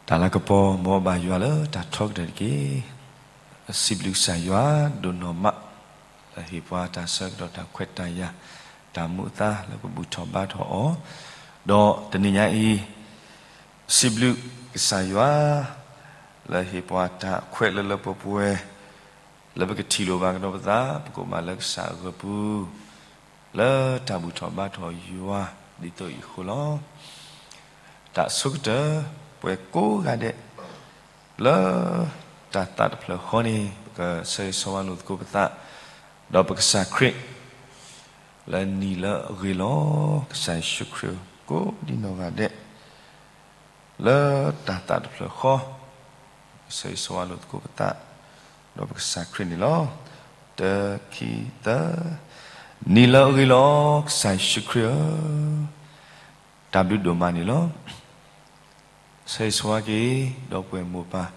တၢ်လၤကပီၤ မ်ဘၣ်ယွၤလၢတၢ်ထီကတၢၢ်တက့ၢ်. စံးဘျုးကစၢ်ယွၤဒိၣ်နီၢ်မး လၢဟ့ၣ်ပှၤတၢ်ဆၢကတီၢ် တၢ်ခွဲးတၢ်ယာ် တၢ်မူအသါလၢပဘူၣ်ထီၣ်ဘါထီၣ်အီၤ, ဒီးတနံၤညါအံၤ စံးဘျုးကစၢ်ယွၤ လၢဟ့ၣ်ပှၤတၢ်ခွဲးလၢလၢပှဲၤပှဲၤ လၢပကထံၣ်လိာ်ဘၣ်ကဒီးပသး ပကိးဘၣ်လၢကစၢ်အဂီၢ်ပူၤ လၢတၢ်ဘူၣ်ထီၣ်ဘါထီၣ်ယွၤ ဒ်သိးအံၤအဃိလီၤ. တၢ်ဆိကတၢၢ် ပှၤကိးဂၤဒဲး လၢတၢ်သးတဖျၢၣ်ဃီန့ၣ် ပကဆၢဂ့ၤဆၢဝါလိာ်သကိးပသး ဒီးပကစၢ်ခရံာ် လၢနံၤလၢအဂ့ၤလီၤ. ကစၢ်ယ့ၣ်ၡူးခရံာ် ကိးဒံနီၢ်ဂၤဒဲး လၢတၢ်သးတဖျၢၣ်ဃီ ပကဆၢဂ့ၤဆၢဝါလိာ်သကိးပသး ဒီးပကစၢ်ခရံာ်န့ၣ်လီၤ. တၢ ခံ သၢ, နံၤလၢအဂ့ၤလီၤ ကစၢ်ယ့ၣ်ၡူးခရံာ်ဧၢ, တၢ်ဘျုးဒိၣ်မးန့ၣ်လီၤ. ဆၢဂ့ၤဆၢဝါက့ၤ ဒီပုၢ်ဝဲၢ်မိၢ်ပၢ်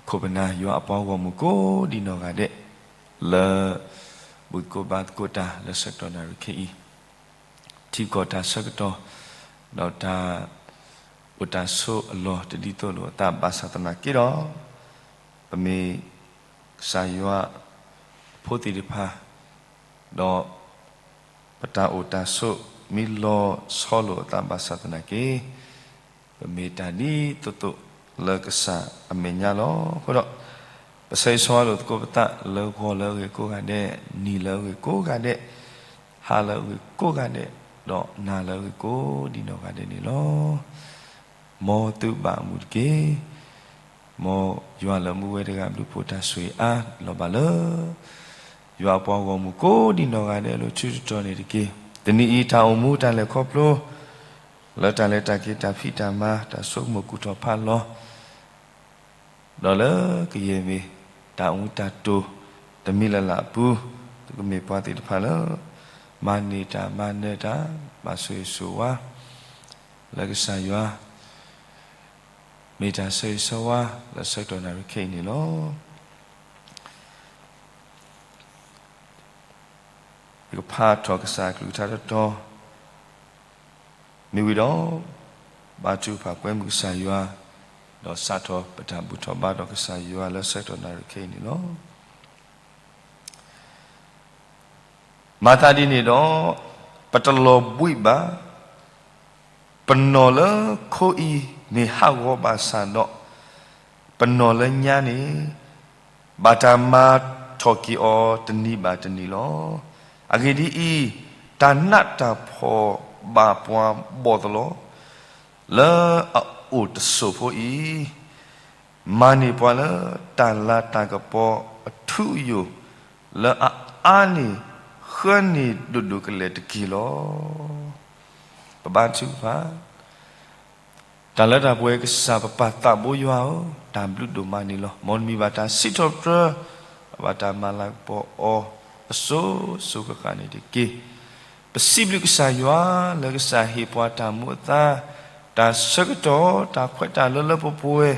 ခိၣ်ပနၢ်ယွၤအပှၤဂီၢ်မုၢ်ကိးဒံနီၢ်ဂၤဒဲး လၢ ဘူၣ်သကိးဘါသကိးတၢ်လၢဆၢကတီၢ်နၣ်ရံၣ်ခဲအံၤ ထံကီၢ်တၢ်ဆၢကတီၢ် ဒီးတၢ်အိၣ်တၢ်ဆိးအလီၢ်တဒ်သိးလိာ်အသးဘၣ်ဆၣ်သနာ်က့ဒီး ပမ့ၢ် ကစၢ်ယွၤအဖိသ့ၣ်တဖၣ် ဒီး ပတၢ်အိၣ်တၢ်ဆိးမ့ၢ်လီၤဆီလိာ်အသးဘၣ်ဆၣ်သနာ်က့ ပမ့ၢ်တၢ်ဒ်သိးသိးလၢကစၢ်အမဲာ်ညါလီၤ. အဃိဒီး ပဆၢဂ့ၤဆၢဝါလိာ်သကိးပသးလၢဂီၤလၢအဂ့ၤကိးဂၤဒဲး, နံၤလၢအဂ့ၤကိးဂၤဒဲး, ဟါလၢအဂ့ၤကိးဂၤဒဲး, ဒီးနၤလၢအဂ့ၤကိးဒံနီၢ်ဂၤဒဲးန့ၣ်လီၤ. မ်သုဘၣ်အမုာ်တက့ၢ်. မ်ယွၤလၢမူဝဲတဂၤဘျုးဖှိၣ်တၢ်ဆိၣ်ဂ့ၤအါလီၤဘၣ်လၢ ယွၤအပှၤဂီၢ်မုၢ်ကိးဒံနီၢ်ဂၤဒဲးလၢဆၢကတီၢ်န့ၣ်တက့ၢ်. တနံၤအံၤတၢ်အိၣ်မူတၢ်လဲၤခီဖျိ လၢတၢ်လဲၤတၢ်က့ၤတၢ်ဖံးတၢ်မၤ တၢ်ဆိကမိၣ်ကူၣ်ထီၣ်ဖးလီၤ ဒီးလၢကယဲၢ်မ့ၢ်တၢ်အိၣ်မူတၢ်တိာ် တမံၤလၢ်လၢ်အပူၤ သုကမ့ၢ်ပှၤသ့ၣ်တဖၣ်လၢ မၤန့ၢ်တၢ်မၤနၢၤတၢ် ဘၣ်ဆိၣ်ဂ့ၤဆိၣ်ဝါ လၢကစၢ်ယွၤ မ့ၢ်တၢ်ဆၢဂ့ၤဆၢဝါလၢဆၢကတီၢ်နၣ်ရံၣ်ခဲအံၤန့ၣ်လီၤ. ယကဖးထီၣ်ကစၢ်အကလုၢ်ကထါတတီၤ မ့ၢ်ဝံၤဒီး ဘါထုကဖၣ်ကွဲမုာ်ကစၢ်ယွၤ ဒီးစးထီၣ်ပတၢ်ဘူၣ်ထီၣ်ဘါထီၣ်ကစၢ်ယွၤလၢဆၢကတီၢ်နၣ်ရံၣ်ခဲအံၤန့ၣ်လီၤ. မၤသးဒ်န့ၣ်ဒီး ပတလီၤဘှံးဘၣ်. ပနီၢ်လၢခိအံၤမ့ၢ်ဟးဂီၤဘၣ်ဆၣ်ဒီး ပနီၢ်လၢညါန့ၣ် ဘၣ်တၢ်မၤထီၣ်က့ၤအီၤတနံၤဘၣ်တနံၤလီၤ. အဂ့ၢ်ဒ်အံၤ, တၢ်နးတၢ်ဖှီၣ်ဘၣ်ပှၤဘီၣ်သလီၤ လၢအအိၣ်တစိၢ်ဖိအံၤ မၤန့ၢ်ပှၤလၢတၢ်လၤတၢ်ကပီၤအထူအယိာ် လၢအအါန့ၢ်ဃၢန့ၢ်ဒိၣ်ဒိၣ်ကလဲာ်တက့ၢ်လီၤ. ပဘါထုကဖၣ်, တၢ်လၢတၢ်ပှဲၤကစၢ်ပပၢ်သးဘိယွၤဧၢ, တၢ်ဘျုးဒိၣ်မးန့ၣ်လီၤ. မ်နမံၤဘၣ်တၢ်စံးထီၣ်ပတြၢၤ, ဘၣ်တၢ်မၤလၤကပီၤအီၤအစိၤစိၤဃၣ်ဃၣ်န့ၣ်တက့ၢ်. ပစံးဘျုးကစၢ်ယွၤလၢကစၢ်ဟ့ၣ်ပှၤတၢ်မူအသါ, တၢ်ဆၢကတီၢ် တၢ်ခွဲးတၢ်လၢလၢပှဲၤပှဲၤ,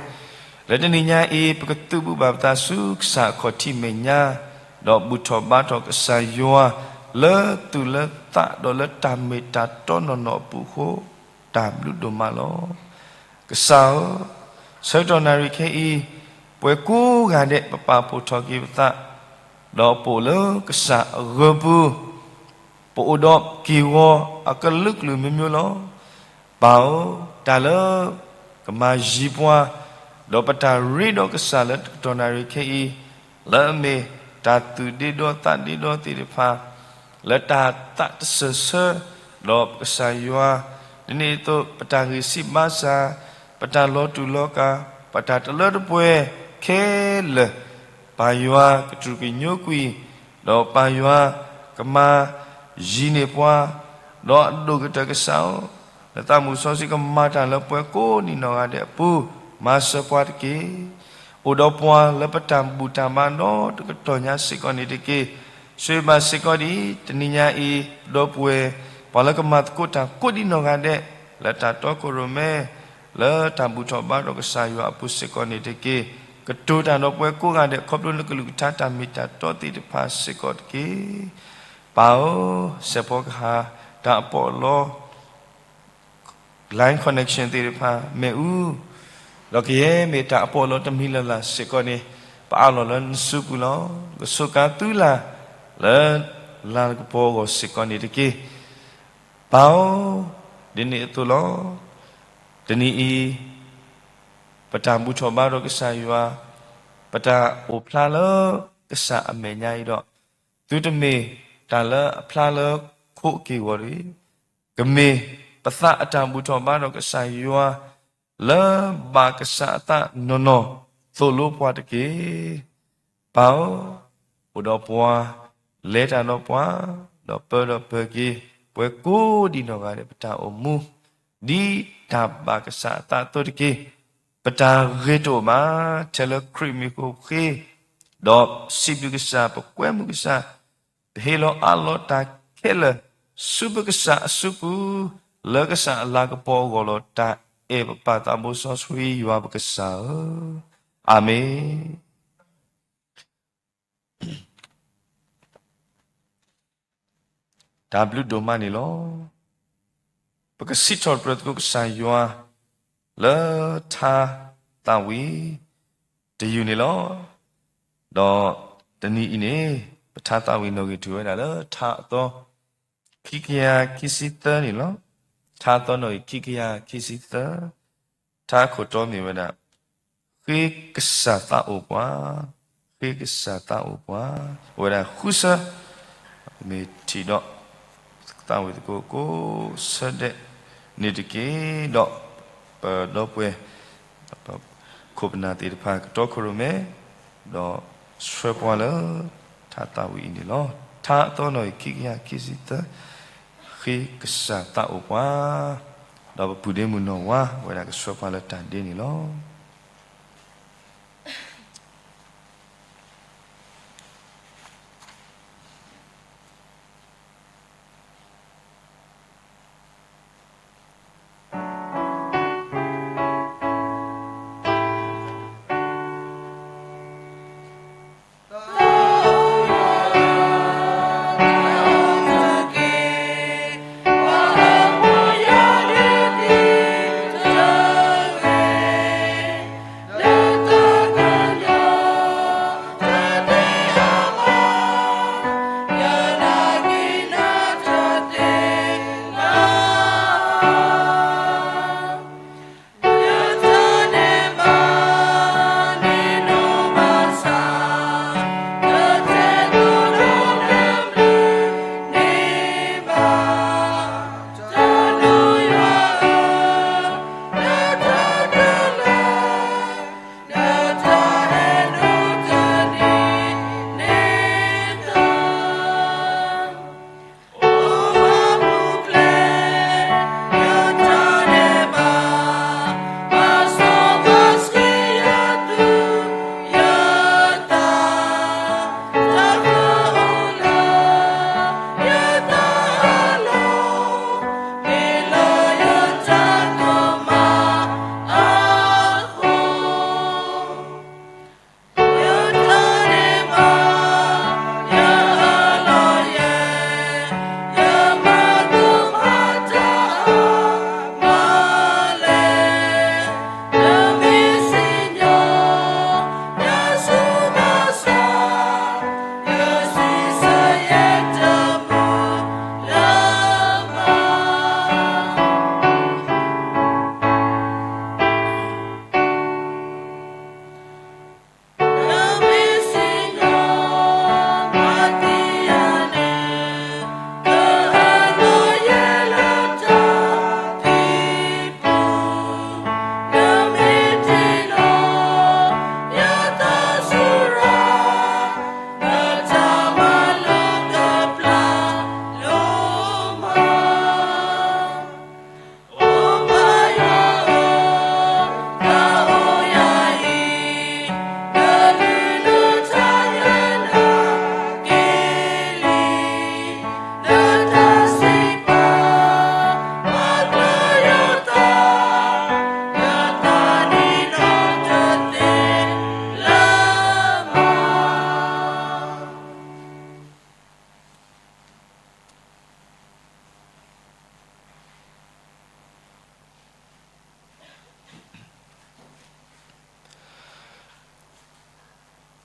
လၢတနံၤညါအံၤ ပကသုးဘူးဘၣ်ပသးဆူကစၢ်အခီၣ်ထံးမဲာ်ညါ, ဒီးဘူၣ်ထီၣ်ဘါထီၣ်ကစၢ်ယွၤ လၢသူၣ်လၢသးဒီးလၢတၢ်မ့ၢ်တၢ်တီနီၢ်နီၢ်အပူၤအဃိ, တၢ်ဘျုးဒိၣ်မးလီၤ. ကစၢ်ဧၢ, ဆၢကတီၢ်နၣ်ရံၣ်ခဲအံၤ, ပှၤကိးဂၤဒဲး ပပာ်ဖှိၣ်ထီၣ်က့ၤပသး, ဒီးပအိၣ်လၢကစၢ်အဂီၢ်ပူၤ, ပအိၣ်ဒီးက့ၢ်ဂီၤအကလုာ်ကလုာ်မံၤမံၤလီၤ. ပၢ်ဧၢ, တၢ်လၢကမၤယံၤပှၤ, ဒီးပတၢ်ရ့ဒီးကစၢ်လၢတကတီၢ်နၣ်ရံၣ်ခဲအံၤ, လၢအမ့ၢ်တၢ်သူၣ်ဒ့ဒီသးဒ့ဒီသ့ၣ်တဖၣ်, လၢတၢ်သးတစၢၢ်ဆၢ, ဒီးပကစၢ်ယွၤ, ဒ်န့ၣ်အသိး ပတၢ်ဂံၢ်စၢ်ဘါစၢ်, ပတၢ်လီၤတူာ်လီၤကာ်, ပတၢ်တလၢတပှဲၤခဲလၢာ်, ပၢ်ယွၤကတြူာ်ကညိကွံာ်, ဒီးပၢ်ယွၤကမၤယံၤန့ၢ်ပှၤ, ဒီးအဒိၣ်ကတၢၢ်ကစၢ်ဧၢ, နသးမုၢ်စီဆှံကမၤတၢ်လၢပှၤကိးနံၤနီၢ်ဂၤဒဲးအပူၤ, မၤစၢၤပှၤတက့ၢ်. အိၣ်ဒီးပှၤလၢပတၢ်ဘူၣ်တၢ်ဘါဒီတကတီၢ်ညါစ့ၢ်ကီးန့ၣ်တက့ၢ်. ဆိၣ်ဂ့ၤဘၣ်စ့ၢ်ကီးဒ်တနံၤညါအံၤ, ဒီပုၢ်ဝဲၢ်, ပှၤလၢကမၤသကိးတၢ်ကိးဒံးနီၢ်ဂၤဒဲး, လၢတၢ်တီခိၣ်ရိၣ်မဲ, လၢတၢ်ဘူၣ်ထီၣ်ဘါထီၣ်ကစၢ်ယွၤအပူၤစ့ၢ်ကီးန့ၣ်တက့ၢ်. ကတိၤတၢ်ဒီးပှၤကိးဂၤဒဲး ခီဖျိနကလုၢ်ကထါတၢ်မ့ၢ်တၢ်တီသ့ၣ်တဖၣ်စ့ၢ်ကီးတက့ၢ်. ပၢ်ဧၢ, စဲးဖီကဟၣ်, တၢ်အပီးအလီ, line connection သ့ၣ်တဖၣ်, မ့ၣ်အူ, ဒီးကယဲၢ်မ့ၢ်တၢ်အပီးအလီတမံၤလၢ်လၢ်စ့ၢ်ကီးန့ၣ်, ပအးလီၤလၢနစုပူၤလီၤ. ကဆိးကါသုလၢ်လၢလၤကပီၤအဂီၢ်စ့ၢ်ကီးန့ၣ်တက့ၢ်. ပၢ်ဧၢ, ဒ်န့ၣ်အသိးလီၤ. တနံၤအံၤ ပတၢ်ဘူၣ်ထီၣ်ဘါဒီးကစၢ်ယွၤ, ပတၢ်အိၣ်ဖျါလၢကစၢ်အမဲာ်ညါအံၤဒီး, သုတမ့ၢ်တၢ်လၢအဖျါလၢခိအက့ၢ်အဂီၤတဂ့ၤ, ကမ့ၢ်ပသးအတၢ်ဘူၣ်ထီၣ်ဘါဒီးကစၢ်ယွၤ လၢဘၣ်ကစၢ်အသးနီၢ်နီၢ်သိၣ်လိပှၤတက့ၢ်. ပၢ်ဧၢ, အိၣ်ဒီးပှၤ, လဲၤတၢ်ဒီးပှၤ, ဒီးပၢဒီးပၢၤက့ၤ ပှၤကိးဒံနီၢ်ဂၤဒဲး ပတၢ်အိၣ်မူ ဒ်တၢ်ဘၣ်ကစၢ်အသးအသိးတက့ၢ်. ပတၢ်ဂ့ၤတအိၣ်ဘၣ် ထဲလၢခရံာ်မံၤဃိးဃ့, ဒီးစံးဘျုးကစၢ် ပကွဲမုာ်ကစၢ်, ပဟ့ၣ်လီၤအးလီၤတၢ်ခဲလၢာ် ဆူပကစၢ်အစုပူၤ, လၢကစၢ်အလၤကပီၤအဂီၢ်လီၤ. တၢ်အဲၣ်ပပၢ်သးဘိစီဆှံယွၤပကစၢ်ဧၢ, အၤမ့ၣ်. တၢ်ဘျုးဒိၣ်မးန့ၣ်လီၤ. ပကစံးထီၣ်ပတြၢၤသကိးကစၢ်ယွၤ လၢထါသးဝံၣ်တယုၢ်န့ၣ်လီၤ. ဒီးတနံၤအံၤန့ၣ် ပထါသးဝံၣ်နီၣ်ဂံၢ်ထူၣ်ဝဲဒၣ်လၢထါအသီ ခံကယၤခံဆံသၢန့ၣ်လီၤ. ထါအသီနီၣ်ဂံၢ်ခံကယၤခံဆံသၢ, ထါခိၣ်တီမ့ၢ်ဝဲဒၣ် ဃ့ကစၢ်သးအိၣ်ပှၤ, ဃ့ကစၢ်သးအိၣ်ပှၤ, အိၣ်ဝဲဒၣ်ဃုဆၢ, မ့ၢ်ထံၣ်ဒီး သးဝံၣ်သကိးကိးဆၢဒဲးန့ၣ်တက့ၢ်. ဒီးပဒီပုၢ်ဝဲၢ် ခိၣ်ပနၢ်သ့ၣ်တဖၣ် ကတီခိၣ်ရိၣ်မဲ ဒီးဆှၢပှၤလၢ ထါသးဝံၣ်အံၤန့ၣ်လီၤ. ထါအသီနီၣ်ဂံၢ်ခံကယၤခံဆံသၢ, ဃ့ကစၢ်သးအိၣ်ပှၤ, ဒီးပပုၢ်ဒ့မုၣ်နီၢ်ဝါ ဝဲဒၣ်ကဆှၢပှၤလၢတၢ်ဒ့န့ၣ်လီၤ.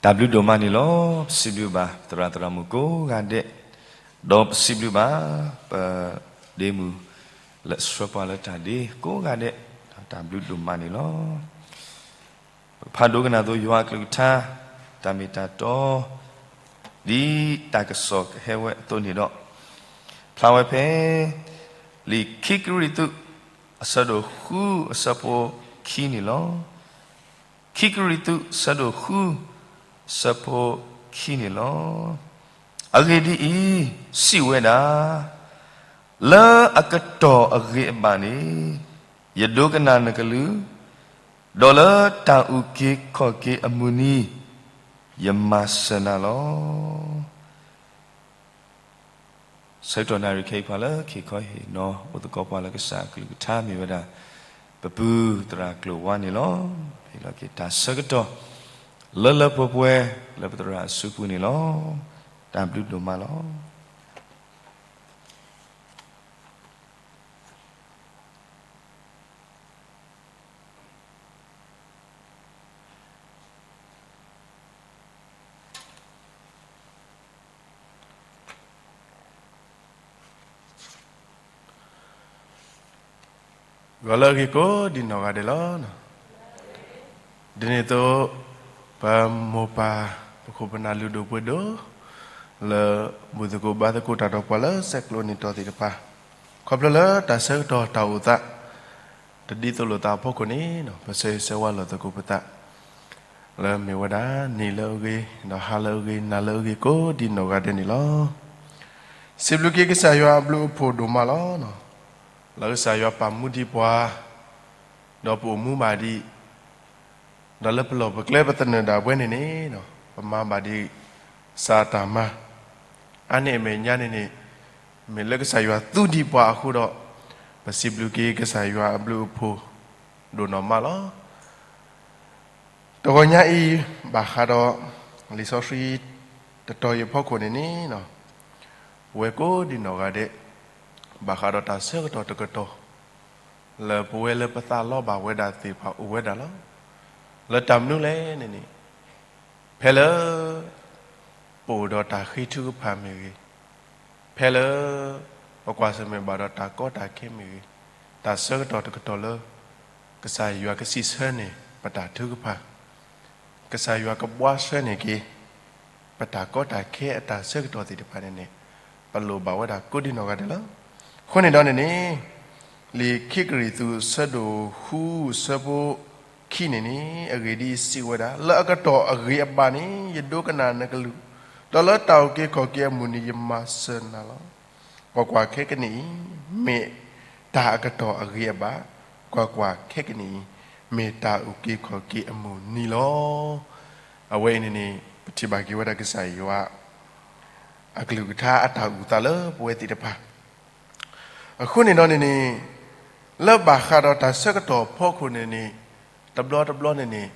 တၢ်ဘျုးဒိၣ်မးန့ၣ်လီၤ. ပစံးဘျုးဘၣ်သရၣ်သရၣ်မုၣ်ကိးဂၤဒဲး, ဒီးပစံးဘျုးဘၣ် ပဒ့မုၣ် လၢဆှၢပှၤလၢတၢ်ဒ့ကိးဂၤဒဲး, တၢ်ဘျုးဒိၣ်မးန့ၣ်လီၤ. ပဖးဒိကနၣ်သိးယွၤအကလုၢ်ကထါ, တၢ်မ့ၢ်တၢ်တီ ဒ်တၢ်ကစီၣ်ကဟဲဝဲအသိးန့ၣ်ဒီး, ဖျါဝဲဖဲ လံာ်ခံကရံၣ်သူး အဆၢဒိၣ်ဃု အဆၢဖိခံန့ၣ်လီၤ. ခံကရံၣ်သူး အဆၢဒိၣ်ဃု အဆၢဖိခံန့ၣ်လီၤ. အဂ့ၢ်ဒ်အံၤ, စံးဝဲဒၣ်, လၢအကတီၢ်အဂ့ၤအဘၣ်န့ၣ် ယဒိကနၣ်နကလုၢ်, ဒီးလၢတၢ်အုၣ်က့ၤခီၣ်က့ၤအမုၢ်နံၤ ယမၤစၢၤနၤလီၤ. ဆၢကတီၢ်နၣ်ရံၣ်ခဲအံၤ ပှၤလၢဟ့ၣ်ခီဟ့ၣ်နီၤ အိၣ်သကိးပှၤလၢကစၢ်အကလုၢ်ကထါမ့ၢ်ဝဲဒၣ် ပပုၢ်သရၣ်ကျိၤဝါန့ၣ်လီၤ. ဟ့ၣ်လီၤက့ၤတၢ်ဆၢကတီၢ် လၢလၢပှဲၤပှဲၤ လၢပသရၣ်အစုပူၤန့ၣ်လီၤ. တၢ်ဘျုးဒိၣ်မးလီၤ. ဂီၤလၢအဂ့ၤကိးဒံနီၢ်ဂၤဒဲးလီၤ. ဒ်န့ၣ်အသိး ပမိၢ်ပၢ် ပခိၣ်ပနၢ်လုၢ်ဒိၣ်ပှ့ၤဒိၣ် လၢဘူၣ်သကိးဘါသကိးတၢ်ဒီးပှၤလၢဆဲးကျိးနံၣ်တီၢ်သ့ၣ်တဖၣ်, ခီဖျိလၢတၢ်ဆၢကတီၢ်တၢ်အိၣ်သး တဒ်သိးလိာ်သးအဖီခိၣ်န့ၣ် ပဆၢဂ့ၤဆၢဝါလိာ်သကိးပသး လၢမ့ၢ်ဝဲဒၣ်နံၤလၢအဂ့ၤ, ဒီးဟါလၢအဂ့ၤ, နၤလၢအဂ့ၤ ကိးဒံနီၢ်ဂၤဒဲးန့ၣ်လီၤ. စံးဘျုးက့ၤကစၢ်ယွၤအဘျုးအဖှိၣ်ဒိၣ်မးလီၤ. လၢကစၢ်ယွၤပာ်မူဒံးပှၤ, ဒီးပအိၣ်မူဘၣ်ဒံး, ဒီးလၢပလီၢ်ပကျဲပသနၢၣ်ဒၣ်ဝဲန့ၣ်န့ၣ်, ပမၤဘၣ်ဒံးစးတၢ်မၤ, အါန့ၢ်အမဲာ်ညါန့ၣ်န့ၣ်, မ့ၢ်လၢကစၢ်ယွၤသူဒံးပှၤအဃိဒီး, ပစံးဘျုးက့ၤကစၢ်ယွၤအဘျုးအဖှိၣ်ဒိၣ်နီၢ်မးလီၤ. တဂီၤညါအံၤ ဘၣ်ဃးဒီး လံာ်စီဆှံတတီၤအံၤအဖီခိၣ်န့ၣ်န့ၣ်, ပဝဲကိးဒံနီၢ်ဂၤဒဲး ဘၣ်ဃးဒီးတၢ်ဆၢကတီၢ်တကတီၢ် လၢပဝဲလၢပသးလီဘၣ်ဝဲဒၣ်သ့ၣ်တဖၣ်အိၣ်ဝဲဒၣ်လီၤ. လၢတၢ်မနုၤလဲၣ်န့ၣ်န့ၣ်, ဖဲလၢ ပအိၣ်ဒီးတၢ်ဃ့ထုကဖၣ်မ့ၢ်ဂ့ၤ, ဖဲလၢ ပကွၢ်ဆၢၣ်မဲာ်ဘၣ်ဒီးတၢ်ကီတၢ်ခဲမ့ၢ်ဂ့ၤ, တၢ်ဆၢကတီၢ်တကတီၢ်လၢ ကစၢ်ယွၤကစံးဆၢန့ၢ်ပတၢ်ထုကဖၣ်, ကစၢ်ယွၤကဘှါဆှဲန့ၢ်က့ၤ ပတၢ်ကီတၢ်ခဲအတၢ်ဆၢကတီၢ်သ့ၣ်တဖၣ်န့ၣ်န့ၣ်, ပလိၣ်ဘၣ်ဝဲဒၣ်ကိးဒံနီၢ်ဂၤဒဲးလီၤ. အဃိန့ၣ်ဒီးန့ၣ်န့ၣ်, လံာ်ခံကရံၣ်သူးဆၢဒိၣ်ဃုဆၢဖိခံန့ၣ်န့ၣ် အဂ့ၢ်ဒ်အံၤစံးဝဲဒၣ်, လၢအကတီၢ်အဂ့ၤအဘၣ်န့ၣ် ယဒိကနၣ်နကလုၢ်, ဒီးလၢတၢ်အုၣ်က့ၤခီၣ်က့ၤအမုၢ်နံၤ ယမၤစၢၤနၤလီၤ. ကွၢ်ကွၢ်, ခဲကနံၣ်အံၤ မ့ၢ်တၢ်အကတီၢ်အဂ့ၤအဘၣ်, ကွၢ်ကွၢ်, ခဲကနံၣ်အံၤ မ့ၢ်တၢ်အုၣ်က့ၤခီၣ်က့ၤအမုၢ်နံၤလီၤ. အဝဲအံၤန့ၣ်န့ၣ် ပထံၣ်ဘၣ်က့ၤဝဲဒၣ်ကစၢ်ယွၤ အကလုၢ်ကထါအတၢ်အုၣ်သးလၢပဝဲသ့ၣ်တဖၣ် အဃိန့ၣ်ဒီးန့ၣ်န့ၣ်, လၢဘၣ်ဃးဒီးတၢ်ဆၢကတီၢ်အဖီခိၣ်န့ၣ်န့ၣ်, တဘျီတဘျီန့ၣ်န့ၣ်,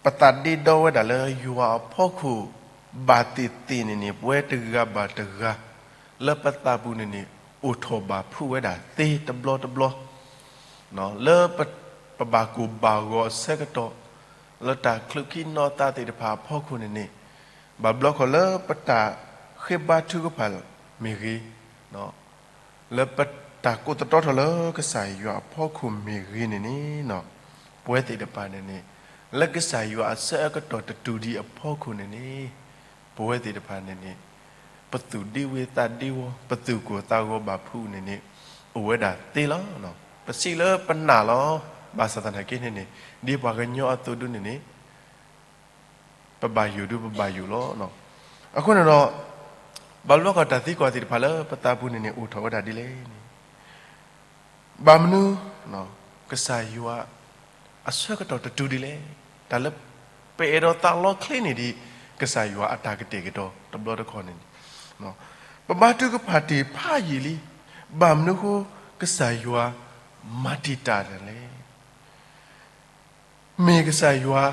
ပသးဒ့ဒီဝဲဒၣ်လၢယွၤအဖီခိၣ် ဘၣ်သ့ၣ်သ့ၣ်န့ၣ်န့ၣ် ပဝဲတဂၤဘၣ်တဂၤ လၢပသးပူၤန့ၣ်န့ၣ် အိၣ်ထီၣ်ဘၣ်ဖုးဝဲဒၣ်သ့တဘျီတဘျီ လၢပဘၣ်ကိၢ်ဘၣ်ဂီၤအဆၢကတီၢ်, လၢတၢ်ချုးခံနီၢ်သးသ့ၣ်တဖၣ်အဖီခိၣ်န့ၣ်န့ၣ်, ဘၣ်ဘျီခီၣ်လၢပတၢ်ဃ့ဘါထုကဖၣ်မ့ၢ်ဂ့ၤ, လၢပတၢ်ကိးသတြီထီၣ်လၢကစၢ်ယွၤအဖီခိၣ်မ့ၢ်ဂ့ၤန့ၣ်န့ၣ်, ပဝဲသ့ၣ်တဖၣ်န့ၣ်န့ၣ်, လၢကစၢ်ယွၤအဆၢအကတီၢ်တတုၤဒံးအဖီခိၣ်န့ၣ်န့ၣ်, ပဝဲသ့ၣ်တဖၣ်န့ၣ်န့ၣ်, ပသူၣ်ဒ့ဝ့ၤသးဒ့ဝီ, ပသူၣ်ကိၢ်သးဂီၤဘၣ်ဖုးန့ၣ်န့ၣ်, အိၣ်ဝဲဒၣ်သ့လီၤ. ပစံးလၢပနာ်လီၤ. ဘၣ်ဆၣ်သနာ်က့န့ၣ်န့ၣ်, ဒ်ပှၤကညီအသိးဒုန့ၣ်န့ၣ် ပဘၣ်ယိၣ်ဒုပဘၣ်ယိၣ်လီၤ. အဃိန့ၣ်ဒီး, ဘၣ်ဘျီခီၣ်တၢ်သံကွၢ်သ့ၣ်တဖၣ်လၢပသးပူၤန့ၣ်န့ၣ် အိၣ်ထီၣ်ဝဲဒၣ်ဒ်လဲၣ်န့ၣ်, ဘၣ်မနုၤ ကစၢ်ယွၤ အဆၢကတီၢ်တတုၤဒ်လဲၣ်. တၢ်လၢပအဲၣ်ဒိးသးလီချ့န့ၢ်ဒံး ကစၢ်ယွၤအတၢ်ကတဲာ်ကတီၤတဘျီတခီၣ်န့ၣ်န့ၣ်, ပဘါထုကဖၣ်တ့ၢ်ဖးယံာ်လံ, ဘၣ်မနုၤအဃိ ကစၢ်ယွၤမၤတံာ်တာ်တၢ်လဲၣ်. မ့ၢ်ကစၢ်ယွၤ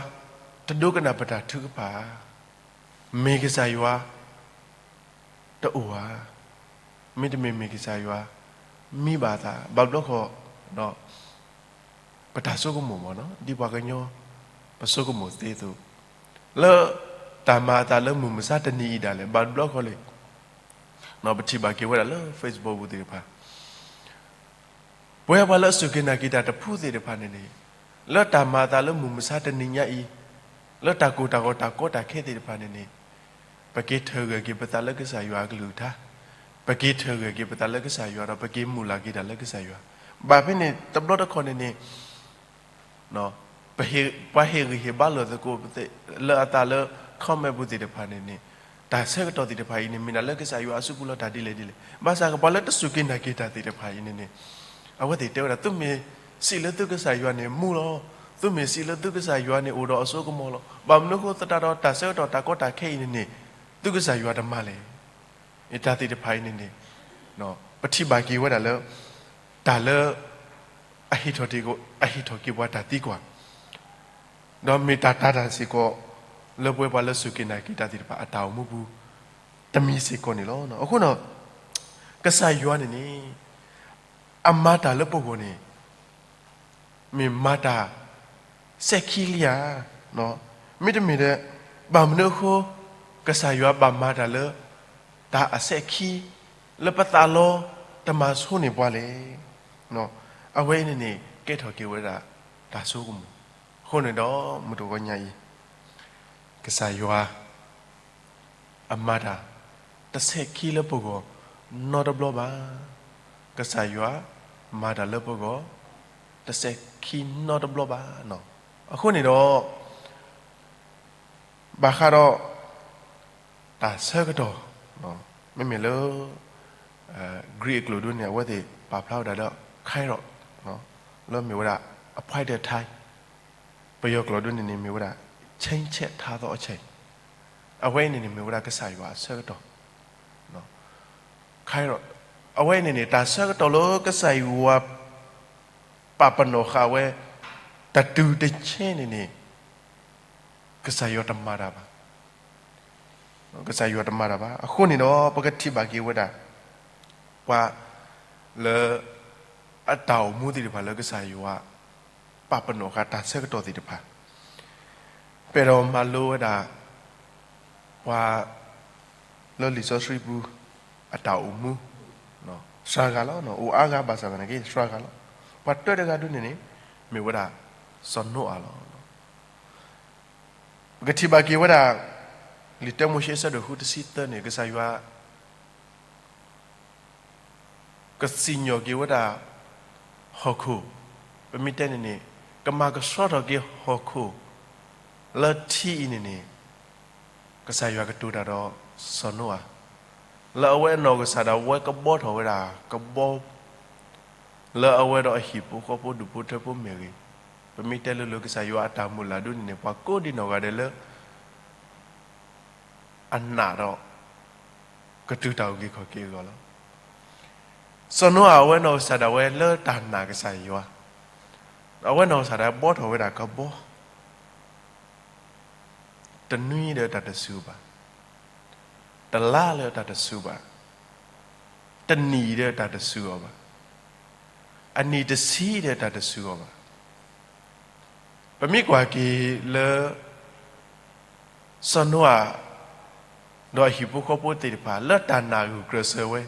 တဒိကနၣ်ပတၢ်ထုကဖၣ်ဧါ, မ့ၢ်ကစၢ်ယွၤ တအိၣ်ဧါ, မ့တမ့ၢ်မ့ၢ်ကစၢ်ယွၤ မံဘၣ်သး ဘၣ်ဘျီခီၣ်ဒီး ပတၢ်ဆိကမိၣ်မ့ၢ်နီၤ ဒ်ပှၤကညီ ပဆိကမိၣ်သ့အသိး, လၢ တၢ်မၤအသးလၢမုၢ်မဆါတနံၤအံၤဒၣ်လဲာ် ဘၣ်တဘျီဃီလံ, ပထံၣ်ဘၣ်က့ၤဝဲဒၣ်လၢ Facebook ပူၤသ့ၣ်တဖၣ်, ပဝဲပှၤလၢအစူၢ်က့ၤနာ်က့ၤတၢ်တဖုသ့ၣ်တဖၣ်န့ၣ်န့ၣ်, လၢတၢ်မၤအသးလၢမုၢ်မဆါတနံၤညါအံၤ, လၢတၢ်ကိၢ်တၢ်ဂီၤတၢ်ကီတၢ်ခဲသ့ၣ်တဖၣ်န့ၣ်န့ၣ်, ပက့ၤထၢၣ်ဂၢၢ်က့ၤပသးလၢကစၢ်ယွၤအကလုၢ်ကထါ, ပက့ၤထၢၣ်ဂၢၢ်က့ၤပသးလၢကစၢ်ယွၤဒီး ပက့ၤမုၢ်လၢ်က့ၤတၢ်လၢကစၢ်ယွၤ, ဘၣ်ဖဲန့ၣ်တဘျီတခီၣ်န့ၣ်န့ၣ် ပှၤဟ့ၣ်ဂံၢ်ဟ့ၣ်ဘါလိာ်သကိးပသးလၢအသးလၢ comment ပူၤသ့ၣ်တဖၣ်န့ၣ်န့ၣ်, တၢ်ဆၢကတီၢ်သ့ၣ်တဖၣ်အံၤန့ၣ် မ့ၢ်ဒၣ်လၢကစၢ်ယွၤအစုပူၤလီၤတၢ်ဒ်လဲၣ်ဒ်လဲၣ်, ဘၣ်ဆၣ်ကပှၤလၢတစူၢ်က့ၤနာ်က့ၤတၢ်သ့ၣ်တဖၣ်အံၤန့ၣ်န့ၣ်, အဝဲသ့ၣ်တဲဝဲဒၣ် သုမ့ၢ်စံးလၢသုကစၢ်ယွၤန့ၣ်မူလီၤ, သုမ့ၢ်စံးလၢသုကစၢ်ယွၤန့ၣ်အိၣ်ဒီးအစိကမီၤလီၤ, ဘၣ်မနုၤအဃိသတးဒီးတၢ်ဆၢကတီၢ်တၢ်ကီတၢ်ခဲအံၤန့ၣ်န့ၣ်, သုကစၢ်ယွၤတမၤလဲၣ် တၢ်သ့ၣ်တဖၣ်အံၤန့ၣ်န့ၣ်, ပထံၣ်ဘၣ်က့ၤဝဲဒၣ်လၢ တၢ်လၢ အဟ့ၣ်ထီၣ်က့ၤပှၤတၢ်သံကွၢ်, ဒီးမ့ၢ်တၢ်တာ်တၢ်စ့ၢ်ကီး လၢပဝဲပှၤလၢစူၢ်က့ၤနာ်က့ၤတၢ်သ့ၣ်တဖၣ်အတၢ်အိၣ်မူပူၤ တမံၤစ့ၢ်ကီးန့ၣ်လီၤ. အဃိန့ၣ် ကစၢ်ယွၤန့ၣ်န့ၣ် အမၤတၢ်လၢပဂီၢ်န့ၣ် မ့ၢ်မၤတၢ်စဲးခံလံဧါ, မ့တမ့ၢ်ဒီး ဘၣ်မနုၤအဃိ ကစၢ်ယွၤဘၣ်မၤတၢ်လၢ တၢ်အစဲးခံ လၢပသးလီတမၤဆိန့ၢ်ပှၤလဲၣ်. အဝဲအံၤန့ၣ်န့ၣ် ကဲထီၣ်က့ၤဝဲဒၣ်တၢ်ဆိကမိၣ်. အဃိန့ၣ်ဒီး မုၢ်တဂီၤညါအံၤ ကစၢ်ယွၤ အမၤတၢ် တစဲးခံလၢပဂီၢ်နီတဘျီဘၣ်. ကစၢ်ယွၤမၤတၢ်လၢပဂီၢ် တစဲးခံနီတဘျီဘၣ်. အဃိန့ၣ်ဒီး ဘၣ်ဃးဒီး တၢ်ဆၢကတီၢ် မ့မ့ၢ်လၢ Greek အကျိာ်ဒ်န့ၣ် အဝဲသ့ၣ်ပာ်ဖျါဝဲဒၣ်လၢ Kairos လၢမ့ၢ်ဝဲဒၣ် appointed time, ပယီၤကျိာ်ဒ်န့ၣ်န့ၣ် မ့ၢ်ဝဲဒၣ် ချိန်းချက်ထားသောအချိန်, အဝဲအံၤန့ၣ်န့ၣ် မ့ၢ်ဝဲဒၣ်ကစၢ်ယွၤအဆၢကတီၢ် Kairos, အဝဲအံၤန့ၣ်န့ၣ် တၢ်ဆၢကတီၢ်လၢကစၢ်ယွၤ ပာ်ပနီၣ်ဃာ်ဝဲ တတုၤတဆဲန့ၣ်န့ၣ် ကစၢ်ယွၤတမၤတၢ်ဘၣ်. ကစၢ်ယွၤတမၤတၢ်ဘၣ်. အဃိန့ၣ်ဒီး ပကထံၣ်ဘၣ်က့ၤဝဲဒၣ် ပှၤလၢ အတၢ်အိၣ်မူသ့ၣ်တဖၣ်လၢကစၢ်ယွၤ ပာ်ပနီၣ်ဃာ်တၢ်ဆၢကတီၢ်သ့ၣ်တဖၣ် ပအဲၣ်ဒိးမၤလိဝဲဒၣ် ပှၤလၢလံာ်စီဆှံပူၤ အတၢ်အိၣ်မူ စှၤဂၤလီၤ. အိၣ်အါဂၤဘၣ်ဆၣ်သနာ်က့ စှၤဂၤလီၤ. ပှၤတၢတဂၤဒ်န့ၣ်န့ၣ် မ့ၢ်ဝဲဒၣ် စီၤနိအၤလီၤ. ပကထံၣ်ဘၣ်က့ၤဝဲဒၣ် လံာ်တၢမိၤၡ့အဆၢဒိၣ်ဃုတဆံသၢန့ၣ် ကစၢ်ယွၤ ကစံၣ်ညီၣ်က့ၤဝဲဒၣ် ဟီၣ်ခိၣ်, ပမ့ၢ်တဲန့ၣ်န့ၣ် ကမၤကဆှီထီၣ်က့ၤဟီၣ်ခိၣ် လၢထံအံၤန့ၣ်န့ၣ် ကစၢ်ယွၤကတိၤတၢ်ဒီးစီၤနိအၤ လၢအဝဲအနီၢ်ကစၢ်ဒၣ်ဝဲကဘှီထီၣ်ဝဲဒၣ်ကဘီ လၢအဝဲဒီးအဟံၣ်ဖိဃီဖိဒူၣ်ဖိထၢဖိမ့ၢ်ဂ့ၤ, ပမ့ၢ်တဲလိၤလိၤ ကစၢ်ယွၤအတၢ်မုၢ်လၢ်ဒ်န့ၣ်န့ၣ် ပှၤကိးဒံနီၢ်ဂၤဒဲးလၢ အနာ်ဒီး ကတုၤတၢ်အုၣ်က့ၤခီၣ်က့ၤအဂီၢ်လီၤ. စီၤနိအၤအဝဲနီၢ်ကစၢ်ဒၣ်ဝဲလၢတၢ်နာ်ကစၢ်ယွၤ, အဝဲနီၢ်ကစၢ်ဒၣ်ဝဲဘှီထီၣ်ဝဲဒၣ်ကဘီ တနွံဒီးတၢ်တစူၤဘၣ်, တလါလၢတၢ်တစူၤဘၣ်, တနံၣ်ဒီးတၢ်တစူၤအီၤဘၣ်, အနံၣ်တဆံဒီးတၢ်တစူၤအီၤဘၣ်. ပမ့ၢ်ကွၢ်က့ၤလၢ စီၤနိအၤ ဒီးအဟံၣ်ဖိဃီဖိသ့ၣ်တဖၣ် လၢတၢ်နာ်ဂုာ်ကျဲးစၢးဝဲ,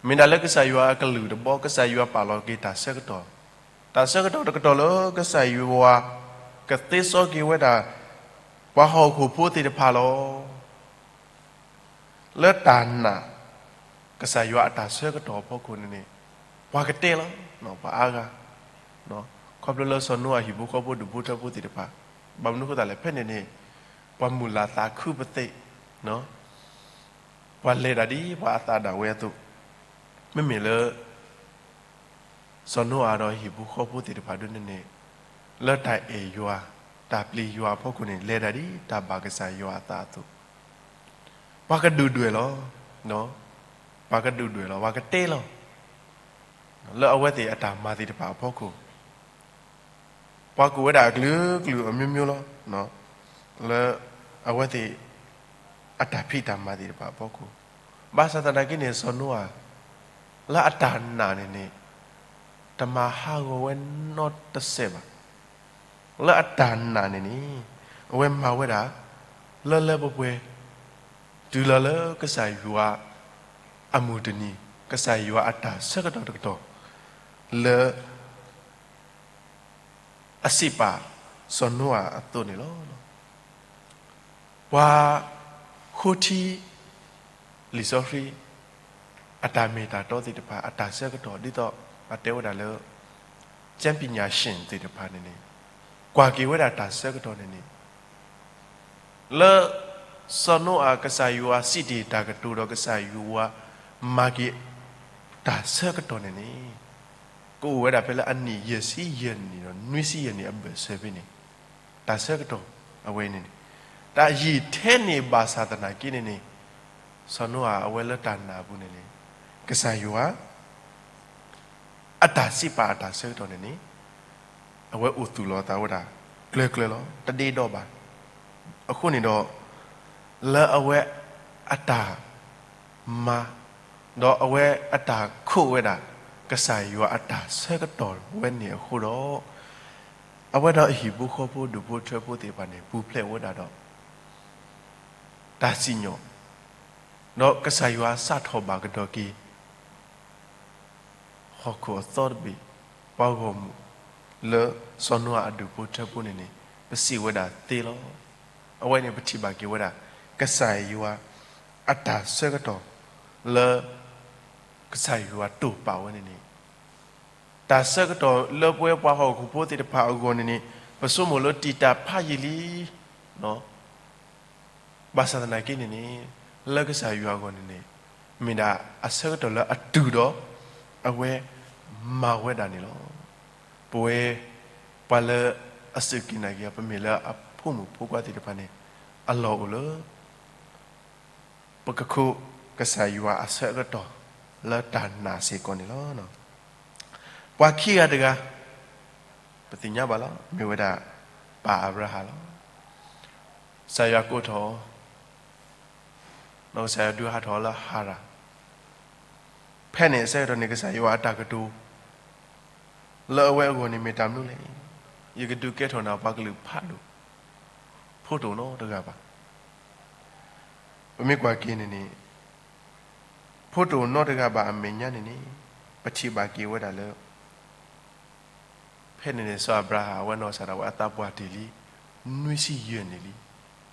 မ့ၢ်ဒၣ်လၢကစၢ်ယွၤအကလုၢ်တဘီ ကစၢ်ယွၤပာ်လီၤက့ၤတၢ်ဆၢကတီၢ်, တၢ်ဆၢကတီၢ်တကတီၢ်လၢကစၢ်ယွၤ ကသ့စီက့ၤဝဲဒၣ် ပှၤဟီၣ်ခိၣ်ဖိသ့ၣ်တဖၣ်လီၤ. လၢတၢ်နာ် ကစၢ်ယွၤအတၢ်ဆၢကတီၢ်အဖီခိၣ်န့ၣ်န့ၣ် ပှၤကတဲလီၤ, ပှၤအါဂၤ, ခီဖျိလၢစီၤနိအၤဟံၣ်ဖိဃီဖိဒူၣ်ဖိထၢဖိသ့ၣ်တဖၣ်, ဘၣ်မနုၤအဃိသတးလဲၣ် ဖဲန့ၣ်န့ၣ် ပှၤမုၢ်လၢ်သးခုပသ့ၣ်, ပှၤလဲၤဒၣ်ဒ်ပှၤအသးဒၣ်ဝဲအသိး, မ့မ့ၢ်လၢ စီၤနိအၤဒီးဟံၣ်ဖိဃီဖိသ့ၣ်တဖၣ်ဒ်န့ၣ်န့ၣ် လၢတၢ်အဲၣ်ယွၤ တၢ်ပျံၤယွၤအဖီခိၣ်န့ၣ် လဲၤဒၣ်ဒ်တၢ်ဘၣ်ကစၢ်ယွၤအသးအသိး, ပှၤကဒုၣ်ဒွဲၣ်လီၤ, ပှၤကဒုၣ်ဒွဲၣ်လီၤ ပှၤကတဲလီၤ, လၢအဝဲသ့ၣ်အတၢ်မၤသ့ၣ်တဖၣ်အဖီခိၣ် ပှၤကူၣ်ဝဲဒၣ်အကလုာ်ကလုာ်အမျိုးမျိုးလီၤ, လၢအဝဲသ့ၣ် အတၢ်ဖံးတၢ်မၤသ့ၣ်တဖၣ်အဖီခိၣ်, ဘၣ်ဆၣ်သနာ်က့န့ၣ် စီၤနိအၤ လၢအတၢ်နာ်န့ၣ်န့ၣ် တမၤဟးဂီၤဝဲနီတစဲးဘၣ်. လၢအတၢ်နာ်န့ၣ်န့ၣ် အဝဲမၤဝဲဒၣ် လၢလၢပှဲၤပှဲၤ တုၤလီၤလၢကစၢ်ယွၤအမုၢ်တနံၤ, ကစၢ်ယွၤအတၢ်ဆၢကတီၢ်တကတီၢ် လၢ အစံးပာ်စီၤနိအၤအသိးန့ၣ်လီၤ. ပှၤဃိထံ လံာ်စီဆှံ အတၢ်မ့ၢ်တၢ်တီသ့ၣ်တဖၣ် အတၢ်ဆၢကတီၢ် ဒ်သိးအတဲဝဲဒၣ်လၢ ကျမ်းပညာရှင် သ့ၣ်တဖၣ်န့ၣ်န့ၣ် ကွၢ်က့ၤဝဲဒၣ်တၢ်ဆၢကတီၢ်န့ၣ်န့ၣ် လၢ စီၤနိအၤ ကစၢ်ယွၤစံးတ့ၢ်တၢ်ကတိၤဒီး ကစၢ်ယွၤမၤက့ၤတၢ်ဆၢကတီၢ်န့ၣ်န့ၣ် ကအိၣ်ဝဲဒၣ်ဖဲလၢအနံၣ်ယဲၢ်ဆံယဲၢ်နံၣ်ဒီးနွံဆံယဲၢ်နံၣ်အဘၢၣ်စၢၤဖဲန့ၣ် တၢ်ဆၢကတီၢ်အဝဲန့ၣ်န့ၣ် တၢ်ယံာ်ထဲန့ၣ်ဘၣ်ဆၣ်သနာ်က့န့ၣ်န့ၣ် စီၤနိအၤအဝဲလၢတၢ်နာ်အပူၤန့ၣ်န့ၣ် ကစၢ်ယွၤ အတၢ်စံးပာ်အတၢ်ဆၢကတီၢ်န့ၣ်န့ၣ် အဝဲအိၣ်သူၣ်လီၤအသးဝဲဒၣ်ကျၢၤကျၢၤလီၤ. တဒ့ဒီဘၣ်. အဃိန့ၣ်ဒီး လၢအဝဲအတၢ်မၤ ဒီးအဝဲအတၢ်ခိးဝဲဒၣ် ကစၢ်ယွၤအတၢ်ဆၢကတီၢ်ဝဲန့ၣ်အဃိဒီး အဝဲဒီးအဟံၣ်ဖိဃီဖိဒူၣ်ဖိထၢဖိသ့ၣ်တဖၣ်န့ၣ် ပူၤဖျဲးဝဲဒၣ်ဒီး တၢ်စံၣ်ညီၣ် ဒီးကစၢ်ယွၤစးထီၣ်ဘၣ်ကဒီးက့ၤ ဟီၣ်ခိၣ်အသီတဘ့ၣ် ပှၤဂီၢ်မုၢ် လၢစီၤနိအၤအဒူၣ်ဖိထၢဖိန့ၣ်န့ၣ် ပစံးဝဲဒၣ်သ့လီၤ. အဝဲန့ၣ်ပထံၣ်ဘၣ်က့ၤဝဲဒၣ် ကစၢ်ယွၤအတၢ်ဆၢကတီၢ် လၢ ကစၢ်ယွၤတိာ်ပာ်ဝဲန့ၣ်န့ၣ် တၢ်ဆၢကတီၢ်လၢပဝဲပှၤဟီၣ်ခိၣ်ဖိသ့ၣ်တဖၣ်အဂီၢ်န့ၣ်န့ၣ် ပဆိကမိၣ်လၢတံာ်တာ်ဖးယံာ်လံ ဘၣ်ဆၣ်သနာ်က့န့ၣ်န့ၣ် လၢကစၢ်ယွၤအဂီၢ်န့ၣ်န့ၣ် မ့ၢ်ဒၣ်အဆၢကတီၢ်လၢအတုၤဒီး အဝဲမၤဝဲဒၣ်န့ၣ်လီၤ. ပဝဲ ပှၤလၢအစူၢ်က့ၤနာ်က့ၤ ပမ့ၢ်လၢအဖိမုၣ်ဖိခွါသ့ၣ်တဖၣ်န့ၣ် အလီၢ်အိၣ်လၢ ပကခိးကစၢ်ယွၤအဆၢကတီၢ်လၢတၢ်နာ်စ့ၢ်ကီးန့ၣ်လီၤ. ပှၤခံဂၤတဂၤ ပသ့ၣ်ညါဘၣ်လီၤ မ့ၢ်ဝဲဒၣ် ပၢ်အၤဘြၤဟၣ်လီၤ. ကစၢ်ယွၤကိးထီၣ်အီၤ ဒီးကစၢ်ယွၤဒုးဟးထီၣ်အီၤလၢဟၤရၣ် ဖဲန့ၣ်အဆၢကတီၢ်န့ၣ် ကစၢ်ယွၤအတၢ်ကတိၤ လၢအဝဲအဂီၢ်န့ၣ်မ့ၢ်တၢ်မနုၤလဲၣ်. ယကဒုးကဲထီၣ်နၤပှၤကလုာ်ဖးဒိၣ် ဖိတအိၣ်နီတဂၤဘၣ်. ပမ့ၢ်ကွၢ်က့ၤန့ၣ်န့ၣ် ဖိတအိၣ်နီတဂၤဘၣ်အမဲာ်ညါန့ၣ်န့ၣ် ပထံၣ်ဘၣ်က့ၤဝဲဒၣ်လၢ ဖဲန့ၣ်န့ၣ် စီၤအၤဘြၤဟၣ် အဝဲနီၢ်ကစၢ်ဒၣ်ဝဲအသးပှၢ်တ့ၢ်လံ နွံဆံယဲၢ်နံၣ်လံ.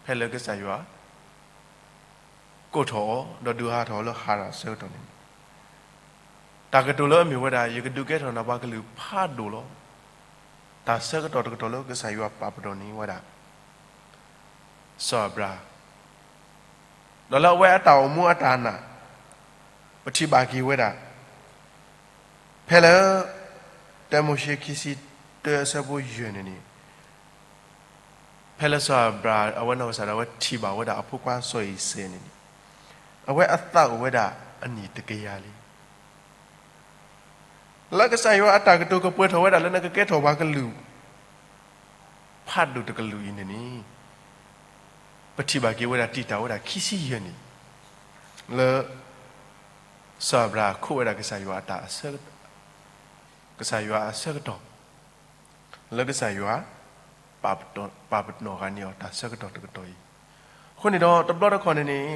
ဖဲလၢကစၢ်ယွၤ ကိးထီၣ်အီၤ ဒီးဒုးဟးထီၣ်အီၤလၢဟၤရၣ်အဆၢကတီၢ်န့ၣ် တၢ်ကတိၤလၢအမ့ၢ်ဝဲဒၣ် ယကဒုးကဲထီၣ်နၤပှၤကလုာ်ဖးဒိၣ်လီၤ. တၢ်ဆၢကတီၢ်တကတီၢ်လၢကစၢ်ယွၤပာ်ပနီၣ်န့ၢ်ဝဲဒၣ် စီၤအၤဘြၤဟၣ် ဒီးလၢအဝဲအတၢ်အိၣ်မူအတၢ်နာ် ပထံၣ်ဘၣ်က့ၤဝဲဒၣ် ဖဲလၢ တၢမိၤၡ့ ခံဆံတၢ အဆၢဖိယဲၢ်န့ၣ်န့ၣ် ဖဲလၢစီၤအၤဘြၤဟၣ် အဝဲနီၢ်ကစၢ်ဒၣ်ဝဲထံၣ်ဘၣ်ဝဲဒၣ်အဖိခွါစီၤအံၤစဲးန့ၣ်န့ၣ် အဝဲအသးအိၣ်ဝဲဒၣ်အနံၣ်တကယၤလံ. လၢကစၢ်ယွၤအတၢ်ကတိၤကပှဲၤထီၣ်ဝဲဒၣ်လၢနကကဲထီၣ်ပှၤကလုာ် ဖးဒိၣ်တကလုာ်အံၤန့ၣ်န့ၣ် ပထံၣ်ဘၣ်က့ၤဝဲဒၣ်တံာ်တာ်ဝဲဒၣ်ခံဆံယဲၢ်နံၣ် လၢ စီၤအၤဘြၤဟၣ်ခိးဝဲဒၣ်ကစၢ်ယွၤအတၢ် ကစၢ်ယွၤအဆၢကတီၢ် လၢကစၢ်ယွၤ ပာ်ပနီၣ်ဃာ်န့ၢ်အီၤတၢ်ဆၢကတီၢ်တကတီၢ်အံၤ. အဃိန့ၣ်ဒီးတဘျီတခီၣ်န့ၣ်န့ၣ်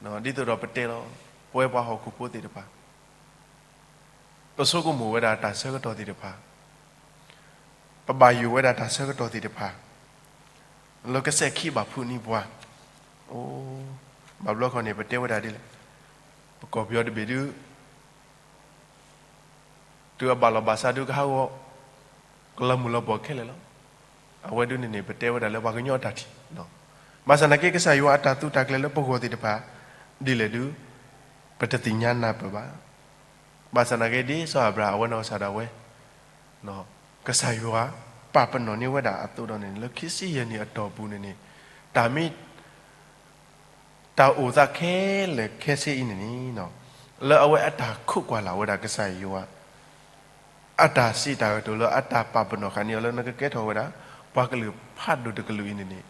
ဒ်သိးဒီးပတဲလီၤ ပဝဲပှၤဟီၣ်ခိၣ်ဖိသ့ၣ်တဖၣ် ပဆိကမိၣ်ဝဲဒၣ်တၢ်ဆၢကတီၢ်သ့ၣ်တဖၣ် ပဘၣ်ယိၣ်ဝဲဒၣ်တၢ်ဆၢကတီၢ်သ့ၣ်တဖၣ် လၢကစဲးခံဘၣ်ဖုးန့ၢ်ပှၤ, အိ, ဘၣ်ဘျီခီန့ၣ် ပတဲဝဲဒၣ်ဒ်လဲၣ်, ပကီၢ်ပယီၤတဘ့ၣ်ဒုး တုၤအဘၣ်လီၤဘၣ်စးဒုးကဟးဂီၤ ကလီၤမုၢ်လီၤဘှီၣ်ခဲလၢာ်လီၤ. အဝဲဒုးန့ၣ်န့ၣ် ပတဲဝဲဒၣ်လၢပှၤကညီအတၢ်ထံၣ်, ဘၣ်ဆၣ်သနာ်က့ ကစၢ်ယွၤအတၢ်သုးတၢ်ကျဲၤလၢပဂီၢ်သ့ၣ်တဖၣ် ဒ်လဲၣ်ဒုး ပတသ့ၣ်ညါနၢ်ပၢၢ်ဘၣ်. ဘၣ်ဆၣ်သနာ်က့ ဒ်စီၤအၤဘြၤဟၣ် အဝဲနီၢ်ကစၢ်ဒၣ်ဝဲ ကစၢ်ယွၤပာ်ပနီၣ်န့ၢ်ဝဲဒၣ်အသိးဒီးန့ၣ် လၢခံဆံယဲၢ်နံၣ်အတီၢ်ပူၤန့ၣ်န့ၣ် တၢ်မ့ၢ် တၢ်အိၣ်သးခဲလၢာ်ခဲဆ့အံၤန့ၣ်န့ၣ် လၢအဝဲအတၢ်ခိးကွၢ်လၢ်ဝဲဒၣ်ကစၢ်ယွၤ အတၢ်စံးတၢ်ကတိၤလၢအတၢ်ပာ်ပနီၣ်ဃာ်န့ၢ်အီၤလၢနကကဲထီၣ်ဝဲဒၣ် ပှၤကလုာ်ဖးဒိၣ်တကလုာ်အံၤန့ၣ်န့ၣ်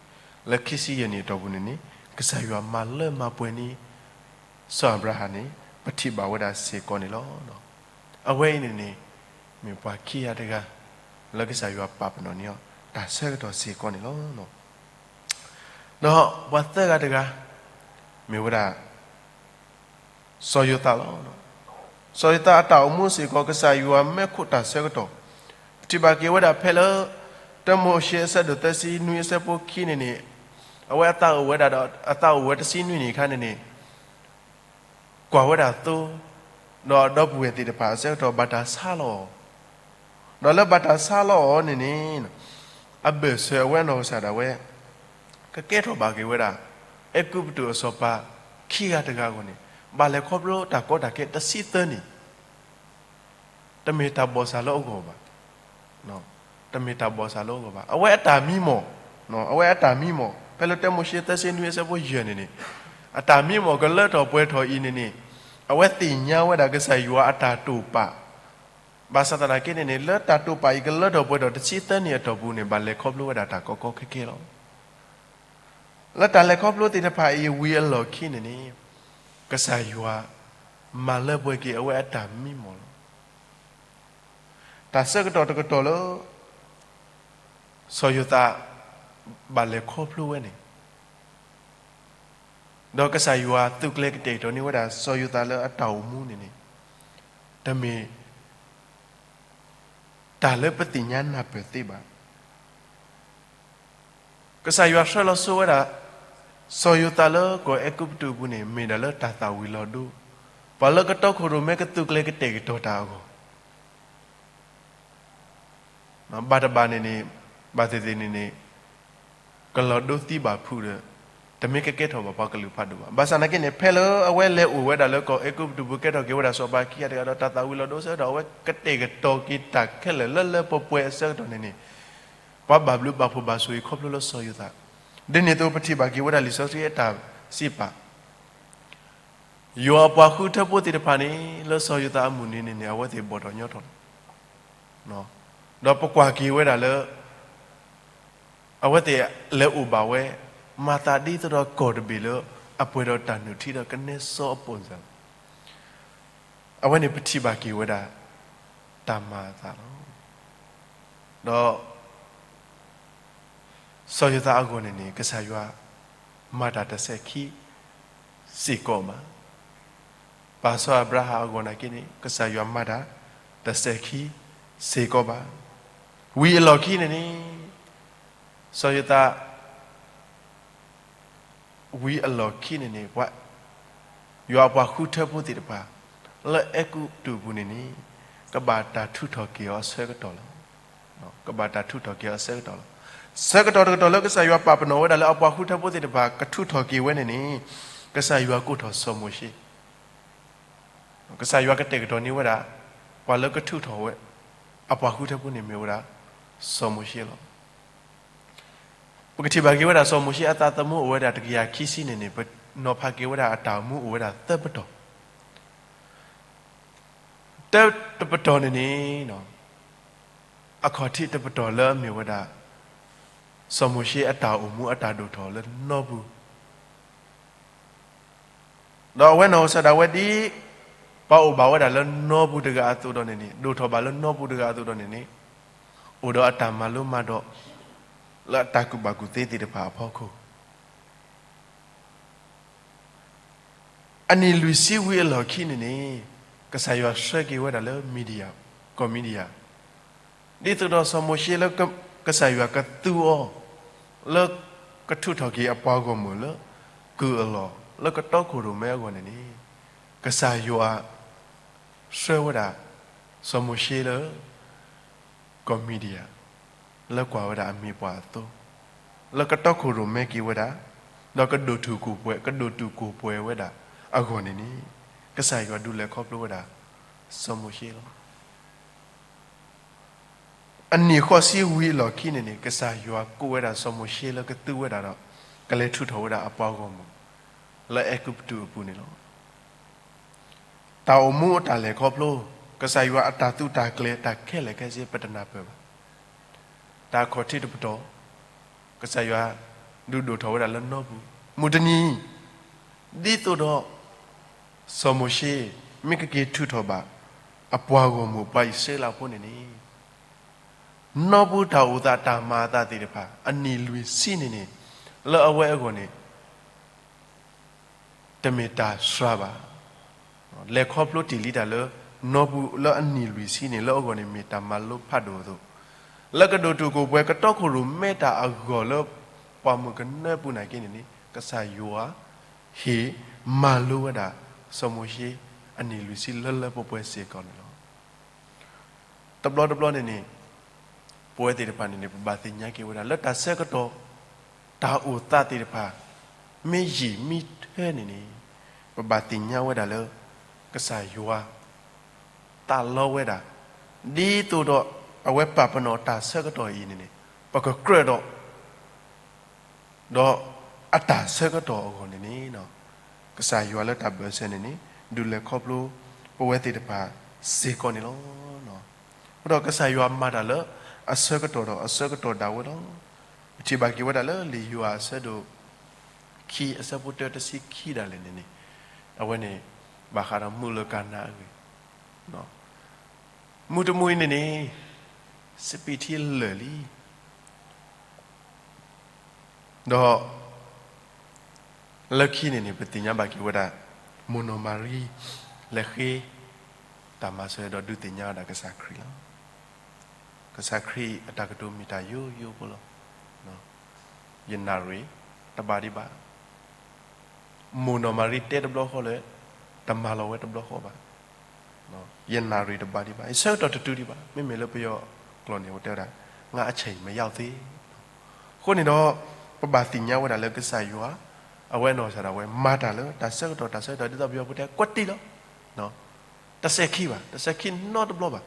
လၢခံဆံယဲၢ်နံၣ်အတီၢ်ပူၤန့ၣ်န့ၣ် ကစၢ်ယွၤမၤလၢမၤပှဲၤန့ၢ် စီၤအၤဘြၤဟၣ်န့ၣ် ပထံၣ်ဘၣ်ဝဲဒၣ်စ့ၢ်ကီးန့ၣ်လီၤ. အဝဲအံၤန့ၣ်န့ၣ် မ့ၢ်ပှၤခံဂၤတဂၤ လၢကစၢ်ယွၤပာ်ပနီၣ်န့ၢ်အီၤ တၢ်ဆၢကတီၢ်စ့ၢ်ကီးန့ၣ်လီၤ. ဒီးပှၤသၢဂၤတဂၤ မ့ၢ်ဝဲဒၣ် စီၤယိၤသးလီၤ. စီၤယိၤသးအတၢ်အိၣ်မူစ့ၢ်ကီး ကစၢ်ယွၤမၢခိၣ်တၢ်ဆၢကတီၢ်, ပထံၣ်ဘၣ်က့ၤဝဲဒၣ်ဖဲလၢ တၢမိၤၡ့အဆၢဒိၣ်သၢဆံနွံအဆၢဖိခံန့ၣ်န့ၣ်, အဝဲအသးအိၣ်ဝဲဒၣ်ဒီး အသးအိၣ်ဝဲတဆံနွံနံၣ်အခါန့ၣ်န့ၣ် ကွၢ်ဝဲဒၣ်သိ, ဒီးအဒီပုၢ်ဝဲၢ်သ့ၣ်တဖၣ်အဆၢကတီၢ်ဘၣ်တၢ်ဆါလီၤအီၤ, ဒီးလၢဘၣ်တၢ်ဆါလီၤအီၤန့ၣ်န့ၣ်, အဘၢၣ်စၢၤအဝဲအနီၢ်ကစၢ်ဒၣ်ဝဲ ကကဲထီၣ်ဘၣ်က့ၤဝဲဒၣ် အဲၤကူပတူးအစီၤပၤခံဂၤတဂၤအဂီၢ်န့ၣ်, ဘၣ်လဲၤခီဖျိတၢ်ကီတၢ်ခဲတဆံသၢနံၣ် တမ့ၢ်တၢ်ဘီၣ်စၢ်လၢအဂီၢ်ဘၣ်. တမ့ၢ်တၢ်ဘီၣ်စၢ်လၢအဂီၢ်ဘၣ်. အဝဲအတၢ်မံမီၢ်, အဝဲအတၢ်မံမီၢ် ဖဲလၢတၢမိၤၡ့သၢဆံနွံအဆၢဖိယဲၢ်န့ၣ်န့ၣ်, အတၢ်မံမီၢ်ကလၢထီၣ်ပှဲၤထီၣ်အံၤန့ၣ်န့ၣ်, အဝဲသ့ၣ်ညါဝဲဒၣ်ကစၢ်ယွၤအတၢ်တိာ်ပာ်, ဘၣ်ဆၣ်သနာ်က့န့ၣ်န့ၣ် လၢတၢ်တိာ်ပာ်အံၤကလၢထီၣ်ပှဲၤထီၣ်တဆံသၢနံၣ်အတီၢ်ပူၤန့ၣ် ဘၣ်လဲၤခီဖျိဝဲဒၣ်တၢ်ကီကီခဲခဲလီၤ. လၢတၢ်လဲၤခီဖျိသ့ၣ်တဖၣ်အံၤဝံၤအလီၢ်ခံန့ၣ်န့ၣ်, ကစၢ်ယွၤ မၤလၢပှဲၤက့ၤအဝဲအတၢ်မံမီၢ်လီၤ. တၢ်ဆၢကတီၢ်တကတီၢ်လၢ စီၤယိၤသး ဘၣ်လဲၤခီဖျိဝဲန့ၣ်, ဒီးကစၢ်ယွၤသုးကျဲၤကတဲာ်ကတီၤန့ၢ်ဝဲဒၣ် စီၤယိၤသးလၢအတၢ်အိၣ်မူန့ၣ်န့ၣ်, တမ့ၢ် တၢ်လၢပသ့ၣ်ညါနၢ်ပၢၢ်သ့ဘၣ်. ကစၢ်ယွၤဆှၢလီၤဆိဝဲဒၣ် စီၤယိၤသးလၢကီၢ်အဲၤကူပတူးအပူၤန့ၣ် မ့ၢ်ဒၣ်လၢတၢ်သၣ်ဝံၤလီၤဒိ, ပှၤလၢကတီခိၣ်ရိၣ်မဲကသုးကျဲၤကတဲာ်ကတီၤတၢ်အဂီၢ် ဘၣ်တဘၣ်န့ၣ်န့ၣ်, ဘၣ်သ့ၣ်သ့ၣ်န့ၣ်န့ၣ်, ကလီၤဒိသံဘၣ်ဖုးဒီး တမ့ၢ်ကကဲထီၣ်ဘၣ်ပှၤကလုာ်ဖးဒိၣ်ဘၣ်. ဘၣ်ဆၣ်သနာ်က့န့ၣ် ဖဲလၢအဝဲလဲၤအိၣ်ဝဲဒၣ်လၢကီၢ်အဲၤကူပတူးပူၤ ကဲထီၣ်က့ၤဝဲဒၣ်စီၤပၤခံဂၤတဂၤဒီး တၢ်သၣ်ဝံၤလီၤဒိအဆၢကတီၢ် အဝဲကတဲာ်ကတီၤက့ၤတၢ်ခဲလၢာ်လၢလၢပှဲၤပှဲၤအဆၢကတီၢ်န့ၣ်န့ၣ်, ပှၤဘၣ်ဘျုးဘၣ်ဖှိၣ်ဘၣ်ဆိၣ်ဂ့ၤခီဖျိလၢစီၤယိၤသး, ဒ်န့ၣ်အသိးပထံၣ်ဘၣ်က့ၤဝဲဒၣ်လံာ်စီဆှံအတၢ်စံးပာ် ယွၤအပှၤဃုထၢဖိသ့ၣ်တဖၣ်န့ၣ် လၢစီၤယိၤသးအမုၢ်နံၤန့ၣ်န့ၣ် အဝဲသ့ၣ်ဘီၣ်ထီၣ်ညီထီၣ်လီၤ. ဒီးပကွၢ်က့ၤဝဲဒၣ်လၢ အဝဲသ့ၣ်လဲၤအိၣ်ဘၣ်ဝဲ မၤသးဒ်သိးဒီးကီၢ်တဘ့ၣ်လၢ အပှဲၤဒီးတၢ်နုၢ်ထံဒီးကနဲစီအပိၣ်စၢၤလီၤ. အဝဲန့ၣ်ပထံၣ်ဘၣ်က့ၤဝဲဒၣ် တၢ်မၤအသးလီၤ. ဒီး စီၤယိၤသးအဂီၢ်န့ၣ်န့ၣ် ကစၢ်ယွၤ မၤတၢ်တစဲးခံ စ့ၢ်ကီးဘၣ်. ပၢ်စီၤအၤဘြၤဟၣ်အဂီၢ်နာ်က့န့ၣ် ကစၢ်ယွၤမၤတၢ် တစဲးခံ စ့ၢ်ကီးဘၣ်. ဝံၤအလီၢ်ခံန့ၣ်န့ၣ် စီၤယိၤသး ဝံၤအလီၢ်ခံန့ၣ်န့ၣ် ပှၤ ယွၤအပှၤဃုထၢဖိသ့ၣ်တဖၣ် လၢအဲၤကူပတူးပူၤန့ၣ်န့ၣ် ကဘၣ်တၢ်ထုးထီၣ်က့ၤအီၤအဆၢကတီၢ်လီၤ. ကဘၣ်တၢ်ထုးထီၣ်က့ၤအီၤအဆၢကတီၢ်လီၤ. ဆၢကတီၢ်တကတီၢ်လၢကစၢ်ယွၤပာ်ပနီၣ်ဝဲဒၣ်လၢအပှၤဃုထၢဖိသ့ၣ်တဖၣ် ကထုးထီၣ်က့ၤဝဲန့ၣ်န့ၣ် ကစၢ်ယွၤကိးထီၣ်စီၤမိၤၡ့ ကစၢ်ယွၤကတဲာ်ကတီၤန့ၢ်ဝဲဒၣ် ပှၤလၢကထုးထီၣ်ဝဲ အပှၤဃုထၢဖိန့ၣ်မ့ၢ်ဝဲဒၣ် စီၤမိၤၡ့လီၤ. ပကထံၣ်ဘၣ်က့ၤဝဲဒၣ်စီၤမိၤၡ့အသးသမူအိၣ်ဝဲဒၣ်တကယၤခံဆံန့ၣ်န့ၣ် ပနီၤဖးက့ၤဝဲဒၣ်အတၢ်အိၣ်မူအိၣ်ဝဲဒၣ်သၢပတီၢ်. တၢတပတီၢ်န့ၣ်န့ၣ် အခီၣ်ထံးတပတီၢ်လၢအမ့ၢ်ဝဲဒၣ် စီၤမိၤၡ့အတၢ်အိၣ်မူအတၢ်ဒိၣ်ထီၣ်လၢနီပူၤ ဒီးအဝဲနီၢ်ကစၢ်ဒၣ်ဝဲဒ် ပှၤအိၣ်ဘၣ်ဝဲဒၣ်လၢနီပူၤတဂၤအသိးဒီးန့ၣ်န့ၣ် ဒိၣ်ထီၣ်ဘၣ်လၢနီပူၤတဂၤအသိးဒီးန့ၣ်န့ၣ် အိၣ်ဒီးအတၢ်မၤလိမၤဒိး လၢအတၢ်ကူၣ်ဘၣ်ကူၣ်သ့သ့ၣ်တဖၣ်အဖီခိၣ် အနံၣ်လွံၢ်ဆံဝံၤအလီၢ်ခံန့ၣ်န့ၣ် ကစၢ်ယွၤဆှၢက့ၤဝဲဒၣ်လၢမံၤဒယၣ်, ကီၢ်မံၤဒယၣ်, ဒ်သိးဒီးစီၤမိၤၡ့လၢကစၢ်ယွၤကသူအီၤ လၢကထုးထီၣ်က့ၤအပှၤဂီၢ်မုၢ်လၢကုၢ်အလီၢ် လၢကတီခိၣ်ရိၣ်မဲအဂီၢ်န့ၣ်န့ၣ် ကစၢ်ယွၤဆှၢဝဲဒၣ် စီၤမိၤၡ့လၢ ကီၢ်မံၤဒယၣ် လၢကွၢ်ဝဲဒၣ်အမ့ၢ်ပှၤအသိး, လၢကတီခိၣ်ရိၣ်မဲက့ၤဝဲဒၣ်, ဒီးကဒိၣ်တုာ်ကိၢ်ပှဲၤ, ကဒိၣ်တုာ်ကိၢ်ပှဲၤဝဲဒၣ်အဂီၢ်န့ၣ်န့ၣ်, ကစၢ်ယွၤဒုးလဲၤခီဖျိဝဲဒၣ် စီၤမိၤၡ့လီၤ. အနံၣ်ဃိးဆံဝံၤအလီၢ်ခံန့ၣ်န့ၣ် ကစၢ်ယွၤကိးဝဲဒၣ်စီၤမိၤၡ့လၢကသူဝဲဒၣ်ဒီး ကလဲၤထုးထီၣ်ဝဲဒၣ်အပှၤဂီၢ်မုၢ် လၢအဲၤကူပတူးအပူၤန့ၣ်လီၤ. တၢ်အိၣ်မူအတၢ်လဲၤခီဖျိ, ကစၢ်ယွၤအတၢ်သူတၢ်ကျဲၤ တၢ်ခဲလၢာ်ခဲဆ့ ပတနၢ်ပၢၢ်ဘၣ်. တၢ်အခီၣ်ထံးတပတီၢ်, ကစၢ်ယွၤဒုးဒိၣ်ထီၣ်ဝဲဒၣ်လၢနီပူၤ, မုၢ်တနံၤ, ဒ်သိးဒီး စီၤမိၤၡ့ မ့ၢ်ကက့ၤထုးထီၣ်ဘၣ် အပှၤဂီၢ်မုၢ်ပှၤအံၣ်စရ့လးဖိန့ၣ်န့ၣ် နီပူၤတၢ်အိၣ်သးတၢ်မၤအသးသ့ၣ်တဖၣ် အနံၣ်လွံၢ်ဆံန့ၣ်န့ၣ် လၢအဝဲအဂီၢ်န့ၣ် တမ့ၢ်တၢ်စှၤဘၣ်. လဲၤခီဖျိတ့ၢ်လံတၢ်လၢ နီၢ်ပူၤလၢအနံၣ်လွံၢ်ဆံန့ၣ် လၢအဂီၢ်န့ၣ် မ့ၢ်တၢ်မၤလိဖးဒိၣ်အသိး, လၢကဒိၣ်တုာ်ခိၣ်ပှဲၤကတီခိၣ်ရိၣ်မဲတၢ်အဂီၢ်လၢ ပှၤမုၣ်ကနၢပူၤနာ်က့န့ၣ်န့ၣ် ကစၢ်ယွၤ ဟ့ၣ်မၤလိဝဲဒၣ် စီၤမိၤၡ့ အနံၣ်လွံၢ်ဆံလၢလၢပှဲၤပှဲၤစ့ၢ်ကီးန့ၣ်လီၤ. တဘျီတဘျီန့ၣ်န့ၣ် ပဝဲသ့ၣ်တဖၣ်န့ၣ်န့ၣ် ပဘၣ်သ့ၣ်ညါက့ၤဝဲဒၣ် လၢတၢ်ဆၢကတီၢ် တၢ်အိၣ်သးသ့ၣ်တဖၣ် မ့ၢ်ယံာ်မ့ၢ်ထၢန့ၣ်န့ၣ် ပဘၣ်သ့ၣ်ညါဝဲဒၣ်လၢ ကစၢ်ယွၤ သးလီဝဲဒၣ် ဒ်သိးဒီး အဝဲပာ်ပနီၣ်တၢ်ဆၢကတီၢ်အံၤန့ၣ်န့ၣ် ပကကြၢးဒီး ဒီးအတၢ်ဆၢကတီၢ်အဂီၢ်န့ၣ်န့ၣ် ကစၢ်ယွၤလၢတၢ်ဘၢၣ်စၢၤန့ၣ်န့ၣ် ဒုးလဲၤခီဖျိ ပဝဲသ့ၣ်တဖၣ်စ့ၢ်ကီးန့ၣ်လီၤ. အဃိဒီးကစၢ်ယွၤမၤတၢ်လၢ အဆၢကတီၢ်ဒီးအဆၢကတီၢ်ဒၣ်ဝဲလီၤ. ပထံၣ်ဘၣ်က့ၤဝဲဒၣ်လၢလံာ်ယိၤဟၣ်အဆၢဒိၣ်ခံ အဆၢဖိတၢတဆံခံဒၣ်လဲာ်န့ၣ်န့ၣ် အဝဲန့ၣ် ဘၣ်ဃးဒီးမုၢ်လၢကၤနါအဂ့ၢ် မုၢ်တမုၢ်အံၤန့ၣ်န့ၣ် စပံးထံလၢာ်လံ. ဒီး လၢခံန့ၣ်န့ၣ် ပသ့ၣ်ညါဘၣ်က့ၤဝဲဒၣ် မိၢ်နီၢ်မၤရံ လဲၤဃ့ တၢ်မၤစၢၤဒီးဒုးသ့ၣ်ညါဝဲဒၣ်ကစၢ်ခရံာ်လီၤ. ကစၢ်ခရံာ်အတၢ်ကတိၤမ့ၢ်တၢ်ယိယိဖိလီၤ. ယနၣ်ရံၣ်တဘၣ်ဒံးဘၣ်. မိၢ်နီၢ်မၤရံတဲတဘျီဃီလၢ တမၤလီၤဝဲတဘျီဃီဘၣ်. ယနၣ်ရံၣ်တဘၣ်ဒံးဘၣ်. ယဆၢကတီၢ်တတုၤဒံးဘၣ်. မ့မ့ၢ်လၢပယီၤကျိာ်န့ၣ် အဝဲတဲဝဲဒၣ် ငါအချိန်မရောက်သေး. အဃိန့ၣ်ဒီး ပဘၣ်သ့ၣ်ညါဝဲဒၣ်လၢကစၢ်ယွၤ အဝဲအနီၢ်ကစၢ်ဒၣ်ဝဲ မၤတၢ်လၢတၢ်ဆၢကတီၢ်တၢ်ဆၢကတီၢ် ဒ်သိးပယီၤဖိတဲ ကွၢ်တံၢ်လီၤ. တစဲးခံဘၣ်, တစဲးခံနီတဘျီဘၣ်.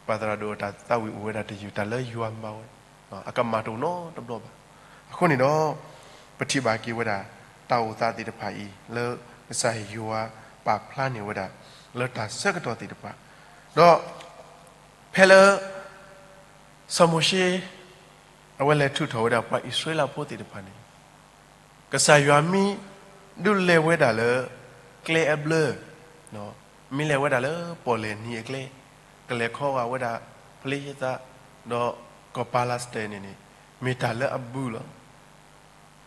ပှၤသရၣ်ဒိၣ်အတၢ်သးဝံၣ်အိၣ်ဝဲဒၣ်တယုၢ် တၢ်လၢယွၤမၤဝဲ အကမၣ်တအိၣ်နီတဘျီဘၣ်. အဃိန့ၣ်ဒီး ပထံၣ်ဘၣ်က့ၤဝဲဒၣ် တၢ်အိၣ်သးသ့ၣ်တဖၣ်အံၤ လၢကစၢ်ယွၤပာ်ဖျါန့ၢ်ဝဲဒၣ် လၢတၢ်ဆၢကတီၢ်သ့ၣ်တဖၣ်, ဒီး ဖဲလၢ စီၤမိၤၡ့ အဝဲလဲၤထုးထီၣ်ဝဲဒၣ်ပှၤအံၣ်စရ့လးဖိသ့ၣ်တဖၣ်န့ၣ် ကစၢ်ယွၤမ့ၢ်ဒုးလဲၤဝဲဒၣ်လၢ ကျဲအဘျၢ, မ့ၢ်လဲၤဝဲဒၣ်လၢပီၣ်လဲၣ်နံၤအကျဲ, ကလဲၤခီဂာ်ဝဲဒၣ် ဖလ့ၡသး ဒီးကီၢ်ပၤလးစတၢၣ်န့ၣ်န့ၣ် မ့ၢ်တၢ်လၢအဘုလီၤ.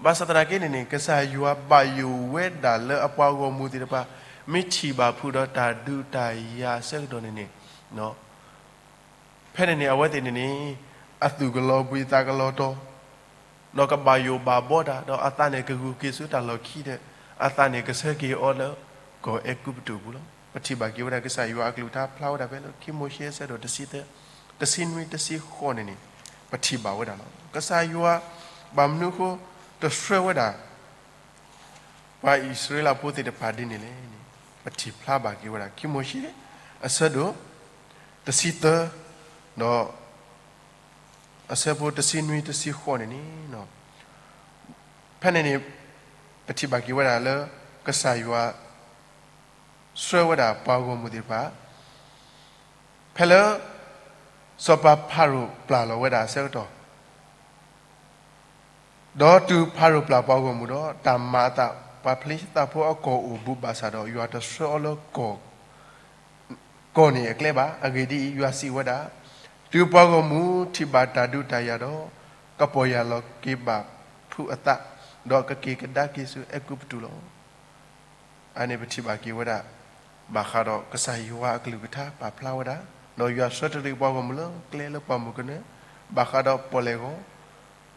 ဘၣ်ဆၣ်သနာ်က့န့ၣ်န့ၣ် ကစၢ်ယွၤဘၣ်ယိၣ်ဝဲဒၣ်လၢအပှၤဂီၢ်မုၢ်သ့ၣ်တဖၣ် မ့ၢ်ထံၣ်ဘၣ်ဖုးဒီးတၢ်ဒုးတၢ်ယၤအဆၢကတီၢ်န့ၣ်န့ၣ် ဖဲန့ၣ်န့ၣ် အဝဲသ့ၣ်န့ၣ်န့ၣ် အသူၣ်ကလီၤဘှံးသးကလီၤတီၤ, ဒီးကဘၣ်ယိၣ်ဘၣ်ဘှီတၢ်, ဒီးအသးန့ၣ်ကဂုာ်က့ၤဆူတၢ်လီၢ်ခံဒီး အသးန့ၣ်ကဆှၢက့ၤအီၤလၢကီၢ်အဲၤကူပတူးပူၤလီၤ. ပထံၣ်ဘၣ်က့ၤဝဲဒၣ်ကစၢ်ယွၤအကလုၢ်ကထါဖျါဝဲဒၣ်ဖဲလၢ ခံမိၤၡ့အဆၢဒိၣ်တဆံသၢ, တဆံနွံတဆံဃိးန့ၣ်န့ၣ် ပထံၣ်ဘၣ်ဝဲဒၣ်လီၤ. ကစၢ်ယွၤ ဘၣ်မနုၤအဃိ တဆှၢဝဲဒၣ် ပှၤအံၣ်စရ့လးဖိသ့ၣ်တဖၣ်ဒ်န့ၣ်လဲၣ်န့ၣ် ပထံၣ်ဖျါဘၣ်က့ၤဝဲဒၣ် ခံမိၤၡ့ အဆၢဒိၣ် တဆံသၢ ဒီး အဆၢဖိတဆံနွံတဆံဃိးန့ၣ်န့ၣ်, ဖဲန့ၣ်န့ၣ် ပထံၣ်ဘၣ်က့ၤဝဲဒၣ်လၢ ကစၢ်ယွၤ ဆှၢဝဲဒၣ်ပှၤဂီၢ်မုၢ်သ့ၣ်တဖၣ် ဖဲလၢ စီၤပၤဖၤရိၤပျၢ်လီၤဝဲဒၣ်အဆၢကတီၢ် ဒီးတုၤဖၤရိၤပျၢ်ပှၤဂီၢ်မုၢ်ဒီး တၢ်မၤအသး ပှၤဖလ့ၡသးဖိအကီၢ်အိၣ်ဘူးဘၣ်ဆၣ်ဒီး ယွၤတဆှၢအီၤလၢကီၢ် ကီၢ်န့ၣ်အကျဲဘၣ်. အဂ့ၢ်ဒ်အံၤ, ယွၤစံးဝဲဒၣ်, တုၤပှၤဂီၢ်မုၢ်ထံၣ်ဘၣ်တၢ်ဒုးတၢ်ယၤဒီး ကပီၢ်ယၢ်လီၤက့ၤဘၣ်ဖုးအသး, ဒီးကက့ၤကဒါက့ၤဆူအဲၤကူပတူးလီၤ. အန့ၣ်ပထံၣ်ဘၣ်က့ၤဝဲဒၣ် ဘၣ်ဃးဒီးကစၢ်ယွၤအကလုၢ်ကထါပာ်ဖျါဝဲဒၣ်, ဒီးယွၤဆှၢတရံးပှၤဂီၢ်မုၢ်လၢကျဲလၢပှၢ်မုၢ်ကနၢ, ဘၣ်ဃးဒီးပီၣ်လဲၣ်ဂီၤ,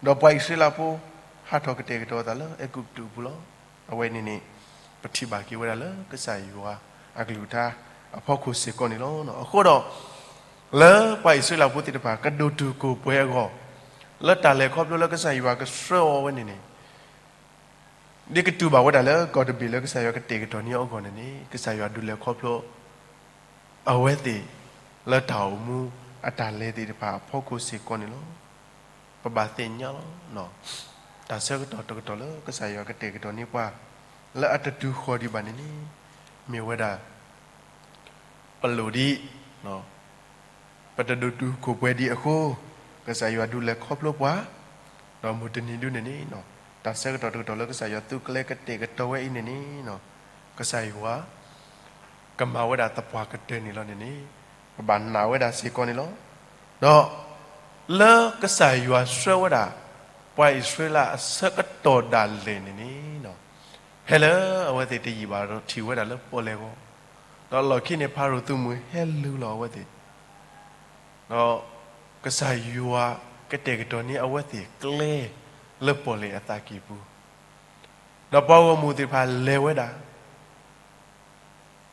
ဒီးပှၤအံၣ်စရ့လးဖိ ဟးထီၣ်ကတဲာ်ကတီၤအသးလၢအဲၤကူပတူးအပူၤလီၤ. အဝဲန့ၣ်န့ၣ် ပထံၣ်ဘၣ်က့ၤဝဲဒၣ်လၢကစၢ်ယွၤအကလုၢ်ကထါအဖီခိၣ်စ့ၢ်ကီးန့ၣ်လီၤ. အဃိဒီး လၢပှၤအံၣ်စရ့လးဖိသ့ၣ်တဖၣ် ကဒိၣ်တုာ်ခိၣ်ပှဲၤအဂီၢ်, လၢတၢ်လဲၤခီဖျိလၢကစၢ်ယွၤကဆှၢအီၤဝဲန့ၣ်န့ၣ် ဒ်ကတူၢ်ဘၣ်ဝဲဒၣ်လၢကီၢ်တဘ့ၣ်လၢကစၢ်ယွၤကတဲာ်ကတီၤန့ၢ်အီၤအဂီၢ်န့ၣ်န့ၣ် ကစၢ်ယွၤဒုးလဲၤခီဖျိ အဝဲသ့ၣ် လၢတၢ်အိၣ်မူအတၢ်လဲၤသ့ၣ်တဖၣ်အဖီခိၣ်စ့ၢ်ကီးန့ၣ်လီၤ. ပဘၣ်သ့ၣ်ညါလီၤ. တၢ်ဆၢကတီၢ်တကတီၢ်လၢကစၢ်ယွၤကတဲာ်ကတီၤန့ၢ်ပှၤ လၢအတတုၤဃီၤဒံးဘၣ်န့ၣ်န့ၣ် မ့ၢ်ဝဲဒၣ် ပလိၣ်ဒ် ပတဒိၣ်တုာ်ခိၣ်ပှဲၤဒံးအဃိ, ကစၢ်ယွၤဒုးလဲၤခီဖျိပှၤ, ဒီးမုၢ်တနံၤဒုန့ၣ်န့ၣ် တၢ်ဆၢကတီၢ်တကတီၢ်လၢကစၢ်ယွၤသုးကျဲၤကတဲာ်ကတီၤဝဲအံၤန့ၣ်န့ၣ် ကစၢ်ယွၤ ကမၤဝဲဒၣ်သပှၢ်ကတၢၢ်န့ၣ်လီၤန့ၣ်န့ၣ် ပဘၣ်နာ်ဝဲဒၣ်စ့ၢ်ကီးန့ၣ်လီၤ. ဒီး လၢကစၢ်ယွၤဆှၢဝဲဒၣ် ပှၤအံၣ်စရ့လးအဆၢကတီၢ်ဒၣ်လဲာ်န့ၣ်န့ၣ်, ဖဲလၢအဝဲသ့ၣ်တယံာ်ဘၣ်ဒီးထံၣ်ဝဲဒၣ်လၢပီၣ်လဲၣ်အဂီၢ်, ဒီးအလီၢ်ခံန့ၣ် ဖၤရိၤသုးမုၢ်ဟဲလုၢ်လီၤအဝဲသ့ၣ်, ဒီးကစၢ်ယွၤကတဲာ်ကတီၤန့ၢ်အဝဲသ့ၣ်ကျဲလၢပီၣ်လဲၣ်အသးကံၢ်ပူၤ, ဒီးပှၤဂီၢ်မုၢ်သ့ၣ်တဖၣ်လဲၤဝဲဒၣ်,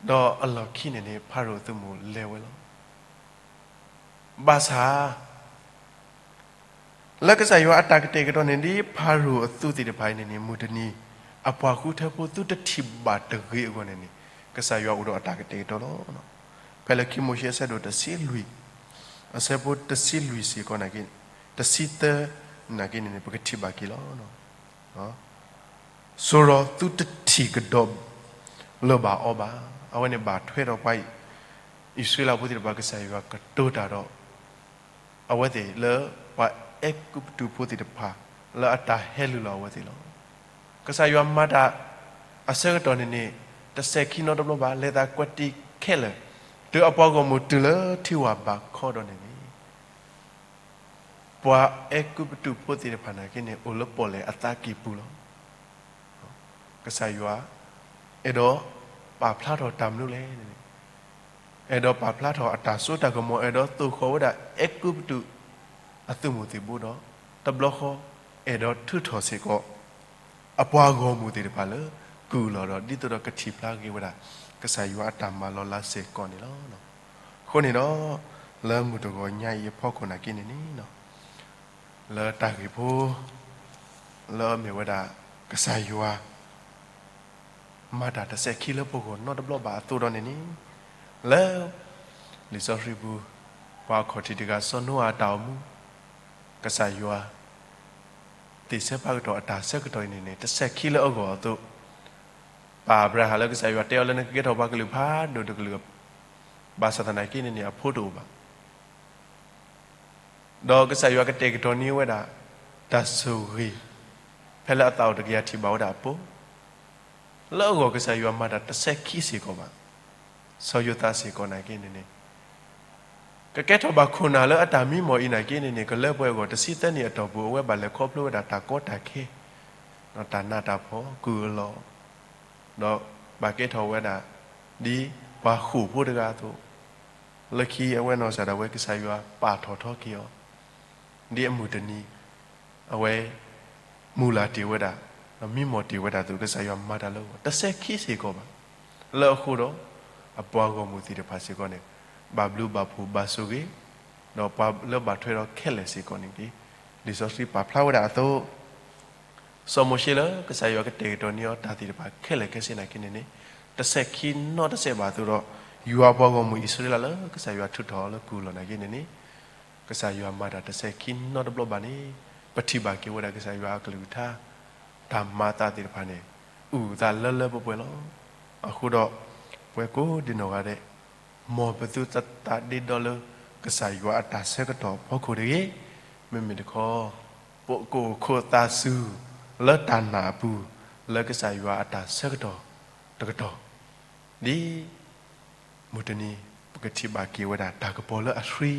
ဒီးအလီၢ်ခံန့ၣ်န့ၣ် ဖၤရိၤသုးမုၢ်လဲၤဝဲလီၤ. ဘၣ်ဆၣ် လၢကစၢ်ယွၤအတၢ်ကတဲာ်ကတီၤန့ၣ် ဒ်ဖၤရိၤအသုးသ့ၣ်တဖၣ်အံၤန့ၣ်န့ၣ် မုၢ်တနံၤ အပှၤဃုထၢဖိသုတထံၣ်ဘၣ်တဂ့ၤအဂီၢ်န့ၣ်န့ၣ် ကစၢ်ယွၤအိၣ်ဒီးအတၢ်ကတဲာ်ကတီၤလီၤ. ဖဲလၢခံမိၤၡ့အဆၢဒိၣ်တဆံလွံၢ်, အဆၢဖိတဆံလွံၢ်စ့ၢ်ကီး, တဆံသၢနာ်က့န့ၣ်န့ၣ် ပကထံၣ်ဘၣ်က့ၤလီၤ. စိၤဒီးသုတထံၣ်ကဒီးလၢၤဘၣ်အီၤဘၣ်. အဝဲန့ၣ်ဘၣ်ထွဲဒီးပှၤအံၣ်စရ့လးဖိသ့ၣ်တဖၣ် ကစၢ်ယွၤကတိၤတၢ်ဒီး အဝဲသ့ၣ်လၢပှၤအဲၤကူပတူးဖိသ့ၣ်တဖၣ် လၢအတၢ်ဟဲလုၢ်လီၤအဝဲသ့ၣ်လီၤ. ကစၢ်ယွၤမၤတၢ်အဆၢကတီၢ်န့ၣ်န့ၣ် တစဲးခံနီတဘျီဘၣ်, လဲၤသးကွဲးတံၢ်ခဲလၢာ်, တုၤအပှၤဂီၢ်မုၢ်တုၤလၢထံဝၢ်ဘးခီဒီးန့ၣ်န့ၣ် ပှၤအဲၤကူပတူးဖိသ့ၣ်တဖၣ်နာ်က့န့ၣ် အိၣ်လၢပီၣ်လဲၣ်အသးကံၢ်ပူၤလီၤ. ကစၢ်ယွၤ အဲၣ်ဒိးပာ်ဖျါထီၣ်တၢ်မနုၤလဲၣ်န့ၣ်, အဲၣ်ဒိးပာ်ဖျါထီၣ်အတၢ်စိတၢ်ကမီၤ, အဲၣ်ဒိးသိၣ်ဃီၤဝဲဒၣ်အဲၤကူပတူးအသုးမုၢ်သံၣ်ဘိဒီး တဘျီဃီ အဲၣ်ဒိးထုးထီၣ်စ့ၢ်ကီး အပှၤဂီၢ်မုၢ်သ့ၣ်တဖၣ်လၢကုၢ်အလီၢ်ဒီး ဒ်သိးဒီးကထံၣ်ဖျါက့ၤဝဲဒၣ် ကစၢ်ယွၤအတၢ်မၤလီၤလးစ့ၢ်ကီးန့ၣ်လီၤ. အဃိန့ၣ်ဒီး လၢမုၢ်တဂီၤညါအံၤအဖီခိၣ်နာ်က့န့ၣ်န့ၣ် လၢတၢ်ဂ့ၢ်ဖိ လၢအမ့ၢ်ဝဲဒၣ် ကစၢ်ယွၤ မၤတၢ်တစဲးခံလၢပဂီၢ်နီတဘျီဘၣ်အသိးဒီးန့ၣ်န့ၣ်, လၢလံာ်စီဆှံပူၤ ပှၤအခီၣ်ထံးတဂၤစီၤနိအၤအတၢ်အိၣ်မူ ကစၢ်ယွၤ သ့ၣ်ဆၢဖးကတီၢ်အတၢ်ဆၢကတီၢ်အံၤန့ၣ်န့ၣ် တစဲးခံလၢအဂီၢ်အသိး, ပၢ်အၤဘြၤဟၣ်လၢကစၢ်ယွၤတဲအီၤလၢနကကဲထီၣ်ပှၤကလုာ်ဖးဒိၣ်တကလုာ် ဘၣ်ဆၣ်သနာ်က့န့ၣ်န့ၣ် အဖိတအိၣ်ဘၣ်. ဒီးကစၢ်ယွၤကတဲာ်ကတီၤန့ၢ်ဝဲဒၣ် တၢ်ဆိၣ်ဂ့ၤ ဖဲလၢအသးအိၣ်တကယၤထံၣ်ဘၣ်ဝဲဒၣ်အပူၤ, လၢအဂီၢ်ကစၢ်ယွၤမၤတၢ်တစဲးခံစ့ၢ်ကီးဘၣ်. စီၤယိၤသးစ့ၢ်ကီးနာ်က့န့ၣ်န့ၣ် ကကဲထီၣ်ဘၣ်ခိၣ်နၢ်လၢအတၢ်မံမီၢ်အံၤနာ်က့န့ၣ်န့ၣ် ကလၢပှဲၤအဂီၢ် တဆံသၢနံၣ်အတီၢ်ပူၤ အဝဲဘၣ်လဲၤခီဖျိဝဲဒၣ်တၢ်ကီတၢ်ခဲ ဒီးတၢ်နးတၢ်ဖှီၣ် ကုၢ်အလီၢ်, ဒီးဘၣ်ကဲထီၣ်ဝဲဒၣ် ဒ်ပှၤဃိာ်ဖိတဂၤအသိး, လၢခံအဝဲနီၢ်စၢ်ဒၣ်ဝဲ ကစၢ်ယွၤပာ်ထီၣ်ထီက့ၤအီၤ, ဒ်အမုၢ်တနံၤ အဝဲ မုၢ်လၢ်တ့ၢ်ဝဲဒၣ် ဒီးမံမီၢ်တ့ၢ်ဝဲဒၣ်အသိး ကစၢ်ယွၤမၤတၢ်လၢအဂီၢ် တစဲးခံစ့ၢ်ကီးဘၣ်. လၢအဃိဒီး အပှၤဂီၢ်မုၢ်သ့ၣ်တဖၣ်စ့ၢ်ကီးန့ၣ် ဘၣ်ဘျုးဘၣ်ဖှိၣ်ဘၣ်ဆိၣ်ဂ့ၤ, ဒီးပှၤလၢဘၣ်ထွဲဒီးခဲလၢာ်စ့ၢ်ကီးန့ၣ်က့ၤ လံာ်စီဆှံပာ်ဖျါဝဲဒၣ်အသိး စီၤမိၤၡ့လၢကစၢ်ယွၤကတဲာ်ကတီၤန့ၢ်အီၤတၢ်သ့ၣ်တဖၣ်ခဲလၢာ်ခဲဆ့နာ်က့န့ၣ်န့ၣ် တစဲးခံနီတစဲးဘၣ်အသိးဒီး ယွၤအပှၤဂီၢ်မုၢ်အံၣ်စရ့လးလၢကစၢ်ယွၤထုးထီၣ်အီၤလၢကုၢ်အလီၢ်နာ်က့န့ၣ်န့ၣ် ကစၢ်ယွၤမၤတၢ်တစဲးခံနီတဘျီဘၣ်န့ၣ် ပထံၣ်ဘၣ်က့ၤဝဲဒၣ်ကစၢ်ယွၤအကလုၢ်ကထါ တၢ်မၤအသးသ့ၣ်တဖၣ်န့ၣ် အုၣ်အသးလၢလၢပှဲၤပှဲၤလီၤ. အဃိဒီး ပဝဲကိးဒံနီၢ်ဂၤဒဲး မ်ပသုတသးဒ့ဒီလၢ ကစၢ်ယွၤအတၢ်ဆၢကတီၢ်အဖီခိၣ်တဂ့ၤ, မ့မ့ၢ်တခီ ပကအိၣ်ခိးသးစူၤ လၢတၢ်နာ်အပူၤ လၢကစၢ်ယွၤအတၢ်ဆၢကတီၢ်တကတီၢ် ဒ် မုၢ်တနံၤ ပကထံၣ်ဘၣ်က့ၤဝဲဒၣ်တၢ်ကပီၤလၢအဆှံ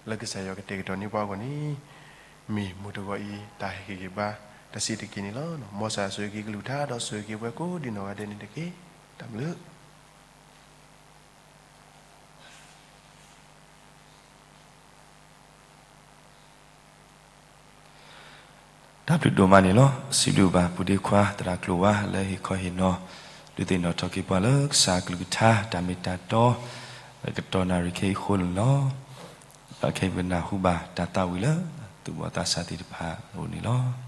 လၢကစၢ်ယွၤကတဲာ်ကတီၤန့ၢ်ပှၤအဂီၢ်န့ၣ် မ့ၢ်မုၢ်တဂီၤအံၤ တၢ်ဟ့ၣ်ဂံၢ်ဟ့ၣ်ဘါ တဆံးတက့ၢ်န့ၣ်လီၤ. မ်ကစၢ်ယွၤဆိၣ်ဂ့ၤက့ၤကလုၢ်ကထါဒီးဆိၣ်ဂ့ၤက့ၤပှၤကိးဒံနီၢ်ဂၤဒဲးန့ၣ်တက့ၢ်. တၢ်ဘျုး တၢ်ဘျုးဒိၣ်မးန့ၣ်လီၤ. စံးဘျုးဘၣ်ပုၢ်ဒ့ခွါသရၣ်ကျိၤဝါလၢဟ့ၣ်ခီဟ့ၣ်နီၤ ဒုးသ့ၣ်နီၣ်ထီၣ်က့ၤပှၤလၢကစၢ်အကလုၢ်ကထါ တၢ်မ့ၢ်တၢ်တီ လၢကတီၢ်နၣ်ရံၣ်ခဲအံၤအဃိန့ၣ်လီၤ. ဒီးခဲအံၤပနၢ်ဟူဘၣ်တၢ်သးဝံၣ်လၢ သူၣ်ဘီၣ်သးစၢ်သ့ၣ်တဖၣ်အအိၣ်န့ၣ်လီၤ.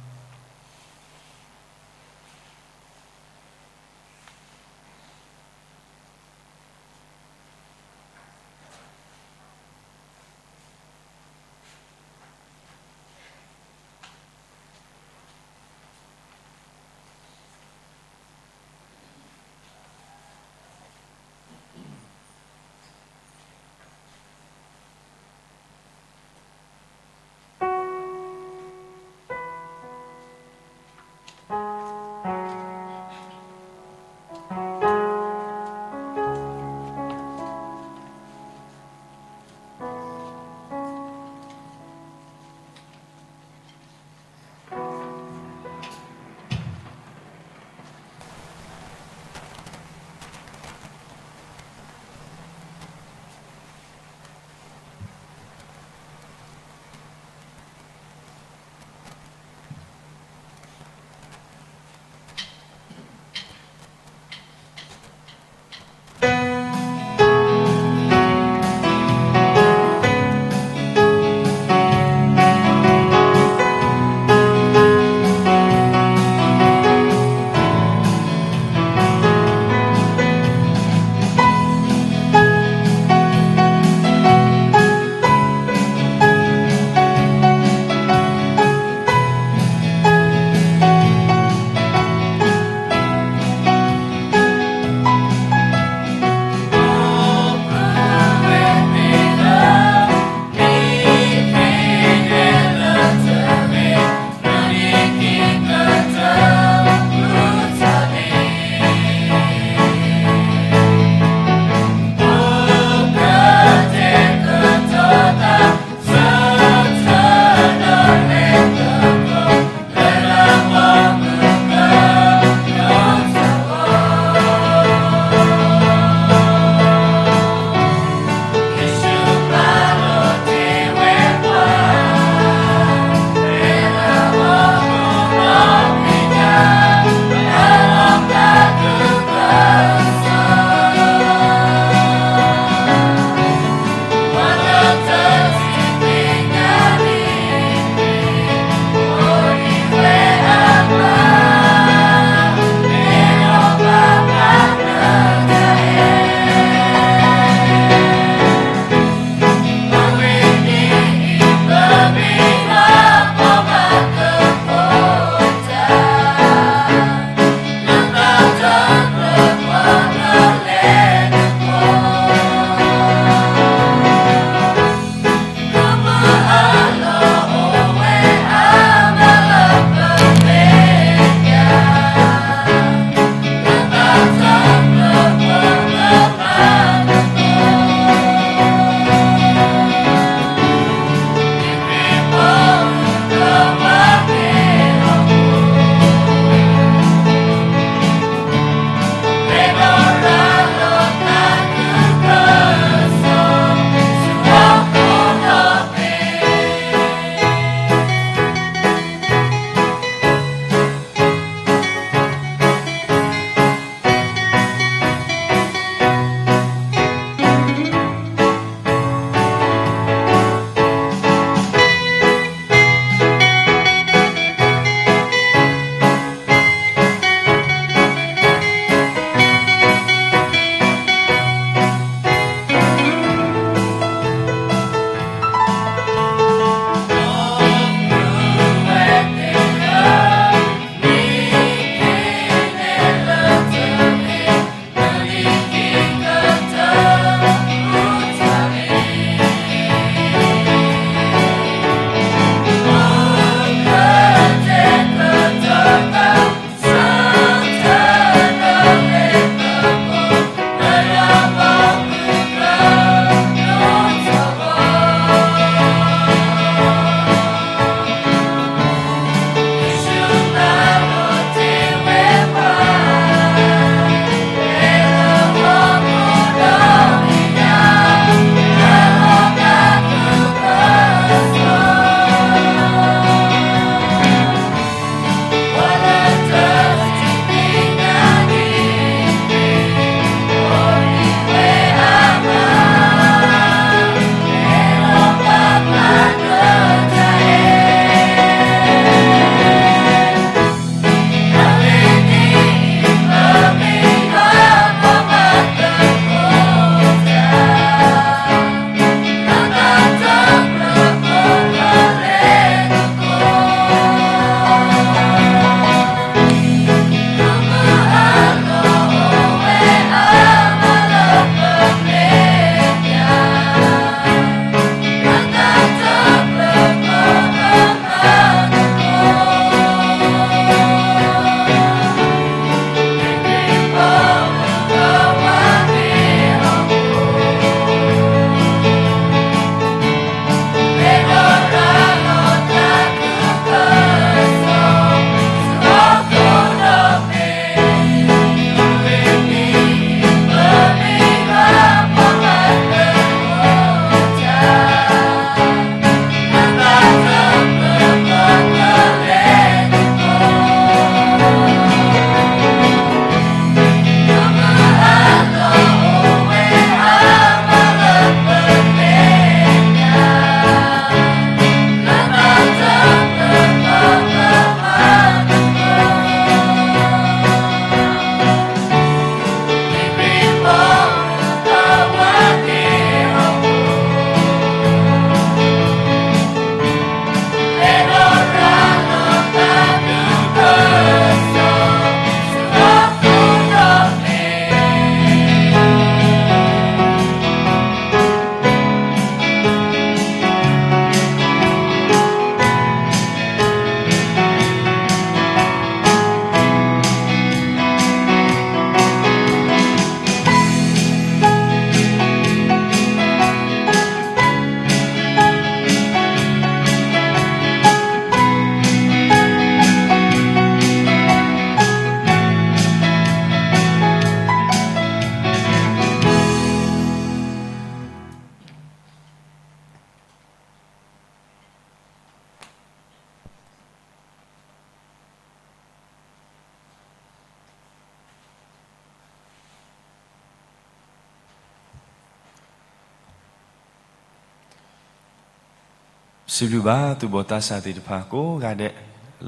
စံးဘျုးဘၣ်သူၣ်ဘီၣ်သးစၢ်သ့ၣ်တဖၣ်ကိးဂၤဒဲး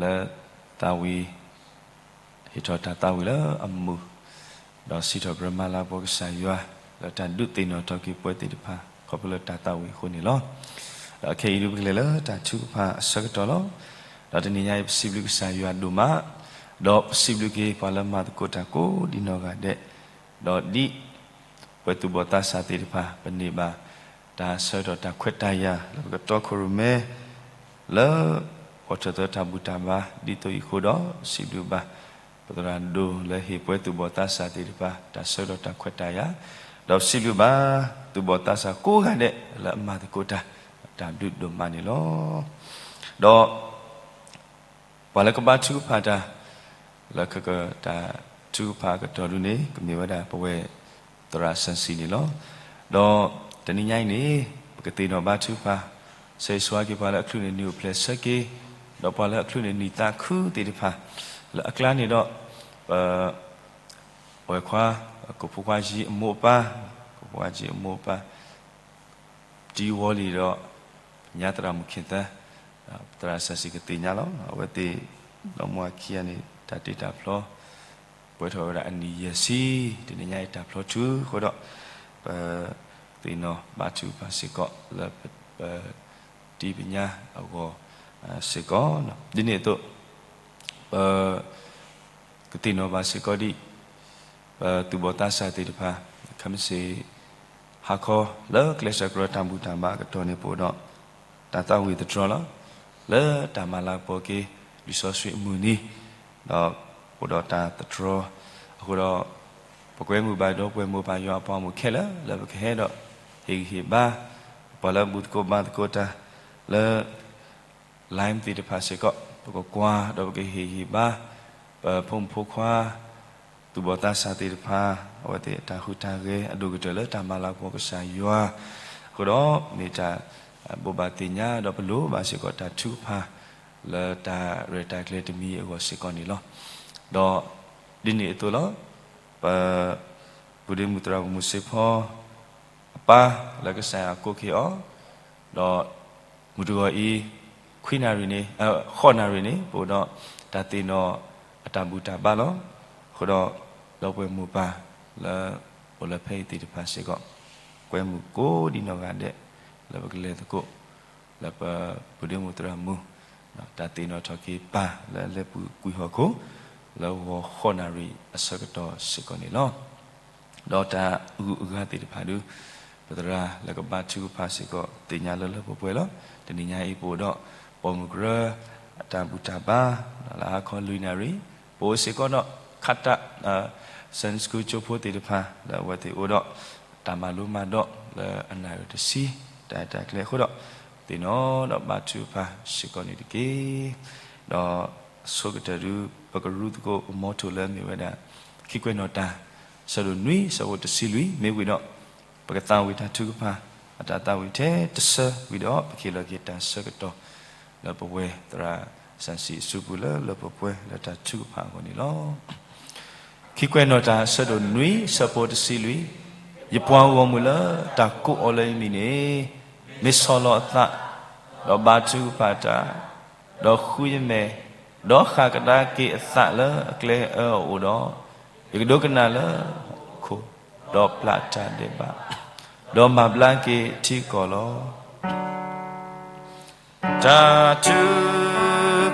လၢသးဝံၣ် ဟ့ၣ်ထီၣ်တၢ်သးဝံၣ်လၢအမုာ် ဒီးစံးထီၣ်ပတြၢၤမၤလၤကပီၤကစၢ်ယွၤ လၢတၢ်ဒုးသ့ၣ်နီၣ်ထီၣ်က့ၤပဝဲသ့ၣ်တဖၣ် ခီဖျိလၢတၢ်သးဝံၣ်အဃိန့ၣ်လီၤ. ဒီးခဲအံၤဒုးပကလဲၤလၢတၢ်ထုကဖၣ်အဆၢကတီၢ်လီၤ. ဒီးတနံၤညါအံၤပစံးဘျုးကစၢ်ယွၤဒိၣ်မး, ဒီးပစံးဘျုးက့ၤပှၤလၢမၤသကိးတၢ်ကိးဒံနီၢ်ဂၤဒဲး, ဒီးဒ် ပဝဲသူၣ်ဘီၣ်သးစၢ်သ့ၣ်တဖၣ် ပန့ၢ်ဘၣ် တၢ်ဆၢကတီၢ်တၢ်ခွဲးတၢ်ယာ် လၢပကတီခိၣ်ရိၣ်မဲ လၢ အိၣ်ထီၣ်သၢတၢ်ဘူၣ်တၢ်ဘါ ဒ်သိးအံၤအဃိဒီး စံးဘျုးဘၣ် ပသရၣ်ဒိၣ်လၢဟ့ၣ်ပဝဲသူၣ်ဘီၣ်သးစၢ်သ့ၣ်တဖၣ် တၢ်ဆၢကတီၢ်တၢ်ခွဲးတၢ်ယာ်, ဒီးစံးဘျုးဘၣ် သူၣ်ဘီၣ်သးစၢ်ကိးဂၤဒဲး လၢအမၤသကိးတၢ် တၢ်ဘျုးဒိၣ်မးန့ၣ်လီၤ. ဒီး ပှၤလၢကဘါထုကဖၣ်တၢ် လၢကကတၢၢ်တၢ်ထုကဖၣ်အကတီၢ်ဒုန့ၣ် ကမ့ၢ်ဝဲဒၣ်ပဝဲ သရၣ်စၢၣ်စံၣ်န့ၣ်လီၤ. ဒီးတနံၤညါအံၤန့ၣ် ပကသ့ၣ်နီၣ်ဘါထုကဖၣ် ဆၢဂ့ၤဆၢဝါက့ၤပှၤလၢအချုးန့ၢ်နံၣ်အိၣ်ဖျဲၣ်ဆၢက့ၤ, ဒီးပှၤလၢအချုးန့ၢ်နံၣ်သးခုသ့ၣ်တဖၣ် လၢအကျါန့ၣ်ဒီး ပ ပဝဲခွါ ကိးဖိခွါယံၤအမိၢ်အပၢ်, ကိးဖိခွါယံၤအမိၢ်အပၢ် တံဝီလံၤဒီး ညါသရၣ်မုၣ်ခ့သၢ, သရၣ်စၢၣ်စံၣ်ကသ့ၣ်ညါလီၤ. အဝဲသ့ၣ် လီမူအခံဂၤန့ၣ် တၢ်တ့တၢ်ဖျီ ပှဲၤထီၣ်ဝဲဒၣ်အနံၣ်ယဲၢ်ဆံ, တနံၤညါအံၤတၢ်ဖျီထူအဃိဒီး ပ သ့ၣ်နီၣ်ဘါထုကဖၣ်စ့ၢ်ကီးလၢပ တံၤပညါအဂီၢ်စ့ၢ်ကီး, ဒ်န့ၣ်အသိး ပ ကသ့ၣ်နီၣ်ဘၣ်စ့ၢ်ကီးဒ် ပသူၣ်ဘီၣ်သးစၢ်သ့ၣ်တဖၣ် ခဲမုၢ်ဆ့ၣ် ဟါခီလၢကျဲးစၢးကရၢတၢ်ဘူၣ်တၢ်ဘါအကတီၢ်န့ၣ် ပအိၣ်ဒီး တၢ်သးဝံၣ်သတြီလီၤ. လၢတၢ်မၤလၤကပီၤက့ၤ လံာ်စီဆှံအမုၢ်နံၤ, ဒီးအိၣ်ဒီးတၢ်သတြီ အဃိဒီး ပကွဲမုာ်ဘၣ်ဒီပုၢ်ဝဲၢ်မိၢ်ပၢ်ယွၤအပှၤဂီၢ်မုၢ်ခဲလၢာ် လၢပကဟဲဒီး ဟ့ၣ်ဂံၢ်ဟ့ၣ်ဘါ ပှၤလၢအဘူၣ်သကိးဘါသကိးတၢ် လၢ Line သ့ၣ်တဖၣ်စ့ၢ်ကီး ပကကွၢ်ဒီးပကဟ့ၣ်ဂံၢ်ဟ့ၣ်ဘါ ပဖိမုၣ်ဖိခွါ သူၣ်ဘီၣ်သးစၢ်သ့ၣ်တဖၣ် အဝဲသ့ၣ်အတၢ်ဟူးတၢ်ဂဲၤအဒိၣ်ကတၢၢ်လၢတၢ်မၤလၤကပီၤကစၢ်ယွၤ အဃိဒီး မ့ၢ်တၢ်ဘိးဘၣ်သ့ၣ်ညါဒီးပလိၣ်ဘၣ်စ့ၢ်ကီးတၢ်ထုကဖၣ် လၢတၢ်ရဲၣ်တၢ်ကျဲၤတမံၤအဂီၢ်စ့ၢ်ကီးန့ၣ်လီၤ. ဒီးဒ်န့ၣ်အသိးလီၤ. ပ ပုၢ်ဒ့မုၣ်သရၣ်မုၣ်စ့ဖီ အပၢ်လၢကစၢ်ယွၤကိးက့ၤအီၤ, ဒီးမုၢ်တဂီၤအံၤ ခွံနၣ်ရံၣ်န့ၣ်, ဃိးနၣ်ရံၣ်န့ၣ် ပအိၣ်ဒီးတၢ်သ့ၣ်နီၣ်အတၢ်ဘူၣ်တၢ်ဘါလီၤ. အဃိဒီး ဒီပုၢ်ဝဲၢ်မိၢ်ပၢ်လၢ အိၣ်လၢဖဲအံၤသ့ၣ်တဖၣ်စ့ၢ်ကီး ကွဲမုာ်ကိးဒံနီၢ်ဂၤဒဲး လၢပကလဲၤသကိး လၢပပုၢ်ဒ့မုၣ်သရၣ်မုၣ် တၢ်သ့ၣ်နီၣ်ထီၣ်က့ၤပၢ်လၢအလဲၤပူၤကွံာ်ဟီၣ်ခိၣ် လၢဂီၤဃိးနၣ်ရံၣ်အဆၢကတီၢ်စ့ၢ်ကီးန့ၣ်လီၤ. ဒီးတၢ်အုၣ်အဂၤသ့ၣ်တဖၣ်ဒုး ပသရၣ်လၢကဘါထုကဖၣ်စ့ၢ်ကီး သ့ၣ်ညါလၢလၢပှဲၤပှဲၤလီၤ. တနံၤညါအံၤပအိၣ်ဒီး ပိာ်မုၣ်ကရၢ အတၢ်ဘူၣ်တၢ်ဘါ လၢဟါခီလွံၢ်နၣ်ရံၣ်, ပအိၣ်စ့ၢ်ကီးဒီး ခးတၢ် Sunday School ကၠိဖိသ့ၣ်တဖၣ် လၢအဝဲသ့ၣ်အိၣ်ဒီး တၢ်မၤလိမၤဒိးလၢအနၣ်ရံၣ်တဆံ တၢ်အဲၣ်တၢ်ကျဲၤအဃိဒီး သ့ၣ်နီၣ်ဒီးဘါထုကဖၣ်စ့ၢ်ကီးန့ၣ်တက့ၢ်. ဒီးအဆိကတၢၢ်ဒုး ပကရူသကိးပမီထိၣ်လၢအမ့ၢ်ဝဲဒၣ် ခံကွဲးနီၣ်တၢ် ဆၢဒိၣ်နွံ ဆၢဖိတဆံလွံၢ် မ့ၢ်ဝံၤဒီး ပကသးဝံၣ်တၢ်ထုကဖၣ် အတၢ်သးဝံၣ်ထဲတဆၢဝံၤဒီး ပကဟ့ၣ်လီၤက့ၤတၢ်ဆၢကတီၢ် လၢပဝဲသရၣ်စၢၣ်စံၣ်အစုပူၤလၢလၢပှဲၤပှဲၤလၢတၢ်ထုကဖၣ်အဂီၢ်န့ၣ်လီၤ. ခံကွဲးနီၣ်တၢ် ဆၢဒိၣ်နွံ ဆၢဖိတဆံလွံၢ်, ယပှၤဂီၢ်မုၢ်လၢတၢ်ကိးအီၤလၢယမံၤန့ၣ် မ့ၢ်ဆီၣ်လီၤအသး, ဒီးဘါထုကဖၣ်တၢ်, ဒီးဃုယမဲာ်, ဒီးဃၣ်ကဒါက့ၤအသးလၢအကျဲအၢအအိၣ်ဒီး, ယကဒိကနၣ်လၢဟီၣ်ခိၣ်, ဒီးပျၢ်တၢ်ဒဲးဘး, ဒီးမၤဘျါက့ၤထံကီၢ်လီၤ. တၢ်ထု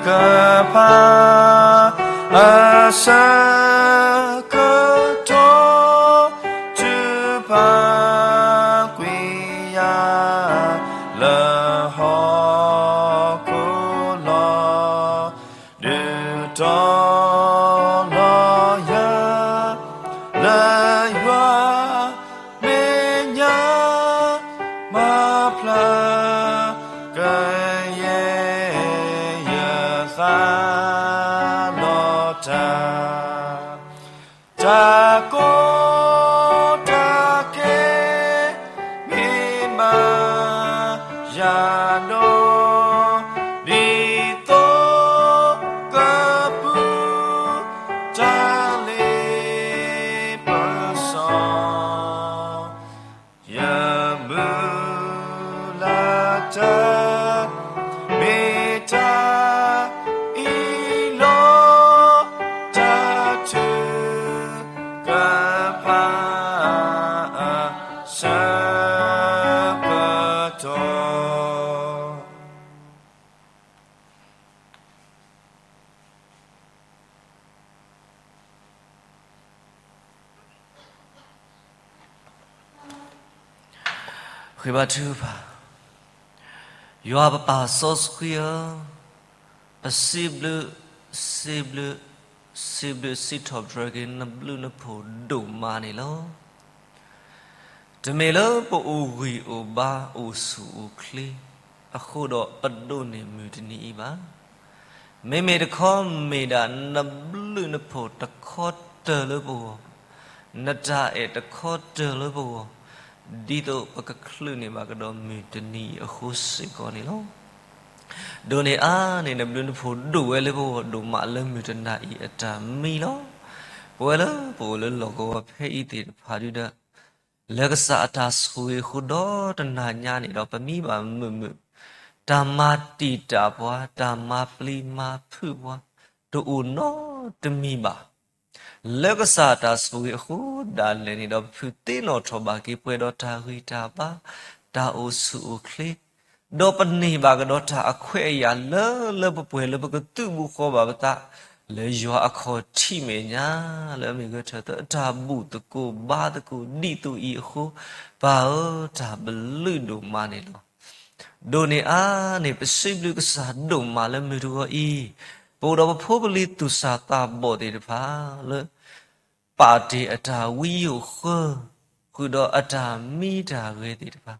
ကဖၣ်အဆၢကတီၢ် ထုကဖၣ်ကွံာ်ယၤလၢဟီၣ်ခိၣ်လီၤ. ဒုးတီလီၤယၤ လၢယွၤမဲာ်ညါ မၤဖျါ ကယဲၢ်ယသးလီၤတၢ် တၢ်ကီတၢ်ခဲ မ့ၢ်မၤယၤဒီး ဒ်သိးကပူၤတၢ်လ့ပစီ ယမုၢ်လၢ်တၢ် ပဃ့ဘါထုကဖၣ်. ယွၤပပၢ်စီဆှံဧၢ, ပစံးဘျုး, စံးဘျုး, စံးဘျုးစံးထီၣ်ပတြၢၤက့ၤနဘျုးနဖှိၣ်ဒိၣ်မးန့ၣ်လီၤ. တမ့ၢ်လၢပအိၣ်ဂံၢ်အိၣ်ဘါအိၣ်ဆူၣ်အိၣ်ချ့ အဃိဒီးပဒိးန့ၢ်မုၢ်တနံၤအံၤဘၣ်. မ့မ့ၢ်တခီမ့ၢ်ဒၣ်နဘျုးနဖှိၣ်တခီတၢၤလၢပဂီၢ်, နတၢ်အဲၣ်တခီတၢၤလၢပဂီၢ်, ဒ်သိးပကချုးန့ၢ်ဘၣ်ကဒီးမုၢ်တနံၤအံၤအဃိစ့ၢ်ကီးန့ၣ်လီၤ. ဒိးန့ၢ်အါန့ၢ်နဘျုးနဖှိၣ်ဒိၣ်ဝဲလၢပဂီၢ်ဒိၣ်မးလၢမုၢ်တနၤအံၤအတၢ်မံလီၤ. ပဝဲလၢပအိၣ်လၢလီၢ်ကဝီၤဖဲအံၤသ့ၣ်တဖၣ်ဒုဒီး လၢကစၢ်အတၢ်ဆိၣ်ဂ့ၤအဃိဒီးတနၤညါန့ၣ်ဒီး ပမံဘၣ်မုာ်မုာ်, တၢ်မၤတံာ်တာ်ပှၤ, တၢ်မၤပျံၤမၤဖုးပှၤ တအိၣ်နီတမံၤဘၣ်. လၢကစၢ်အတၢ်ဆိၣ်ဂ့ၤအဃိဒၣ်လဲာ်န့ၣ်ဒီး ပဖုးသ့ၣ်နီၣ်ထီၣ်ဘၣ်က့ၤပှဲၤဒီးတၢ်ဂံၢ်တၢ်ဘါ, တၢ်အိၣ်ဆူၣ်အိၣ်ချ့, ဒီးပန့ၢ်ဘၣ်ကဒီးတၢ်အခွဲးအယာ်လၢလၢပှဲၤပှဲၤလၢပကသုးဘူးဃီဘၣ်ပသး လၢယွၤအခီၣ်ထံးမဲာ်ညါ လၢအမ့ၢ်ဂဲၤထၢၣ်သၢအတၢ်ဘူၣ်သကိးဘါသကိးဒ်သိးအံၤအဃိ, ပၢ်ဧၢ, တၢ်ဘျုးဒိၣ်မးန့ၣ်လီၤ. ဒိးန့ၢ်အါန့ၢ် ပစံးဘျုးကစၢ်ဒိၣ်မးလၢမုၢ်တဂီၤအံၤ, ပအိၣ်ဒီးပဖိပလံၤသူၣ်စၢ်သးဘီၣ်သ့ၣ်တဖၣ်လၢ ပာ်တ့ၢ်အတၢ်ဝံယိၣ်ဃၢ, ဃုာ်ဒီးအတၢ်မံတၢ်ဂဲၤသ့ၣ်တဖၣ်,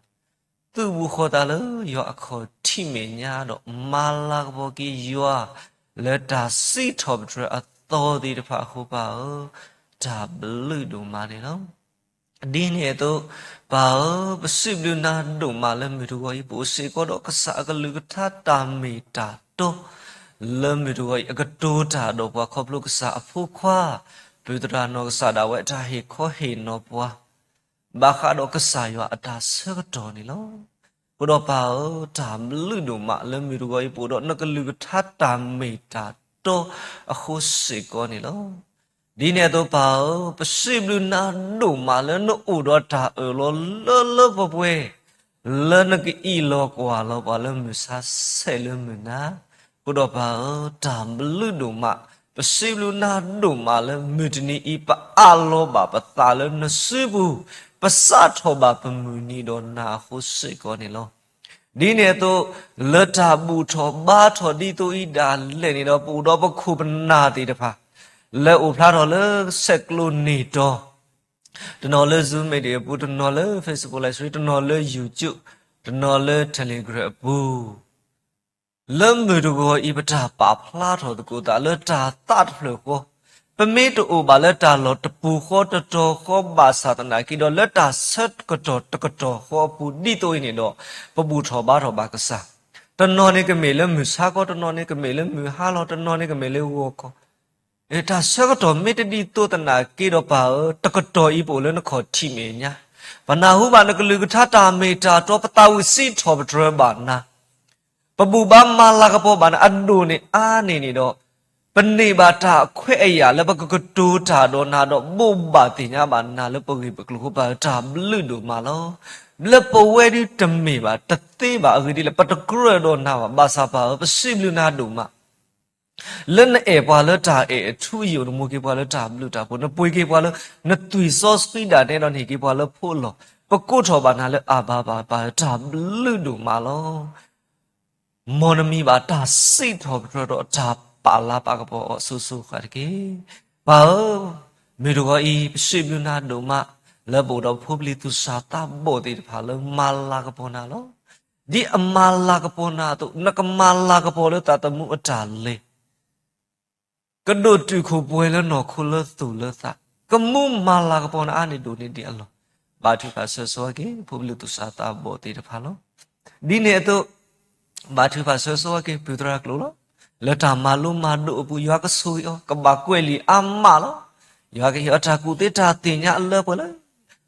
သုးဘူးဃီသးလၢယွၤအခီၣ်ထံးမဲာ်ညါဒီး မၤလၤကပီၤက့ၤယွၤ လၢတၢ်စံးထီၣ်ပတြၢၤအသီသ့ၣ်တဖၣ်အဃိ ပၢ်ဧၢ, တၢ်ဘျုးဒိၣ်မးန့ၣ်လီၤ. ဒ်န့ၣ်အသိး, ပၢ်ဧၢ, ပစံးဘျုးနၤဒိၣ်မးလၢမုၢ်တဂီၤအံၤ ပအိၣ်စ့ၢ်ကီးဒီးကစၢ်အကလုၢ်ကထါတၢ်မ့ၢ်တၢ်တီ လၢမုၢ်တဂီၤအံၤ အကတိၤတၢ်ဒီးပှၤခီဖျိကစၢ်အဖိခွါ ပုၢ်သရၣ်နီၢ်ကစၢ်ဒၣ်ဝဲအတၢ်ဟ့ၣ်ခီဟ့ၣ်နီၤပှၤ ဘၣ်ဃးဒီးကစၢ်ယွၤအတၢ်ဆၢကတီၢ်န့ၣ်လီၤ. အဃိဒီးပၢ်ဧၢ, တၢ်ဘျုးဒိၣ်မးလၢမုၢ်တဂီၤအံၤ ပအိၣ်ဒီးနကလုၢ်ကထါတၢ်မ့ၢ်တၢ်တီအဃိစ့ၢ်ကီးန့ၣ်လီၤ. ဒ်န့ၣ်အသိး ပၢ်ဧၢ, ပစံးဘျုးနၤဒိၣ်မးလၢနအိၣ်ဒီးတၢ်အၢၣ်လီၤလၢလၢပှဲၤပှဲၤ လၢနကအံးလီၤကွၢ်လီၤပှၤလၢမုၢ်ဆါဆဲးလၢမုၢ်နၤ, အဃိဒီးပၢ်ဧၢ, တၢ်ဘျုးဒိၣ်မး, ပစံးဘျုးနၤဒိၣ်မးလၢမုၢ်တနံၤအံၤ ပအးလီၤဘၣ်ပသးလၢနစုပူၤ, ပစးထီၣ်ဘၣ်ပမုၢ်နံၤဒီးနၤအဃိစ့ၢ်ကီးန့ၣ်လီၤ. ဒ်န့ၣ်အသိး, လၢတၢ်ဘူၣ်ထီၣ်ဘါထီၣ်ဒ်သိးအံၤဒၣ်လဲာ်န့ၣ်ဒီး ပအိၣ်ဒီးပခိၣ်ပနၢ်သ့ၣ်တဖၣ် လၢအိၣ်ဖျါထီၣ်လၢဆဲးကျိးန့ၢ်တီၤ, တနီၤလၢ Zoom meeting အပူၤ, တနီၤလၢ Facebook Live Stream, တနီၤလၢ YouTube, တနီၤလၢ Telegram အပူၤ လၢမုၢ်တဂီၤအံၤ ပတၢ်ပာ်ဖျါထီၣ်သကိးသးလၢတၢ်သးတဖျၢၣ်ဃီ, ပမ့ၢ်တအိၣ်ဘၣ်လၢတၢ်လီၢ်တပူၤဃီတတီၤဃီဘၣ်ဆၣ်သနာ်က့ဒီး လၢတၢ်ဆၢကတီၢ်တကတီၢ်ဃီအပူၤဒ်သိးအံၤန့ၣ်ဒီး ပဘူၣ်ထီၣ်ဘါထီၣ်ဘၣ်ကစၢ်, တနီၤန့ၣ်ကမ့ၢ်လၢမုၢ်ဆါခီ, တနီၤန့ၣ်ကမ့ၢ်လၢမုၢ်ဟါလီၤ, တနီၤန့ၣ်ကမ့ၢ်လၢဂီၤခီ တၢ်ဆၢကတီၢ်မ့ၢ်တဒ်သိးသနာ်က့ဒီး ပၢ်ဧၢ, တကတီၢ်အံၤပအိၣ်လၢနခီၣ်ထံးမဲာ်ညါ, ပနၢ်ဟူဘၣ်နကလုၢ်ကထါတၢ်မ့ၢ်တၢ်တီ, ပသးဝံၣ်စံးထီၣ်ပတြၢၤဘၣ်နၤ, ပဘူၣ်ဘါမၤလၤကပီၤဘၣ်နၤ, အဒိၣ်န့ၢ်အါန့ၢ်န့ၣ်ဒီး ပန့ၢ်ဘၣ်တၢ်အခွဲးအယာ်လၢပကကတိၤတၢ်ဒီးနၤဒီး ဘိးဘၣ်သ့ၣ်ညါဘၣ်နၤလၢပဂ့ၢ်ပကျိၤအဃိ ပၢ်ဧၢ, တၢ်ဘျုးဒိၣ်မးလီၤ. လၢပဝဲဒၣ်တမ့ၢ်ဘၣ်, တသ့ဘၣ်, အဂ့ၢ်ဒ်လဲၣ်, ပတကြၢးဒီးနၤဘၣ်, ဘၣ်ဆၣ်ပၢ်ဧၢ, ပစံးဘျုးနၤဒိၣ်မး လၢနအဲၣ်ပှၤလၢတၢ်အဲၣ်အထူအယိာ်, နမိၣ်က့ၤပှၤလၢတၢ်ဘျုးတၢ်ဖှိၣ်, နပှ့ၤက့ၤပှၤလၢနသွံၣ်စီဆှံဒၣ်နဲဒီး နဟ့ၣ်က့ၤပှၤလၢဖိလီၤ. ပကိးထီၣ်ဘၣ်နၤလၢအဘၤဘၤ, ပၢ်ဧၢ, တၢ်ဘျုးဒိၣ်မးလီၤ. မ်နမံၤဘၣ်တၢ်စံးထီၣ်ပတြၢၤဒီးတၢ်ပာ်လၤပာ်ကပီၤအီၤအစိၤစိၤအဃၣ်တက့ၢ်. ပၢ်ဧၢ, မုၢ်တဂီၤအံၤ ပစံးဘျုးနၤဒိၣ်မး လၢပအိၣ်ဒီးဖိပလံၤသူၣ်စၢ်သးဘီၣ်သ့ၣ်တဖၣ်လၢမၤလၤကပီၤနၤလီၤ. ဒ်အမၤလၤကပီၤနၤအသိး နကမၤလၤကပီၤလၢသးသမူအတၢ်လဲၤ ကဒိၣ်တုာ်ခိၣ်ပှဲၤလၢနီၢ်ခိလၢသိၣ်လၢသး, ကမူမၤလၤကပီၤနၤအါန့ၢ်ဒိၣ်န့ၢ်ဒံးအလီၢ်. ဘါထုကဖၣ်ဆၢဆိဝဲက့ၤ ဖိပလံၤသူၣ်စၢ်သးဘီၣ်သ့ၣ်တဖၣ်လီၤ. ဒ်န့ၣ်အသိး ဘါထုကဖၣ်ဆၢဆိဝဲက့ၤ ပုၢ်သရၣ်ကျိာ်လီၤ. လၢတၢ်မၤလိမၤဒိးအပူၤ ယွၤကဆိၣ်ဂ့ၤအီၤ, ကဘၣ်ကွဲးလံာ်အါမးလီၤ. ယွၤကဟ့ၣ်အီၤတၢ်ကူၣ်သ့တၢ်သ့ၣ်ညါအလၢပှဲၤလၢ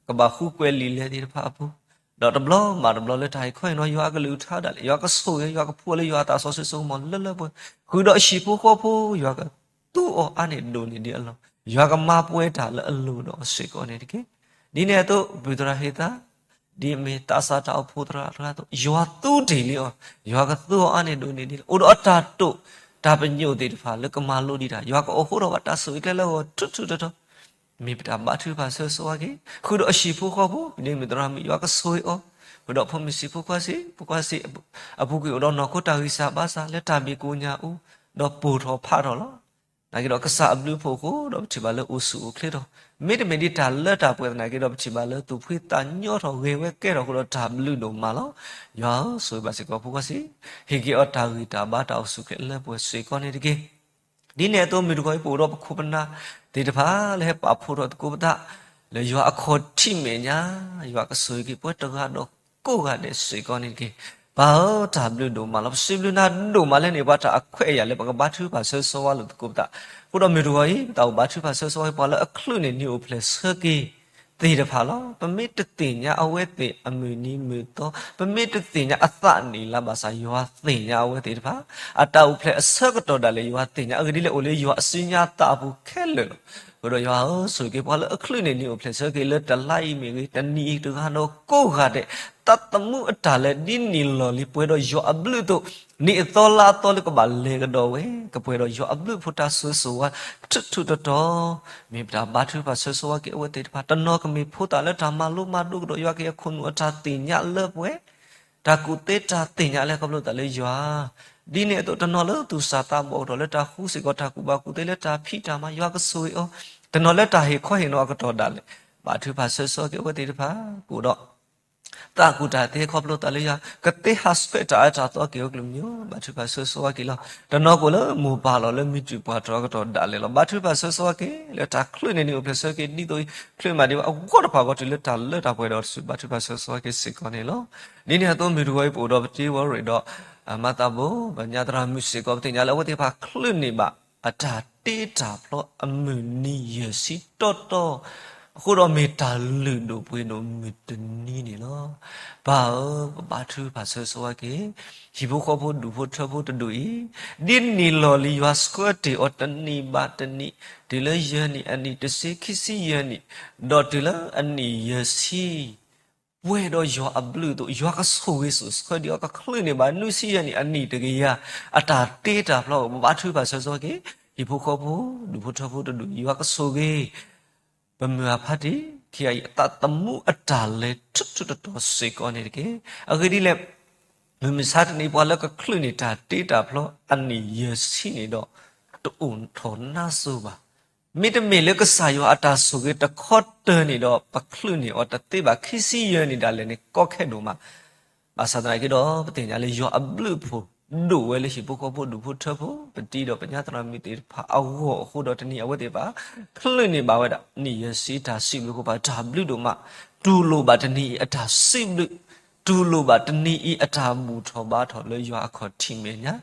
ကဘၣ်ဃုကွဲးလံာ်လဲၢ်သ့ၣ်တဖၣ်အပူၤ, ဒီးတဘျီဘၣ်တဘျီလၢတၢ်ဟ့ၣ်ခီဟ့ၣ်နီၤ ယွၤအကလုၢ်ကထါဒၣ်လဲာ် ယွၤကဆိၣ်ဂ့ၤ, ယွၤကဖှူအီၤလၢယွၤအသးစီဆှံစိကမီၤလၢလၢပှဲၤပှဲၤ, ဃုာ်ဒီးအဟံၣ်ဖိဃီဖိ ယွၤကသူအီၤအါန့ၢ်ဒိၣ်န့ၢ်ဒံးအလီၢ်, ယွၤကမၤပှဲၤတၢ်လၢအလိၤဒီးအီၤစ့ၢ်ကီးန့ၣ်တက့ၢ်. ဒ်န့ၣ်အသိး ပုၢ်သရၣ်ဟ့ၣ်သး ဒ်အမ့ၢ်သးစၢ်တၢ်အိၣ်ဖှိၣ်သရၣ်တဂၤအသိး ယွၤသူတ့ၢ်လံအီၤ, ယွၤကသူအီၤအါန့ၢ်ဒိၣ်န့ၢ်ဒံးလီၤ. အိၣ်ဒီးအတၢ်တိာ်တၢ်ပညိၣ်သ့ၣ်တဖၣ်လၢကမၤလိဒံးတၢ်, ယွၤကအိးဃိထီၣ်ဘၣ်တၢ်ဆိၣ်ဂ့ၤကျဲလၢအဂီၢ်ထူထူတီတီ, မ့ၢ်ပတၢ်ဘါထုကဖၣ်ဆၢဆိဝဲက့ၤ, ဃုာ်ဒီးအဟံၣ်ဖိဃီဖိ ဒ်မ့ၢ်သရၣ်မုၣ် ယွၤကဆိၣ်ဂ့ၤအီၤ, ဃုာ်ဒီးဖိမုၣ်ဆံးဖိခွါဆံး, ဖိခွါဆံးအပူၤကွံာ်အိၣ်ဒီးနီၢ်ခိတၢ်ဂံၢ်စၢ်ဘါစၢ်လၢတၢ်ဘံၣ်ကိၣ်ညၣ်အူ, ဒီးပိၢ်ထီၣ်ဖးထီၣ်လီၤ. နာ်က့ဒီးကစၢ်အဘျုးအဖှိၣ်အဃိ ဒီးပထံၣ်ဘၣ်လၢအိၣ်ဆူၣ်အိၣ်ချ့ထီၣ်, မ့တမ့ၢ်ဒ်တၢ်လၢတၢ်ပှဲၤသနာ်က့ဒီး ပထံၣ်ဘၣ်လၢသူၣ်ဖှံသးညီထီၣ်ဂဲၤဝဲကဲထီၣ်အဃိဒီးတၢ်ဘျုးဒိၣ်မးလီၤ. ယွၤဧၢ, ဆိၣ်ဂ့ၤဘၣ်စ့ၢ်ကီးဖိခွါဆံး, ဟ့ၣ်က့ၤအီၤတၢ်ဂံၢ်တၢ်ဘါတၢ်အိၣ်ဆူၣ်အိၣ်ချ့လၢပှဲၤစ့ၢ်ကီးန့ၣ်တက့ၢ်. ဒ်န့ၣ်အသိးမုၢ်တဂီၤအံၤ ပအိၣ်ဒီးပခိၣ်ပနၢ်သ့ၣ်တဖၣ်လၢဟဲပာ်ဖှိၣ်ထီၣ်သကိးပသး လၢယွၤအခီၣ်ထံးမဲာ်ညါ, ယွၤကဆိၣ်ဂ့ၤက့ၤပှၤတဂၤဒီးကိးဂၤဒဲးစ့ၢ်ကီးန့ၣ်တက့ၢ်. ပၢ်ဧၢ, တၢ်ဘျုးဒိၣ်မးလီၤ. ပစံးဘျုးနၤဒိၣ်မးလၢန့ၢ်ပှၤတၢ်အခွဲးအယာ်လၢပကဘါထုကဖၣ်ဆၢဂ့ၤဆၢဝါလိာ်သကိးပသး. အဃိဒီးမုၢ်တဂီၤအံၤ ပသးအိၣ်ဘါထုကဖၣ်ဆၢဂ့ၤဆၢဝါ ပှၤလၢအချုးန့ၢ်နံၤအိၣ်ဖျဲၣ်ဆၢက့ၤ သ့ၣ်တဖၣ်လီၤ. ပမ့ၢ်တသ့ၣ်ညါအဝဲသ့ၣ်အမုၢ်နံၤမုၢ်သီ, ပမ့ၢ်တသ့ၣ်ညါအသးနံၣ်လါဘၣ်ဆၣ် ယွၤသ့ၣ်ညါအဝဲသ့ၣ်တဖၣ် အတၢ်အိၣ်ဖျဲၣ်အဆၢကတီၢ်ဒၣ်လဲာ် ယွၤသ့ၣ်ညါအဂ့ၢ်ဒ်လဲၣ် အိၣ်လၢယွၤအစုညါသးအပူၤခဲလၢာ်လီၤ. အဃိဒီးယွၤဧၢ, ဆိၣ်ဂ့ၤက့ၤပှၤလၢအချုးန့ၢ်နံၤအိၣ်ဖျဲၣ်ဆၢက့ၤလၢတလါအံၤမ့ၢ်ဂ့ၤ, တနံၤအံၤတဂၤဒီးကိးဂၤဒဲး, သးသမူအတၢ်လၢဒ်န့ၣ်လီၢ်လံၤ ပှဲၤဒီးယွၤအဘျုးအသိး, နံၣ်အသီလါအသီလၢကဘၣ်လဲၤကဒီးဝဲ ကပှဲၤဒီးယွၤအဘျုးအဖှိၣ်တၢ်ဆၢဂ့ၤဆၢဝါ ထူထူတီတီ မ့ၢ်ပတၢ်ဘါထုကဖၣ်ဆၢဂ့ၤဆၢဝါက့ၤအဝဲသ့ၣ်တဖၣ်, တနီၤကမ့ၢ်ဖိသၣ်လၢတၢ်မၤလိမၤဒိကဒီး ယွၤက့ၤအခိၣ်နူာ်အတၢ်သ့ၣ်ညါလၢပှဲၤ, တၢ်ကူၣ်သ့တၢ်သ့ၣ်ညါလၢခီဖျိသးလၢယွၤ, ဒ်န့ၣ်အသိးတနီၤလၢသူၣ်စၢ်သးဘီၣ်အကတီၢ်လၢတၢ်ဃူစ့ၢ်ကီးတၢ်ကူၣ်ဘၣ်ကူၣ်သ့လၢတၢ်ဖံးတၢ်မၤ ယွၤကဆိၣ်ဂ့ၤအီၤ, တနီၤလၢတၢ်ဟ့ၣ်ခီဟ့ၣ်နီၤအကတီၢ်ဒၣ်လဲာ်, ဘါထုကဖၣ်ဆၢဂ့ၤဆၢဝါက့ၤအဝဲသ့ၣ်တဖၣ်, ကအိၣ်ဒီး သးကူၣ်တၢ်သ့ခီဖျိသးလၢယွၤ, ကသ့ဟးဆှဲးတၢ်အၢတၢ်သီက့ၤအိၣ်ကျၢၢ်မံၤ, ဘါထုကဖၣ်ဆၢဂ့ၤဆၢဝါက့ၤလီၤ. တနီၤကအိၣ်လၢမိၢ်ပၢ်လီၤလၢမံၤတၢၣ်ပှၢ်တြီၤအကတီၢ်ဒၣ်လဲာ်လီၤ. ဘါထုကဖၣ်ဆၢဂ့ၤဆၢဝါက့ၤ လၢတၢ်ချုးန့ၢ်နံၤအိၣ်ဖျဲၣ်ဆၢက့ၤဒ်သိးအံၤ ချုးမးဒံးဘၣ်အဂီၢ်တဖၣ်အဂီၢ်တုၤလၢတၢ်လၢတၢ်ပှဲၤဒီးတစု ဘါထုကဖၣ်ဆၢဂ့ၤဆၢဝါက့ၤစ့ၢ်ကီးန့ၣ်လီၤ. ဒ်န့ၣ်အသိးမုၢ်တဂီၤအံၤ ပအိၣ်ဒီးပတံၤဝီရ့ၣ်ဒီး မၤသးဘိ ပညါသရၣ်မုၣ်စ့ၢ်ကီး ပသ့ၣ်ညါလၢအဝဲသ့ၣ်တဖၣ်ချုးန့ၢ်ဘၣ် အတၢ်တ့တၢ်ဖျီအမုၢ်နံၤယဲၢ်ဆံတီတီ, အဃိဒီးမ့ၢ်တၢ်လုၢ်ဒိၣ်ပှ့ၤဒိၣ်မုၢ်တနံၤန့ၣ်လီၤ. ပၢ်ဧၢ, ပဘါထုကဖၣ်ဆၢဂ့ၤဆၢဝါက့ၤ ဟံၣ်ဖိဃီဖိဒူၣ်ဖိထၢဖိတဒူၣ်အံၤ, ဒ်န့ၣ်လီၢ်လံၤယွၤဆှၢတ့ၢ်အီၤတနံၣ်ဘၣ်တနံၣ်, တုၤလၢယဲၢ်နံၣ်အနံၣ်, တဆံ, ခံဆံယဲၢ်နံၣ်, ဒီးတုၤလၢအနံၣ်ယဲၢ်ဆံ ပှဲၤဒီးယွၤအဘျုးအသိး ယွၤကဆိၣ်ဂ့ၤဆိၣ်ဆှၢဒံးအီၤ ကချုးန့ၢ်ဘၣ်နွံဆံယဲၢ်နံၣ်အနံၣ်တကယၤ အတၢ်တ့တၢ်ဖျီ ပဘါထုကဖၣ်ဆၢဂ့ၤဆၢဝါက့ၤ ဟံၣ်ဖိဃီဖိ ဒူၣ်ဖိထၢဖိတဒူၣ် ယွၤကဆိၣ်ဂ့ၤ ပမုၢ်အဖါတံၢ် ခံဂၤအံၤ အသးသမူအတၢ်လဲၤထူးထူးတီၤတီၤစ့ၢ်ကီးန့ၣ်တက့ၢ်. အဂ့ၢ်ဒ်လဲၣ် မုၢ်မဆါတနံၤ ပှၤလၢကချုးန့ၢ်တၢ်တ့တၢ်ဖျီအနံၣ်ယဲၢ်ဆံန့ၣ်ဒီး တအိၣ်ထီၣ်နါစိၤဘၣ်. မ့တမ့ၢ်လၢကစၢ်ယွၤအတၢ်ဆိၣ်ဂ့ၤတခီတၢၤန့ၣ်ဒီး ပချုးန့ၢ်အီၤတသ့ဘၣ် ခံဆံယဲၢ်နံၣ်ဒၣ်လဲာ်န့ၣ် ကီခဲဒိၣ်မး. ဘၣ်ဆၣ်သနာ်က့ဒီး ပသ့ၣ်ညါလၢယွၤအဘျုးအဖှိၣ် ဒိၣ်ဝဲလၢဟံၣ်ဖိဃီဖိဒူၣ်ဖိထၢဖိ ပတံၤဒီးပညါသရၣ်မုၣ်သ့ၣ်တဖၣ်အဂီၢ်အဃိဒီး တနံၤအဝဲသ့ၣ်တဖၣ် ချုးန့ၢ်ဘၣ်ဝဲဒၣ် နံၣ်ယဲၢ်ဆံတၢ်စံးဘျုးအဃိ ပတၢ်ဘျုးဒိၣ်မး. တူၢ်လိာ်ဘၣ်တနံၤအံၤအတၢ်စံးဘျုး တူၢ်လိာ်ဘၣ်တနံၤအံၤအတၢ်ဘူၣ်ထီၣ်ဘါထီၣ်လၢယွၤအခီၣ်ထံးမဲာ်ညါ,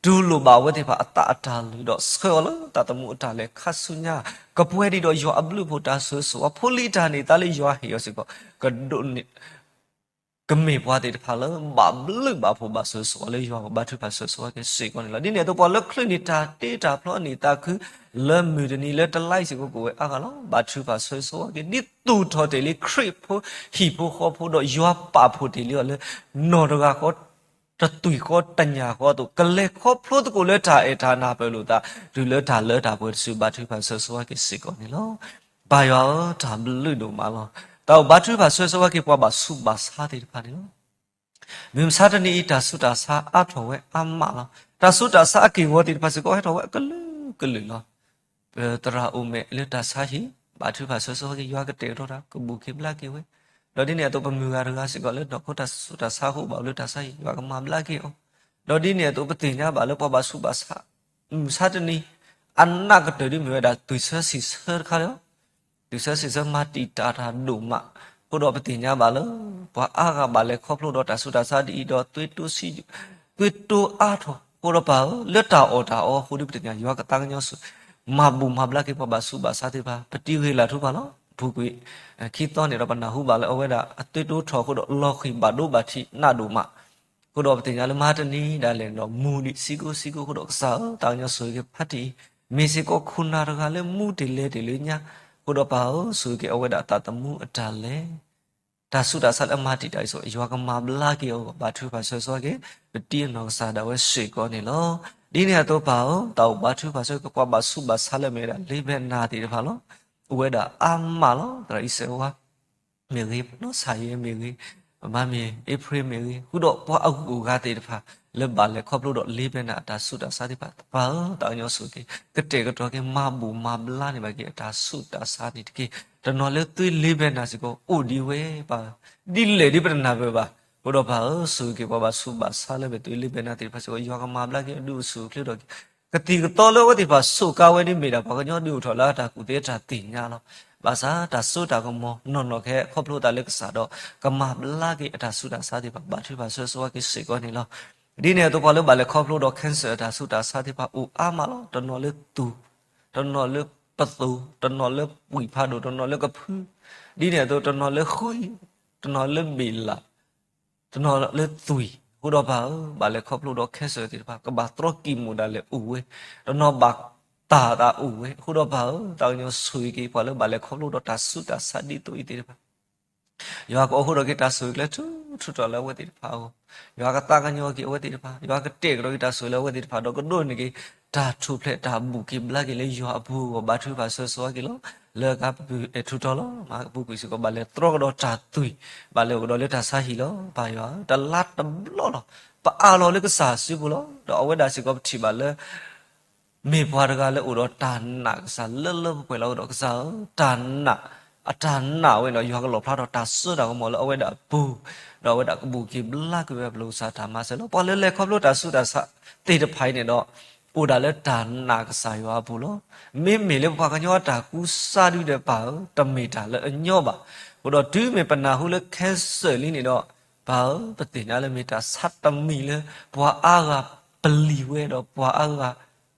တူၢ်လိာ်ဘၣ်အဝဲသ့ၣ်တဖၣ်အသးအတၢ်လုၢ်ဒီးဆှၢအီၤလၢသးသမူအတၢ်လဲၤခါဆူညါ, ကပှဲၤဒံးဒီးယွၤအဘျုးအဖှိၣ်တၢ်ဆိၣ်ဂ့ၤဆိၣ်ဝါ ဖိလံၤတၢ်န့ၢ်သါလၢယွၤဟ့ၣ်အီၤစ့ၢ်ကီး ကဒိးန့ၢ် ကမ့ၢ်ပှၤသ့ၣ်တဖၣ်လၢ ဘၣ်ဘျုးဘၣ်ဖှိၣ်ဘၣ်ဆိၣ်ဂ့ၤဆိၣ်ဝါလၢယွၤကဘါထုကဖၣ်ဆၢဂ့ၤဆၢဝါက့ၤစ့ၢ်ကီးန့ၣ်လီၤ. ဒ်န့ၣ်အသိး ပှၤလၢချုးန့ၢ်တၢ်တ့တၢ်ဖျီန့ၢ်သးခု လၢမုၢ်တနံၤလၢတလါအံၤစ့ၢ်ကီး ကအိၣ်ဝဲအါဂၤလီၤ. ဘါထုကဖၣ်ဆၢဂ့ၤဆၢဝါက့ၤ ဒ်သူၣ်ထီၣ်တ့ၢ်လံခရံာ်ဖိဟံၣ်ဖိဃီဖိဒီး ယွၤပာ်ဖှိၣ်တ့ၢ်လံအီၤလၢ နီၢ်တဂၤဃီ တသွံၣ်ဃီတညၣ်ဃီအသိး ကလဲၤခီဖျိသကိးလၢတၢ်အဲၣ်တၢ်နၢ်ပၢၢ်လိာ်သး တုၤလၢတၢ်လၢတၢ်ပှဲၤတစု ဘါထုကဖၣ်ဆၢဂ့ၤဆၢဝါက့ၤစ့ၢ်ကီးန့ၣ်လီၤ. ပၢ်ယွၤဧၢ, တၢ်ဘျုးဒိၣ်မးလီၤ. တၢ်အိၣ်ဘါထုကဖၣ်ဆၢဂ့ၤဆၢဝါက့ၤ ပှၤဘၣ်ဆူးဘၣ်ဆါသ့ၣ်တဖၣ်န့ၣ်လီၤ. မုၢ်မဆါတနံၤအံၤ တၢ်ဆူးတၢ်ဆါအါထီၣ်ဝဲအါမးလီၤ. တၢ်ဆူးတၢ်ဆါအက့ၢ်အဂီၤသ့ၣ်တဖၣ်စ့ၢ်ကီး ဟဲထီၣ်ဝဲအကလုာ်ကလုာ်လီၤ. ပသရၣ်အိၣ်မဲာ်လၢတၢ်ဆါဟံၣ် ဘါထုကဖၣ်ဆၢဂ့ၤဆၢဝါက့ၤ ယွၤကတဲာ်ကတီၤတၢ် ကဘူၣ်က့ၤဘျါက့ၤဝဲ, ဒီးဒ်န့ၣ်အသိး ပမုၢ်ဂၤတဂၤစ့ၢ်ကီးလၢနီၢ်ခိတၢ်ဆူးတၢ်ဆါအဃိ ဘၣ်အိၣ်လၢတၢ်ဆါဟံၣ် ယွၤကမၤဘျါက့ၤအီၤ, ဒီးဒ်န့ၣ်အသိး ပသ့ၣ်ညါဘၣ်လၢပှၤဘၣ်ဆူးဘၣ်ဆါ မုၢ်မဆါတနံၤ အနးကတၢၢ်ဒ်မ့ၢ်ဝဲဒၣ် သွံၣ်ဆၢစံၣ်ဆၢတခါလီၤ. သွံၣ်ဆၢစံၣ်ဆၢမၤတံာ်တာ်တၢ်ဒိၣ်မး, အဃိဒီးပသ့ၣ်ညါဘၣ်လၢ ပှၤအါဂၤဘၣ်လဲၤခီဖျိဒီးတၢ်ဆူးတၢ်ဆါဒ်အံၤဒီး သွ့တိၤအါထီၣ်, အဃိဒီးပၢ်ဧၢ, လၢတၢ်အီၣ်တၢ်အီအဃိဒီး ပသ့ၣ်ညါယွၤကသးကညီၤဆူၣ် မၤဘူၣ်မၤဘျါက့ၤပှၤဘၣ်ဆူးဘၣ်ဆါသ့ၣ်တဖၣ် ပတံၤဂ့ၤလၢ်ထူပၢ်လီၤ. ပူၤကွံာ် ခံသီန့ၣ်ဒီး ပနၢ်ဟူဘၣ်လၢအဝဲဒၣ်အသွ့တိၤထီၣ်အဃိဒီး လီၤဃံၢ်ဘၣ်ဒိဘၣ်ထံးနးဒိၣ်မး အဃိဒီးပသ့ၣ်ညါလၢမဟါတနံၤဒၣ်လဲာ်န့ၣ်ဒီး မူဒံးစံကိစံကိအဃိဒီး ကစၢ်ဧၢ, သးကညီၤဆိၣ်ဂ့ၤက့ၤဖါတံၢ်အံၤ, မ့ၢ်စ့ၢ်ကီးခိၣ်နၢ်တဂၤလၢမူတ့ၢ်လဲၤတ့ၢ်လၢညါ, အဃိဒီးပၢ်ဧၢ, ဆိၣ်ဂ့ၤက့ၤအဝဲဒၣ်သးသမူအတၢ်လဲၤ တၢ်ဆူးတၢ်ဆါလၢအမၤတံာ်တာ်အံၤအသိး ယွၤကမၤဘျါက့ၤအီၤ ဘါထုကဖၣ်ဆၢဂ့ၤဆၢဝါက့ၤ ပတံၤအနီၢ်ကစၢ်ဒၣ်ဝဲစ့ၢ်ကီးန့ၣ်လီၤ. ဒ်န့ၣ်အသိးပၢ်ဧၢ, တၢ်အိၣ်ဘါထုကဖၣ်ဆၢဂ့ၤက့ၤ ပှၤဘၣ်ဆူးဘၣ်ဆါလၢအမ့ၢ်ဝဲဒၣ် လ့ဘဲနၤသ့ၣ်တဖၣ်လီၤ. အိၣ်ဝဲဒၣ်အါမးလီၤ. သရၣ်အံၤစဲးဝါ မ့ၢ်ဂ့ၤ, နီၢ်ဆၣ်ယဲမ့ၢ်ဂ့ၤ, ပမ့ၢ် April မ့ၢ်ဂ့ၤ, ဃုာ်ဒီးပှၤအဂုၤအဂၤသ့ၣ်တဖၣ် လၢဘၣ်လဲၤခီဖျိဒီးလ့ဘဲနၤအတၢ်ဆူးတၢ်ဆါသ့ၣ်တဖၣ်, ပၢ်ဧၢ, သးကညီဆိၣ်ဂ့ၤက့ၤ, ကတဲာ်ကတီၤက့ၤ မၤဘူၣ်မၤဘျါန့ၢ်ဘၣ်က့ၤ အတၢ်ဆူးတၢ်ဆါန့ၣ်တက့ၢ်. တနီၤလၢသွ့လ့ဘဲနၤစ့ၢ်ကီး အိၣ်ဒံးဝဲပၢ်, ဒ်လဲၣ်ဒ်ပတနၢ်ပၢၢ်ဘၣ်. အဃိဒီးပၢ်ဧၢ, ဆိၣ်ဂ့ၤက့ၤပှၤဘၣ်ဆူးဘၣ်ဆါလၢပသွ့လ့ဘဲနၤသ့ၣ်တဖၣ်စ့ၢ်ကီး, ယွၤကမၤဘျါက့ၤအဒုးအိၣ်ဆူၣ်အိၣ်ချ့ဒီးက့ၤ ကသံၣ်ကသီလၢအဝဲသ့ၣ်တဖၣ် ဆိးကါဝဲဒ်မ့ၢ်ဒၣ်ပှၤကညီဒုးအိၣ်ထီၣ်လၢအတၢ်ကူၣ်သ့အတၢ်သ့ၣ်ညါလီၤ. ဘၣ်ဆၣ်တၢ်စိတၢ်ကမီၤနီၢ်နီၢ်ကဟဲခီဖျိသးလၢကစၢ်ဒီး ကမၤဘျါက့ၤအတၢ်ဆူးတၢ်ဆါသ့ၣ်တဖၣ်, ဘါထုကဖၣ်ဆၢဂ့ၤက့ၤစ့ၢ်ကီးန့ၣ်လီၤ. ဒ်န့ၣ်အသိးပှၤလၢဘၣ်လဲၤခီဖျိဒီး cancer အတၢ်ဆူးတၢ်ဆါသ့ၣ်တဖၣ်အိၣ်အါမးလီၤ. တနီၤလၢသူၣ်, တနီၤလၢပသိၣ်, တနီၤလၢပှံၢ်ဖးဒိၣ်, တနီၤလၢကဖု, ဒ်န့ၣ်အသိးတနီၤလၢဃု, တနီၤလၢဘ့ၣ်လး တနီၤလၢသွံၣ်, အဃိဒီးပၢ်ဧၢ, ဘၣ်လဲၤခီဖျိဒီး cancer သ့ၣ်တဖၣ် ကဘၣ်တြီကံၢ်မူၣ်ဒၣ်လဲာ်အိၣ်ဝဲ, တနီၤဘၣ်တၢ်သးအိၣ်ဝဲ, အဃိဒီးပၢ်ဧၢ, သးကညီဆိၣ်ဂ့ၤက့ၤပှၤလၢဘၣ်လဲၤခီဖျိဒီးတၢ်ဆူးတၢ်ဆါဒ်သိးအံၤသ့ၣ်တဖၣ်, ယွၤကအိးထီၣ်က့ၤတၢ်ဆိၣ်ဂ့ၤကျဲထူးထူးတီၤလၢအဝဲသ့ၣ်တဖၣ်အဂီၢ်, ယွၤကသးကညီၤက့ၤအဝဲသ့ၣ်တဖၣ်, ယွၤကတဲာ်ကတီၤက့ၤတၢ်ဆိၣ်ဂ့ၤလၢအဝဲသ့ၣ်တဖၣ်, ဒီးကဒိးန့ၢ်က့ၤ တၢ်ထူၣ်ဖျဲးတၢ်ဘူၣ်က့ၤဘျါက့ၤလၢယွၤအပူၤအဂီၢ်, ဘါထုကဖၣ်ဆၢဂ့ၤက့ၤလီၤ. လၢကပူၤအဲၣ်ထူးတီၤလီၤ, မ့ၢ်ကပူၤကွံာ်စ့ၢ်ကီး ဘၣ်လဲၤတြီကဒီးတၢ်သွံၣ်, ဘၣ်လဲၤအိၣ်ကဒီးလၢတၢ်ဆါဟံၣ်လီၤ. ပၢ်ယွၤဧၢ, တလါတဘျီလီၤ, ပအးလီၤလၢကစၢ်စုပူၤလီၤ. ဒီးအဝဲဒၣ်စ့ၢ်ကီးပထံၣ်ဘၣ်လၢ မ့ၢ်ပှၤတဂၤလၢအိၣ်ဒီးတၢ်နာ်ကစၢ်လၢလၢပှဲၤပှဲၤလီၤ. အဃိဒီးကစၢ်ဧၢ, တၢ်နာ်, အတၢ်နာ်ဝဲန့ၣ်ဒီး ယွၤကလီၣ်ဖျါထီၣ်တၢ်စိတၢ်ကမီၤလၢအဝဲဒၣ်အပူၤ, ဒီးအဝဲဒၣ်ကဘူၣ်က့ၤဘျါက့ၤဝဲအပျိၢ်ကစၢ်တၢ်မၤစၢၤလီၤ. ပှၤလၢလဲၤခီဖျိတၢ်ဆူးတၢ်ဆါသ့ၣ်တဖၣ်အံၤန့ၣ်ဒီး အိၣ်ဒၣ်လၢတၢ်နာ်ကစၢ်ယွၤအပူၤလီၤ. မ့မ့ၢ်လၢပပှၤကညီအတၢ်ကူစါဒုဒီးပၢ်ဧၢ, တမ့ၢ်တၢ်လၢအညီဘၣ်. အဃိဒီးတုၤမ့ၢ်ပနၢ်ဟူလၢ cancer လံန့ၣ်ဒီး ပၢ်ဧၢ, ပသ့ၣ်ညါလၢမ့ၢ်တၢ်ဆါတမံၤလၢ ပှၤအါဂၤပလံၤဝဲဒီးပှၤအါဂၤ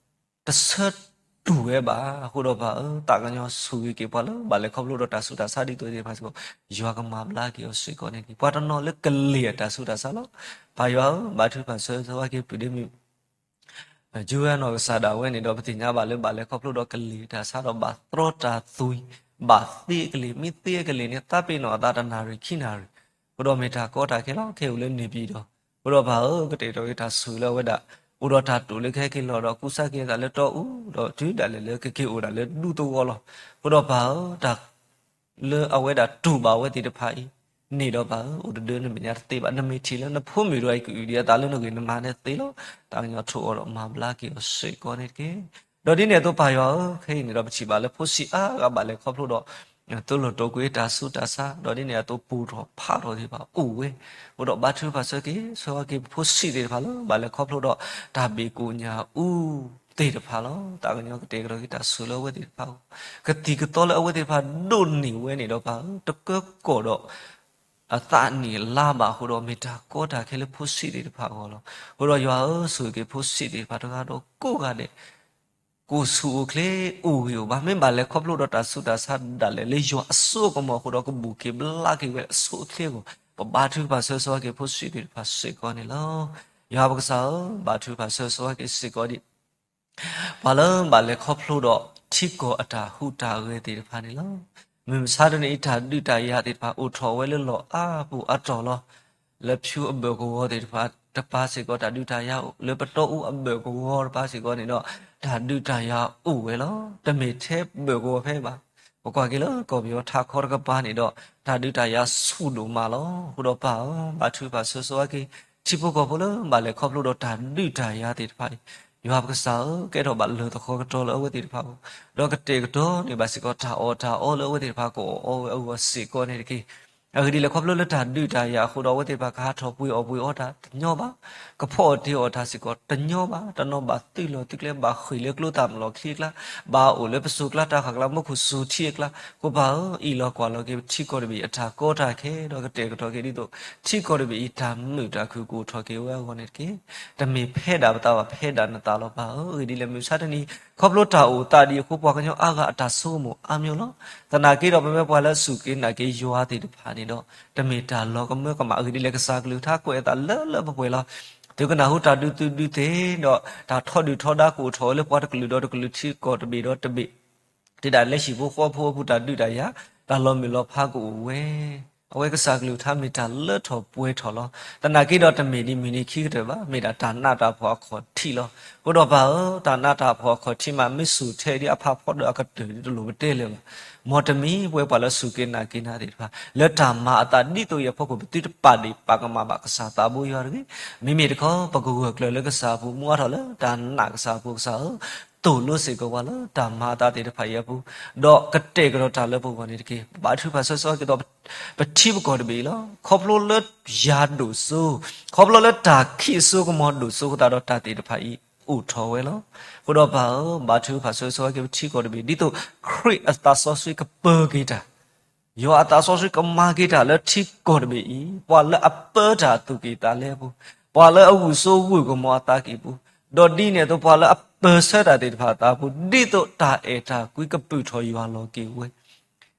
တဆၢတူၢ်ဝဲဘၣ်. အဃိဒီးပၢ်ဧၢ, သးကညီဆိၣ်ဂ့ၤက့ၤပှၤလၢ ဘၣ်လဲၤခီဖျိဒီးတၢ်ဆူးတၢ်ဆါဒ်သိးသ့ၣ်တဖၣ်စ့ၢ်ကီး, ယွၤကမၤဘျါက့ၤအီၤစ့ၢ်ကီးန့ၣ်တက့ၢ်. ပှၤတနီၤလၢကလံၤအတၢ်ဆူးတၢ်ဆါလီၤ. ပၢ်ယွၤဧၢ, ဘါထုကဖၣ်ဆၢဂ့ၤက့ၤ ပုၢ်ဒ့မုၣ် ကၠူဝဲနီၢ်ကစၢ်ဒၣ်ဝဲန့ၣ်ဒီး ပသ့ၣ်ညါဘၣ်လၢဘၣ်လဲၤခီဖျိဒီးကလံၤတၢ်ဆါဒီး ဘၣ်တြီတၢ်သွံၣ်, ဘၣ်သ့အကလံၤ, မ့ၢ်သ့အကလံၤန့ၣ် သးပ့ၤနီၣ်အသးတနၣ်ရံၣ်ခံနၣ်ရံၣ်, အဃိဒီးမ့ၢ်တၢ်ကီတၢ်ခဲလီၤ. ခဲအံၤအိၣ်လၢန့ၣ်ပၠံၣ်ဒီး, အဃိဒီးပၢ်ဧၢ, ကတဲာ်ကတီၤက့ၤတၢ်ဆိၣ်ဂ့ၤလၢအဝဲဒၣ် အိၣ်ဒီးတၢ်တိာ်လၢကဟဲက့ၤလီၤဒီး ကူစါက့ၤအသးလၢတီအူ, ဒီးတုၤဒၣ်လဲာ်လၢကက့ၤအိၣ်ဒၣ်လၢဒူသဝီလီၤ. အဃိဒီးပၢ်ဧၢ, တၢ် လၢအဝဲဒၣ်တူၢ်ဘၣ်ဝဲသ့ၣ်တဖၣ်အံၤန့ၣ်ဒီးပၢ်ဧၢ, အိၣ်တဒၢနမဲာ်ညါတသ့ဘၣ်. နမ့ၢ်ထံၣ်လၢနဖိမုၣ်တဂၤအံၤ ကအုၣ်ဒံးအသးလၢနဂ့ၢ်နမၤန့ၣ်သ့လီၤ. သးကညီထိးအီၤဒီးမၤဘျါက့ၤအီၤစ့ၢ်ကီးန့ၣ်တက့ၢ်. ဒီးဒ်န့ၣ်အသိးပၢ်ယွၤဧၢ, ခဲအံၤန့ၣ်ဒီး ပထံၣ်ဘၣ်လၢဖိဆံးအါဂၤဘၣ်လဲၤခီဖျိဒီး သိလီၤတိာ်ကွံာ်တၢ်ဆူးတၢ်ဆါ, ဒီးဒ်န့ၣ်အသိးပိၢ်ထီၣ်ဖးထီၣ်သ့ၣ်တဖၣ်အိၣ်ဝဲ, အဃိဒီးဘါထုကဖၣ်ဆၢဂ့ၤက့ၤ ဆၢဂ့ၤက့ၤပဖိဆံးသ့ၣ်တဖၣ်လၢ ဘၣ်လဲၤခီဖျိဒီး တၢ်ဘ့ၣ်ကိၣ်ညၣ်အူသ့ၣ်တဖၣ်လီၤ. သးကညီကတဲာ်ကတီၤက့ၤတၢ်ဆိၣ်လၢအဝဲသ့ၣ်တဖၣ်အဂီၢ်, ကသံၣ်ကသီလၢအဝဲသ့ၣ်တဖၣ်ဒိးန့ၢ်ဝဲန့ၣ်ဒီးပၢ်ဧၢ, တကၢကီၢ်ဒီး အသးနံၣ်လါဘၣ်အဃိဒီး မ့ၢ်တၢ်ကီတၢ်ခဲလၢဖိဆံးသ့ၣ်တဖၣ်အဂီၢ်လီၤ. အဃိဒီးယွၤဧၢ, ဆိၣ်ဂ့ၤက့ၤဖိဆံးသ့ၣ်တဖၣ်တဂၤဒီးကိးဂၤဒဲး ကအိၣ်ဆူၣ်အိၣ်ချ့ အိၣ်ဂံၢ်အိၣ်ဘါ, မ့ၢ်ဘၣ်လဲၤခီဖျိဒီးတၢ်ဆူးတၢ်ဆါဒၣ်လဲာ်လၢယွၤအစိအကမီၤအဃိဒီး ကဘူၣ်က့ၤဘျါက့ၤဝဲအဆိအချ့အဂီၢ်, ပဘါထုကဖၣ်ဆၢဂ့ၤက့ၤဖိဆံးသ့ၣ်တဖၣ်စ့ၢ်ကီးန့ၣ်လီၤ. ယွၤပကစၢ်ဧၢ, ဘါထုကဖၣ်ဆၢဂ့ၤက့ၤစ့ၢ်ကီးဒံး ပှၤလၢဘၣ်လဲၤခီဖျိဒီးထံကီၢ်အတၢ်ဟူးတၢ်ဂဲၤသ့ၣ်တဖၣ်န့ၣ်လီၤ. မုၢ်မဆါတနံၤအံၤ တၢ်ဒုးတၢ်ယၤသ့ၣ်တဖၣ် အိၣ်ထီၣ်ဝဲလၢလီၢ်အါပူၤအါတီၢ်လီၤ. လၢဖၠူအဘၢၣ်ကဝီၤသ့ၣ်တဖၣ်တပၤစ့ၢ်ကီး တၢ်ဒုးတၢ်ယၤအိၣ်, လၢပတီၢ်အူအဘၢၣ်ကဝီၤတပၤစ့ၢ်ကီးန့ၣ်ဒီး တၢ်ဒုးတၢ်ယၤအိၣ်ဝဲလီၤ. တမ့ၢ်ထဲဘၢၣ်ကဝီၤဖဲဘၣ်, ပကွၢ်က့ၤလၢကီၢ်ပယီၤထးခီတကပၤန့ၣ်ဒီး တၢ်ဒုးတၢ်ယၤဆူၣ်ဒိၣ်မးလီၤ. အဃိဒီးပၢ်ဧၢ, ဘါထုကဖၣ်ဆၢဂ့ၤက့ၤ ထံဖိကီၢ်ဖိလၢဘၣ်လဲၤခီဖျိဒီးတၢ်ဒုးတၢ်ယၤသ့ၣ်တဖၣ်အံၤ, ယွၤပကစၢ်ဧၢ, ကဲထီၣ်ဘၣ်လၢၢ်သဃီကတီၤလၢအဝဲသ့ၣ်တဖၣ်အဂီၢ်, ဒီးကတဲာ်ကတီၤန့ၢ်ဘၣ်စ့ၢ်ကီး တၢ်အီၣ်တၢ်အီလၢအဝဲသ့ၣ်တဖၣ်ကအိၣ်အီဝဲအဂီၢ်စ့ၢ်ကီးန့ၣ်တက့ၢ်. အဂ့ၢ်ဒ်လဲၣ် ခီဖျိလၢတၢ်ဒုးတၢ်ယၤအဃိဒီး အဝဲသ့ၣ်တဖၣ်ကဟးထီၣ်ပှ့ၤအီၣ်ပှ့ၤအီတၢ်တညီဘၣ်, ကဖီအီၣ်တ့ၤအီၣ်တၢ်စ့ၢ်ကီးတညီဘၣ်, တနီၤဘၣ်သုးလီၢ်သုးကျဲ ဘၣ်ဃ့ၢ်လၢကျိသၣ်မလီၢ်ချံအကျါ, ဘၣ်အိၣ်လၢပစိၤကျါတၢ်ဃၣ်ကျါ မူခိၣ်စူၤထံအကျါ, ပၢ်ဧၢ, အံးလီၤကွၢ်လီၤက့ၤထံကီၢ်တဘ့ၣ်အတၢ်ကီတၢ်ခဲ ဒီးကတဲာ်ကတီၤက့ၤဒ်သိး ထံကီၢ်တဘ့ၣ်အံၤ တၢ်မုာ်တၢ်ခုၣ်ကအိၣ်ထီၣ်က့ၤဝဲအဂီၢ်န့ၣ်တက့ၢ်. တမ့ၢ်ဖဲဒၣ်ပသးဘၣ်, ဖဲဒၣ်နသးလီၤပၢ်ဧၢ. အဂ့ၢ်ဒ်လဲၣ် မုၢ်မဆါတနံၤ ခီဖျိတၢ်အိၣ်သးဒ်အံၤအဃိ ပှၤကညီအါဂၤအတၢ်ဆိကမိၣ်အါမးလီၤ. သနာ်က့ဒီး ပမ့ၢ်ပှၤလၢအစူၢ်က့ၤနာ်က့ၤယွၤသ့ၣ်တဖၣ်န့ၣ်ဒီး တမ့ၢ်တၢ်လီၤကမၢကမၣ်. အဂ့ၢ်ဒ်လဲၣ် ကစၢ်ကလုၢ်ကထါကွဲးအသးလၢလၢပှဲၤပှဲၤလီၤ. သုကနၢ်ဟူတၢ်ဒုးသုးဒုးသ့ၣ်ဒီး တၢ်ထီဒုၣ်ထီဒါကအိၣ်ထီၣ်ဝဲလၢပှၤတကလုာ်ဒီးတကလုာ် ထံကီၢ်တဘ့ၣ်ဒီးတဘ့ၣ် တုၤဒၣ်လဲာ်ဟံၣ်ဖိဃီဖိအပူၤ တၢ်ဒုးတၢ်ယၤ တၢ်လီၤမုၢ်လီၤဖးကအိၣ်ဝဲ အဝဲကစၢ်ကလုၢ်ကထါမ့ၢ်တၢ်လၢထီၣ်ပှဲၤထီၣ်လီၤ. သနာ်က့ဒီးတမ့ၢ်ဒ်မုၢ်နံၤခံကတၢၢ်ဘၣ်, မ့ၢ်ဒၣ်တၢ်နးတၢ်ဖှီၣ်အခီၣ်ထံးလီၤ. အဃိဒီးပၢ်ဧၢ, တၢ်နးတၢ်ဖှီၣ်အခီၣ်ထံးမး မ့ၢ်စိာ်ထဲဒ်အဖးဖီဒီးအကတၢၢ်ဒ်တလိၣ်ပတဲလၢၤဘၣ်. မ်တမံၤပဝဲပှၤလၢစူၢ်က့ၤနာ်က့ၤနၤသ့ၣ်တဖၣ် လၢတၢ်မၤအသးဒ်သိးအံၤအဖီခိၣ် ပသုတပာ်ဒ့ၣ်ပာ်ကမၣ်ဘၣ်ကစၢ်သးဘိယွၤတဂ့ၤ. မ့မ့ၢ်တခီ ပကဂၢၢ်ကျၢၤလၢကစၢ်အပူၤ မူအါထီၣ်လၢတၢ်နာ်ကစၢ်အဖိကစၢ်ဧၢ, သိၣ်လိစ့ၢ်ကီးပှၤလၢတၢ်မၤအသးသ့ၣ်တဖၣ်အံၤအပူၤ, ဒီးကတဲာ်ကတီၤတၢ်လၢပဂီၢ်န့ၣ်တက့ၢ်. ဘါထုကဖၣ်ဆၢဆၢက့ၤဒီး ပထံပကီၢ်တဘ့ၣ်အံၤလီၤ. ခီဖျိလၢယၤဒိၣ်စိ, ခီဖျိလၢတၢ်ခံးစိကမီၤဒိၣ်စိအဃိသတးဒီး တၢ်သ့ၣ်တဖၣ်အံၤအိၣ်ထီၣ်ဝဲလီၤ. အဃိဒီးပၢ်ဧၢ, ဘါထုကဖၣ်ဆၢဆၢက့ၤပထံကီၢ်တဘ့ၣ် ဒ်သိးခရံာ်အသးစီဆှံကပၢက့ၤတၢ်, ယွၤအသးစီဆှံကမၤက့ၤတၢ်လၢထံကီၢ်တဘ့ၣ်အံၤ, ပှၤလၢအပၢတၢ်အသူၣ်ကံၢ်သးလဲအပူၤ, ပှၤလၢအဝံၣ်စိဝံၣ်ကမီၤအသးကံၢ်ပူၤ, ဒီးဒ်န့ၣ်အသိးပှၤလၢအပၢဆှၢတၢ်သ့ၣ်တဖၣ်အသးအပူၤ, ဒ်သိးတၢ်အဲၣ်တၢ်ကွံကပုာ်ထီၣ်ယွၤလီၤက့ၤဝဲ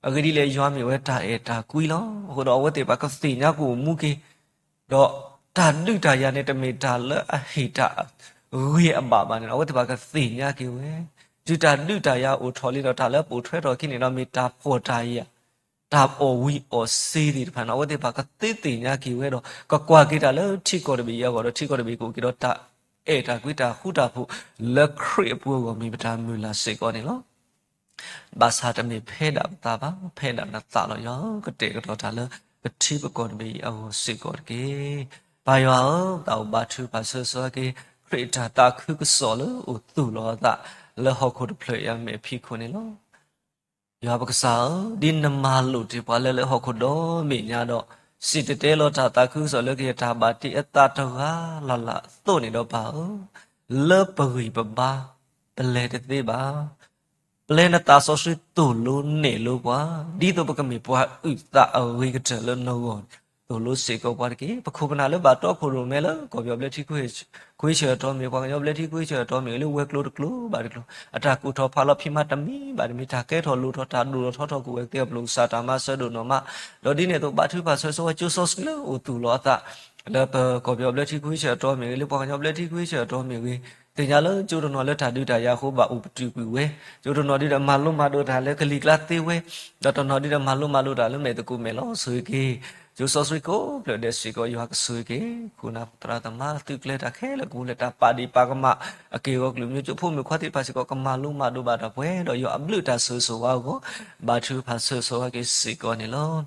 အဂ့ၢ်ဒ်လဲၣ်, ယွၤမ့ၢ်ဝဲတၢ်အဲၣ်တၢ်ကွံလီၤ. အဃိဒီးအဝဲသ့ၣ်တဖၣ်ကသ့ၣ်ညါကအိၣ်မူက့ၤ, ဒီးတၢ်ဒုးတၢ်ယၤန့ၣ် တမ့ၢ်တၢ်လၢအဟ့ၣ်တၢ်ဂ့ၤအဘၣ်ဘၣ်န့ၣ် အဝဲသ့ၣ်တဖၣ်ကသ့ၣ်ညါက့ၤဝဲ, တုၤတၢ်ဒုးတၢ်ယၤအိၣ်ထီၣ်လံဒီး တၢ်လၢပိာ်ထွဲထီၣ်အခံန့ၣ်ဒီး မ့ၢ်တၢ်ဖှီၣ်တၢ်ယာ်, တၢ်အီၣ်ဝံၤအီၣ်စ့သ့ၣ်တဖၣ်န့ၣ် အဝဲသ့ၣ်တဖၣ်ကသ့သ့ၣ်ညါက့ၤဝဲဒီး ကကွၢ်က့ၤတၢ်လၢထံကီၢ်တဘ့ၣ်အံၤအဂီၢ်ဒီး ထံကီၢ်တဘ့ၣ်ကအိၣ်က့ၤဒီးတၢ်အဲၣ်တၢ်ကွံတၢ်ဃူတၢ်ဖိး လၢခရံာ်အပူၤအဂီၢ် မ့ၢ်ပတၢ်မုၢ်လၢ်စ့ၢ်ကီးန့ၣ်လီၤ. ဘၣ်ဆၣ်တမ့ၢ်ဖဲဒၣ်ပသးဘၣ်, ဖဲဒၣ်နသးလီၤ. ယွၤဧၢ, ကတဲာ်ကတီၤတၢ်လၢပထံပကီၢ်တဘ့ၣ်အံၤအဂီၢ်စ့ၢ်ကီးတက့ၢ်. ပၢ်ယွၤဧၢ, သးအိၣ်ဘါထုကဖၣ်ဆၢဆၢက့ၤ ခရံာ်အတၢ်သးခုကစီၣ်လၢအိၣ်သူၣ်လီၤအသး လၢဟီၣ်ခိၣ်တဖျၢၣ်အံၤအမဲာ်ဖံးခိၣ်န့ၣ်လီၤ. ယွၤပကစၢ်ဧၢ, ဒ်နမၤလိာ်တ့ၢ်ပှၤလၢလၢဟီၣ်ခိၣ်ဒီဘ့ၣ်ညါဒီး စံၣ်တဲၤတဲလီၤတၢ်သးခုကစီၣ်လၢကယဲၢ်တၢ်ဘၣ်တ့အသးတဂၤလၢ်လၢ်အသိးန့ၣ်ဒီးပၢ်ဧၢ, လၢပဂံၢ်ပဘါ ပလဲၤတသ့ဘၣ်. ပျဲနသးစီဆှံသိၣ်လိနဲၣ်လိပှၤ, ဒ်သိးပကမ့ၢ်ပှၤအုၣ်သးအဂ့ၤကတၢၢ်လၢနဂီၢ်န့ၣ် သိၣ်လိစ့ၢ်ကီးပှၤတက့ၢ်. ပခိၣ်ပနၢ်လၢဘၣ်တီခိၣ်ရိၣ်မဲလၢ ကီၢ်ပယီၤဘျၢထံခဝ့ၡၢၣ်အတီမ့ၢ်ဂ့ၤ, ပှၤကညီဘျၢထံခဝ့ၡၢၣ်အတီမ့ၢ်ဂ့ၤ, လၢဝဲၤကျိၤတကျိၤဘၣ်တကျိၤ, အတၢ်ကူၣ်ထီၣ်ဖးလီၤဖံးမၤတမံၤဘၣ်တမံၤ, တၢ်ကဲထီၣ်လိၣ်ထီၣ် တၢ်ဒိၣ်ထီၣ်ထီထီၣ် ကအိၣ်ဝဲသ့အပျိၢ်ကစၢ်တၢ်မၤစၢၤဒိၣ်နီၢ်မး, ဒီးဒ်န့ၣ်အသိး ဘါထုကဖၣ်ဆၢဆၢဝဲ ကၠိစီဆှံလၢအိၣ်သူၣ်လီၤအသး လၢပကီၢ်ပယီၤဘျၢထံခဝ့ၡၢၣ်အတီမ့ၢ်ဂ့ၤ, လၢပှၤကညီဘျၢထံခဝ့ၡၢၣ်အတီမ့ၢ်ဂ့ၤ, သ့ၣ်ညါလၢကၠိတနီၤလၢတၢ်ဒုးတၢ်ယၤအဃိဘၣ်အိၣ်ပတုာ်ကွံာ်ဝဲ, ကၠိတနီၤဒုးဒီးမၤလိမၤဒိးတၢ်လၢကလံၤကျါသ့ဝဲ, ဒီးတနီၤဒုးဒီးမၤလိမၤဒိးတၢ်လၢမဲာ်သကိးမဲာ်လီၤဆိၣ်ဂ့ၤက့ၤ, ကၠိစီဆှံကိးဖျၢၣ်ဒဲးစ့ၢ်ကီး ယွၤကဆိၣ်ဂ့ၤက့ၤ ခိၣ်နၢ်သရၣ်သမါသုးကျဲၤတၢ်ခဲလၢာ်ကပူၤလၢတၢ်ပာ်ဒ့ၣ်ပာ်ကမၣ် အက့ၢ်အဂီၤကလုာ်မံၤကၠိဖိမုၣ်ခွါသ့ၣ်တဖၣ်စ့ၢ်ကီး ကမၤလိမၤဒိးဘၣ်တၢ်ပှဲၤဒီးယွၤအဘျုးတၢ်ဆိၣ်ဂ့ၤဆိၣ်ဝါအဂီၢ်, ဘါထုကဖၣ်ဆၢဆၢဝဲက့ၤစ့ၢ်ကီးန့ၣ်လီၤ.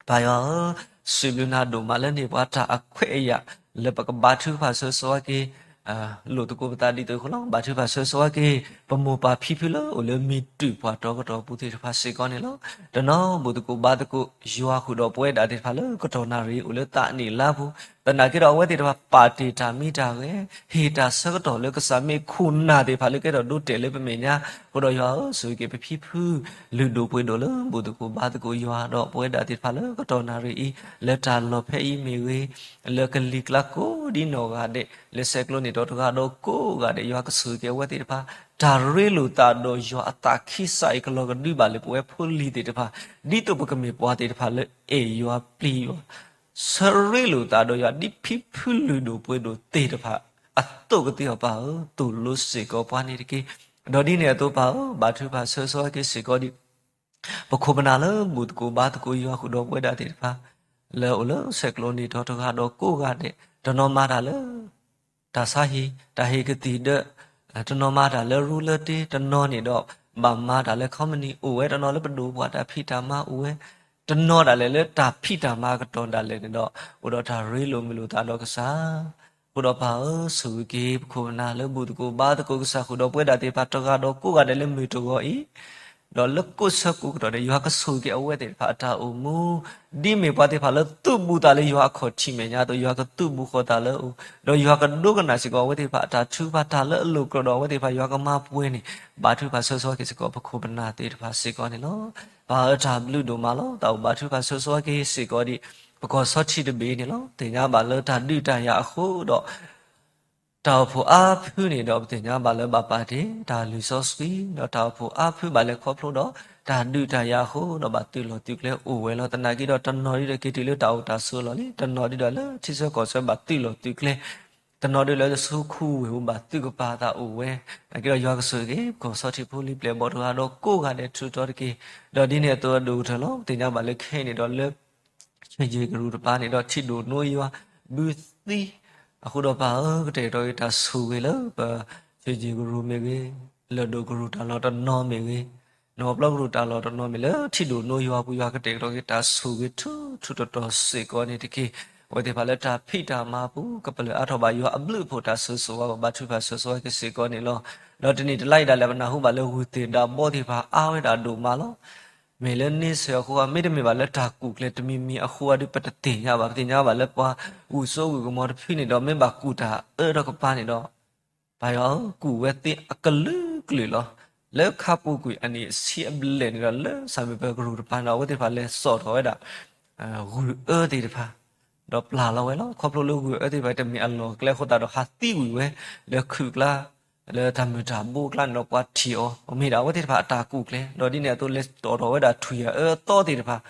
ပၢ်ယွၤဧၢ, စံးဘျုးနၤဒိၣ်မးလၢန့ၢ်ပှၤတၢ်အခွဲးအယာ် လၢပကဘါထုကဖၣ်ဆၢဆၢဝဲက့ၤ လိာ်သကိးပသးဒ်သိးအဃိလီၤ. ဘါထုကဖၣ်ဆၢဆၢဝဲက့ၤ ပမိၢ်ပၢ်ဖံဖုလၢအိၣ်လၢမံၤတုၤပှၤတီကတီၢ်ပူၤသ့ၣ်တဖၣ်စ့ၢ်ကီးန့ၣ်လီၤ. တနီၤဘူၣ်သကိးဘါသကိး ယွၤဃုာ်ဒီးပဝဲဒၣ်သ့ၣ်တဖၣ်လၢကတီၢ်နၣ်ရံၣ်အိၣ်လၢသးနံၣ်လါပူၤ, သနာ်က့ဒီးအဝဲသ့ၣ်တဖၣ်ပာ်တ့ၢ်တၢ်မံတၢ်ဂဲၤ, ဟ့ၣ်တၢ်ဆၢကတီၢ်လၢကစၢ်မ့ၢ်ခိၣ်နၢ်သ့ၣ်တဖၣ်လၢကဲထီၣ်ဒိတဲာ်လၢပမဲာ်ညါ, အဃိဒီးယွၤဧၢ, ဆိၣ်ဂ့ၤက့ၤပဖံဖု လုၢ်ဒိၣ်ပှ့ၤဒိၣ်လၢဘူၣ်သကိးဘါသကိးယွၤဒီးပဝဲဒၣ်သ့ၣ်တဖၣ်လၢကတီၢ်နၣ်ရံၣ်အံၤ, လၢတၢ်လီၢ်ဖဲအံၤမ့ၢ်ဂ့ၤ, လၢကလံၤကျါကိးဒ်နီၢ်ဂၤဒဲး, လၢဆဲးကျိးန့ၢ်ဒီးတဂၤဒီးကိးဂၤဒဲး, ယွၤကဆိၣ်ဂ့ၤက့ၤအဝဲသ့ၣ်တဖၣ်, တၢ်ရ့လိာ်သးဒီးယွၤအသးခံစးအံၤကလီၤကဒုဘၣ်လၢပဝဲဖိလံၤသ့ၣ်တဖၣ်, ဒ်သိးပကမ့ၢ်ပှၤသ့ၣ်တဖၣ်လၢအဲၣ်ယွၤပျံၤယွၤ ဆၢရ့လိာ်သးဒီးယွၤဒ်ဖံဖုလုၢ်ဒိၣ်ပှ့ၤဒိၣ်သ့ၣ်တဖၣ်အသိးကသ့အီၤပၢ်ဧၢ, သိၣ်လိစ့ၢ်ကီးပှၤန့ၣ်တက့ၢ်. ဒီးဒ်န့ၣ်အသိးပၢ်ဧၢ, ဘါထုကဖၣ်ဆၢဆၢဝဲက့ၤစ့ၢ်ကီးဒံး ပခိၣ်ပနၢ်လၢဘူၣ်သကိးဘါသကိးယွၤဃုာ်ဒီးပဝဲဒၣ်သ့ၣ်တဖၣ်, လၢအိၣ်လၢဆဲးကျိးန့ၢ်ဒီးတဂၤဒီးကိးဂၤဒဲး, တနီၤမၤတၢ်လၢ တၢ်ဆါဟံၣ်, တၢ်ဟ့ၣ်ကသံၣ်ဒၢ, တနီၤမၤတၢ်လၢရူလၢတ့, တနီၤန့ၣ်ဒီး ဘၣ်မၤတၢ်လၢခီမနံၣ်အိၣ်ဝဲ, တနီၤလၢပဒိၣ်ပှၤတၢ်ဖံးတၢ်မၤအိၣ်ဝဲ, တနီၤဒၣ်လဲာ်လၢတၢ်ဖံးတၢ်မၤအကတီၢ်ဒၣ်လဲာ်န့ၣ်ဒီး အိၣ်ဒီးတၢ်ရ့လိာ်မုာ်လိာ်သးဒီးကစၢ် အဃိဒီးပၢ်ဧၢ, ဆိၣ်ဂ့ၤက့ၤပခိၣ်ပနၢ်လၢဘူၣ်သကိးဘါသကိးကစၢ်ဃုာ်ဒီးပဝဲဒၣ်သ့ၣ်တဖၣ် တဂၤဒီးကိးဂၤဒဲးလၢမုၢ်တဂီၤအံၤ, ဒီးလၢကိးဆၢကိးကတီၢ်န့ၣ် ယွၤကဆိၣ်ဂ့ၤက့ၤအဝဲသ့ၣ်တဖၣ်အတၢ်အိၣ်မူ, ဒ်မ့ၢ်ပှၤသ့ၣ်တဖၣ်လၢသုးဘူးသးလၢယွၤအခီၣ်ထံးမဲာ်ညါအသိး ယွၤကသုးဘူးဃီၤသးလၢအအိၣ်, ဒီးယွၤကဒိကနၣ်စ့ၢ်ကီးအဝဲသ့ၣ်တဖၣ်အတၢ်ထုကဖၣ် တၢ်လၢအလိၣ်ကြၢးဒီးအဝဲသ့ၣ်တဖၣ်ယွၤကမၤပှဲၤန့ၣ်, ဘါထုကဖၣ်ဆၢဆၢက့ၤစ့ၢ်ကီးပခိၣ်ပနၢ်သ့ၣ်တဖၣ်စ့ၢ်ကီးန့ၣ်လီၤ. ပၢ်ဧၢ, တၢ်ဘျုးဒိၣ်မးလီၤ. သးအိၣ်ဘါထုကဖၣ်ဆၢဆၢက့ၤစ့ၢ်ကီးဒံး ပကီၢ်ဆီထံးတဘ့ၣ်န့ၣ်လီၤ. သ့ၣ်ညါဘၣ်လၢတၢ်ဒုးတၢ်ယၤအဃိဒီး တၢ်အိၣ်ဖှိၣ်အါဖုန့ၣ်ဒီး ပသ့ၣ်ညါဘၣ်လၢဘၣ်ပာ်တ့ၢ် တၢ်လုၢ်စီဆှံ, ဒီးတၢ်အိၣ်ဖှိၣ်အါဖုဘၣ်လဲၤခီဖျိဒီး တၢ်ဒုးတၢ်ယၤအဃိဒီး ဘၣ်သုးလီၢ်သုးကျဲအိၣ်ဝဲလီၤ. သနာ်က့ဒီး တနီၤဒုးဒီးက့ၤတုၤလၢတၢ်အိၣ်တၢ်ဆိးလီၢ်လံ, တနီၤဒုးဒီးလၢထံဆၢကီၢ်ဆၢဘၣ်သုးလီၢ်သုးကျဲ, တနီၤဒုးလၢဆူခူဝ့ၢ်ပူၤဘၣ်သုးကပၤအသးအိၣ်ဝဲ, သနာ်က့ဒီးယွၤကဆိၣ်ဂ့ၤက့ၤ ပကီၢ်ဆီထံးဖိလံၤပျဲၢ်ဘီၣ်တဂၤဒီးကိးဂၤဒဲးထူးထီတက့ၢ်. ဒီးဒ်န့ၣ်အသိးအဒိၣ်ကတၢၢ်လီၤ. ပသ့ၣ်ညါဘၣ်လၢခဲအံၤန့ၣ်ဒီးလၢ ဆံးကရူၢ်တပၤန့ၣ်ဒီး ထံၣ်ဒိၣ်နိယွၤ ဘုသံ, အဃိဒီးပၢ်ဧၢ, ကတဲာ်ကတီၤက့ၤတၢ်ဆိၣ်ဂ့ၤလၢပဆံးကရူၢ်မ့ၢ်ဂ့ၤ, လၢၢ်ဒိၣ်ကရူၢ်တၢ်လီၢ်တနီၤမ့ၢ်ဂ့ၤ, နီၢ်ပျီကရူၢ်တၢ်လီၢ်တနီၤမ့ၢ်ဂ့ၤ လၢထံၣ်ဒိၣ်နိယွၤပူၤ ယွၤကတဲာ်ကတီၤက့ၤတၢ်ဆိၣ်ဂ့ၤထူထူတီတီစ့ၢ်ကီးန့ၣ်တက့ၢ်. အဝဲသ့ၣ်တဖၣ်လၢတၢ်ဖံးတၢ်မၤအပူၤ ကပလၢၢ်အါထီၣ်ဘၣ်ယွၤအဘျုးအဖှိၣ်တၢ်ဆိၣ်ဂ့ၤဆိၣ်ဝါ ဘါထုကဖၣ်ဆိၣ်ဂ့ၤဆိၣ်ဝါက့ၤစ့ၢ်ကီးန့ၣ်လီၤ. ဒီးတနံၤတလါအံၤဒၣ်လဲာ် ပနၢ်ဟူဘၣ်လၢဂုၢ်သ့ၣ်ဒါဘီသ့ၣ်တဖၣ်အါဝဲဒၣ်ဒိၣ်မးလီၤ. မ့ၢ်လၢန့ဆၢၣ်အဃိဧါ, မ့တမ့ၢ်ဘၣ်လၢတၢ်ကူၣ်ကျဲၤ တမံၤမံၤအဃိဧါဒုး ပတသ့ၣ်ညါဘၣ်. ပသ့ၣ်ညါဘၣ်လၢပှၤဂုၢ်စိဂုၢ်ကမီၤတဖုန့ၣ်ဒီး မ့ၢ်ဘၣ်ကူၣ်တၢ်အၢဒီးကပၤန့ၣ်ဒီး ပၢ်ယွၤဧၢ, ကူၣ်ဝဲသ့အကလုာ်ကလုာ်လီၤ. လၢခါပူၤကွံာ်အနံၣ်ဆံအဘျဲၣ်န့ၣ်ဒီး လၢဆၣ်မုၢ်ပၢၤကရူၢ်တပၤန့ၣ်ဒီး အဝဲသ့ၣ်တဖၣ်လဲၤစိာ်ထီၣ်ဝဲဒၣ် ဂုၢ်အၢသ့ၣ်တဖၣ် ဒီးပျၢ်လီၤဝဲလီၤ. ခီဖျိလၢဂုၢ်အၢသ့ၣ်တဖၣ် တမ့ၢ်အလီၢ်အကျဲအဃိသတးဒီး ဟးသံဝံၤဝဲ လၢခုၣ်ကျါ လၢတၢ်မုၢ်တၢ်ဘိအကျါန့ၣ်ဒီး ပှၤထံၣ်အီၤ မ့ၢ်ဒၣ်အဝဲသ့ၣ်တဖၣ်အတၢ်ကူၣ်ကျဲၤ, ဒီးဒ်န့ၣ်အသိးလဲၤစိာ်ထီၣ်ဝဲဒၣ်ထွံၣ်အၢအသီသ့ၣ်တဖၣ်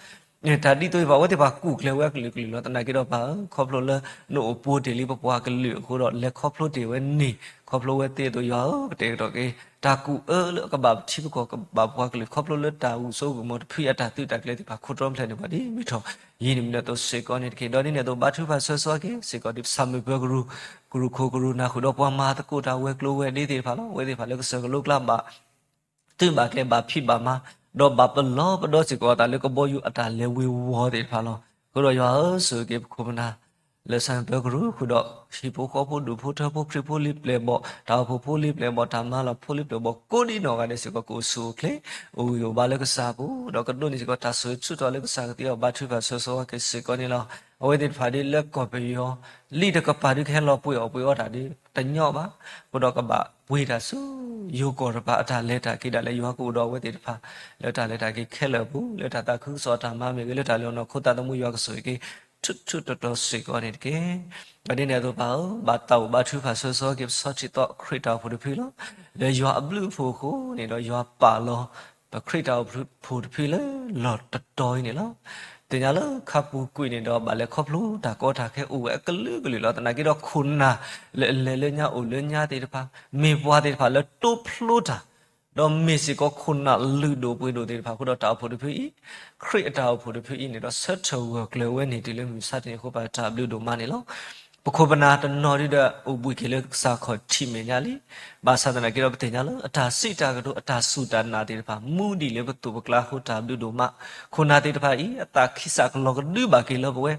တၢ်ဒ်သိးအံၤ ပှၤဝဲသ့ၣ်တဖၣ်ကူၣ်ကျဲၤဝဲအကလုာ်ကလုာ်လီၤ. သနာ်က့ဒီးပၢ်ဧၢ, ခီဖျိလၢနအိၣ်ပိၤတ့ၢ်လံပပှၤကလုာ်အဃိဒီး လဲၤခီဖျိတ့ၢ်ဝဲန့ၣ်, ခီဖျိဝဲသ့အသိး ယွၤဧၢ, ကတဲာ်ကတီၤက့ၤ တၢ်ကူၣ်အၢလၢအကဘၣ်ပထံပကီၢ် ကဘၣ်ပှၤကလုာ် ခီဖျိလၢတၢ်ဂုၢ်စိဂုၢ်ကမီၤတဖုအတၢ်သုးတၢ်ကျဲၤသ့ၣ်တဖၣ် ခိၣ်တီဖျဲးန့ၢ်ပှၤဒ်မုၢ်ထီၣ်ယံၤန့ၣ်မ့ၢ်ဒၣ်အသိးစ့ၢ်ကီးန့ၣ်တက့ၢ်. ဒီးဒ်န့ၣ်အသိး ဘါထုကဖၣ်ဆိၣ်ဂ့ၤဆိၣ်ဝါက့ၤစ့ၢ်ကီး ဒ်ပဆၣ်မုၢ်ပၢၤကရူၢ် ကရူၢ်ခိၣ်ကရူၢ်နၢ်ဃုာ်ဒီးပှၤမၤသကိးတၢ်ဝဲၤကျိၤဝဲၤဒ့သ့ၣ်တဖၣ်လီၤ. အဝဲသ့ၣ်တဖၣ်လၢကစၢၢ်ကလိကျါဘၣ် သုးဘၣ်ကျဲဘၣ်ဖံးဘၣ်မၤ, ဒီးဘၣ်ပလီၢ်ပဒီစ့ၢ်ကီးအသးလၢကဘီယူၤအတၢ်လဲၤဝ့ၤဝီၤသ့ၣ်တဖၣ်လီၤ. အဃိဒီးယွၤဧၢ, ဆိၣ်ဂ့ၤက့ၤပခိၣ်ပနၢ် လၢဆၣ်မုၢ်ပၢၤကရူၢ်ဃုာ်ဒီး ဟံၣ်ဖိဃီဖိဒူၣ်ဖိထၢဖိခရံာ်ဖိလံၤပျဲၢ်ဘီၣ် တၢ်အိၣ်ဖှိၣ်ဖိလံၤပျဲၢ်ဘီၣ် တၢ်မၤလီၢ်ဖိလံၤပျဲၢ်ဘီၣ် ကိးဒံနီၢ်ဂၤဒဲးစ့ၢ်ကီး ကအိၣ်ဆူၣ်အိၣ်ချ့ အိၣ်ဂံၢ်အိၣ်ဘါလၢကစၢ်အပူၤ ဒီးကဒိးန့ၢ်စ့ၢ်ကီးတၢ်ဆိၣ်ဂ့ၤဆူၣ်ထီၣ်လၢကစၢ်ကသ့အီၤ ဘါထုကဖၣ်ဆိၣ်ဂ့ၤဆိၣ်ဝါက့ၤစ့ၢ်ကီးန့ၣ်လီၤ. အဝဲသ့ၣ်တဖၣ်ဒ်လၢကီၢ်ပယီၤ လံာ်တကပၤဒုးကဟဲလီၤပှ့ၤအီၣ်ပှ့ၤအီတၢ်ဒုးတညီဘၣ်, အဃိဒီးကဘၣ်ပှ့ၤတၢ်ဆူယိၤကီၢ်တပၤအတၢ်လဲၤတၢ်က့ၤဒၣ်လဲာ် ယွၤကအိၣ်ဒီးအဝဲသ့ၣ်တဖၣ် လၢတၢ်လဲၤတၢ်က့ၤခဲလၢာ်အပူၤ လၢတၢ်သးခုကစီၣ်အတၢ်မၤမ့ၢ်ဂ့ၤ လၢတၢ်လဲၤအီၤနီၢ်ခိသးသမူ ယွၤကဆိၣ်ဂ့ၤက့ၤ ထူထူတီတီစ့ၢ်ကီးန့ၣ်တက့ၢ်. ဒီးဒ်န့ၣ်အသိးပၢ်ဧၢ, ဘၣ်တၢ်အိၣ်ဘါထုကဖၣ်ဆိၣ်ဂ့ၤဆိၣ်ဝါက့ၤ ပဆီထံးသီခရံာ်တၢ်အိၣ်ဖှိၣ်တဖုလီၤ. လၢယွၤအဘျုးအဖှိၣ်အဃိန့ၣ်ဒီး ယွၤပာ်လီၤ ပခရံာ်တၢ်အိၣ်ဖှိၣ်တဖုလၢလီၢ်တတီၤအံၤန့ၣ်လီၤ. သ့ၣ်ညါလၢခါပူၤကွံာ်န့ၣ်ဒီး ဘၣ်လဲၤခီဖျိတၢ်ကီတၢ်ခဲအိၣ်ဝဲအကလုာ်ကလုာ်လီၤ. သနာ်က့ဒီးခိၣ်နၢ် လၢအလဲၤလၢညါအိၣ်လၢညါသ့ၣ်တဖၣ် မ့ၢ်ပှၤသ့ၣ်တဖၣ်လၢတိဖျိတၢ် ဒီးမ့ၢ်စ့ၢ်ကီးခိၣ်နၢ်လုၢ်ဒိၣ်ပှ့ၤဒိၣ်သ့ၣ်တဖၣ်အဃိဒီး တၢ်အိၣ်ဖှိၣ်တဖုအံၤ, ခရံာ်အတၢ်အိၣ်ဖှိၣ်တဖုအံၤန့ၣ်ဒီး ဆၢထၢၣ်ဂၢၢ်ကျၢၤဝဲန့ၣ်တုၤလၢမုၢ်မဆါတနံၤအဃိ ပတၢ်ဘျုးဒိၣ်မးန့ၣ်လီၤ. ပခိၣ်ပနၢ်တနီၤဒုဒီး အိၣ်ဘှံးက့ၤလၢကစၢ်ခီၣ်ထံးမဲာ်ညါလံ. ဘၣ်ဆၣ်သနာ်က့ဒီး ပသ့ၣ်ညါလၢ အတၢ်စံးတၢ်ကတိၤ အတၢ်စူၢ်တၢ်နာ်သ့ၣ်တဖၣ် မူဒံးလၢပသိးပကျါအဃိ တၢ်ဘျုးဒိၣ်မး. ခိၣ်နၢ်သ့ၣ်တဖၣ်အံၤ အသးခံစးကလီၤကဒုဘၣ်က့ၤလၢပဝဲ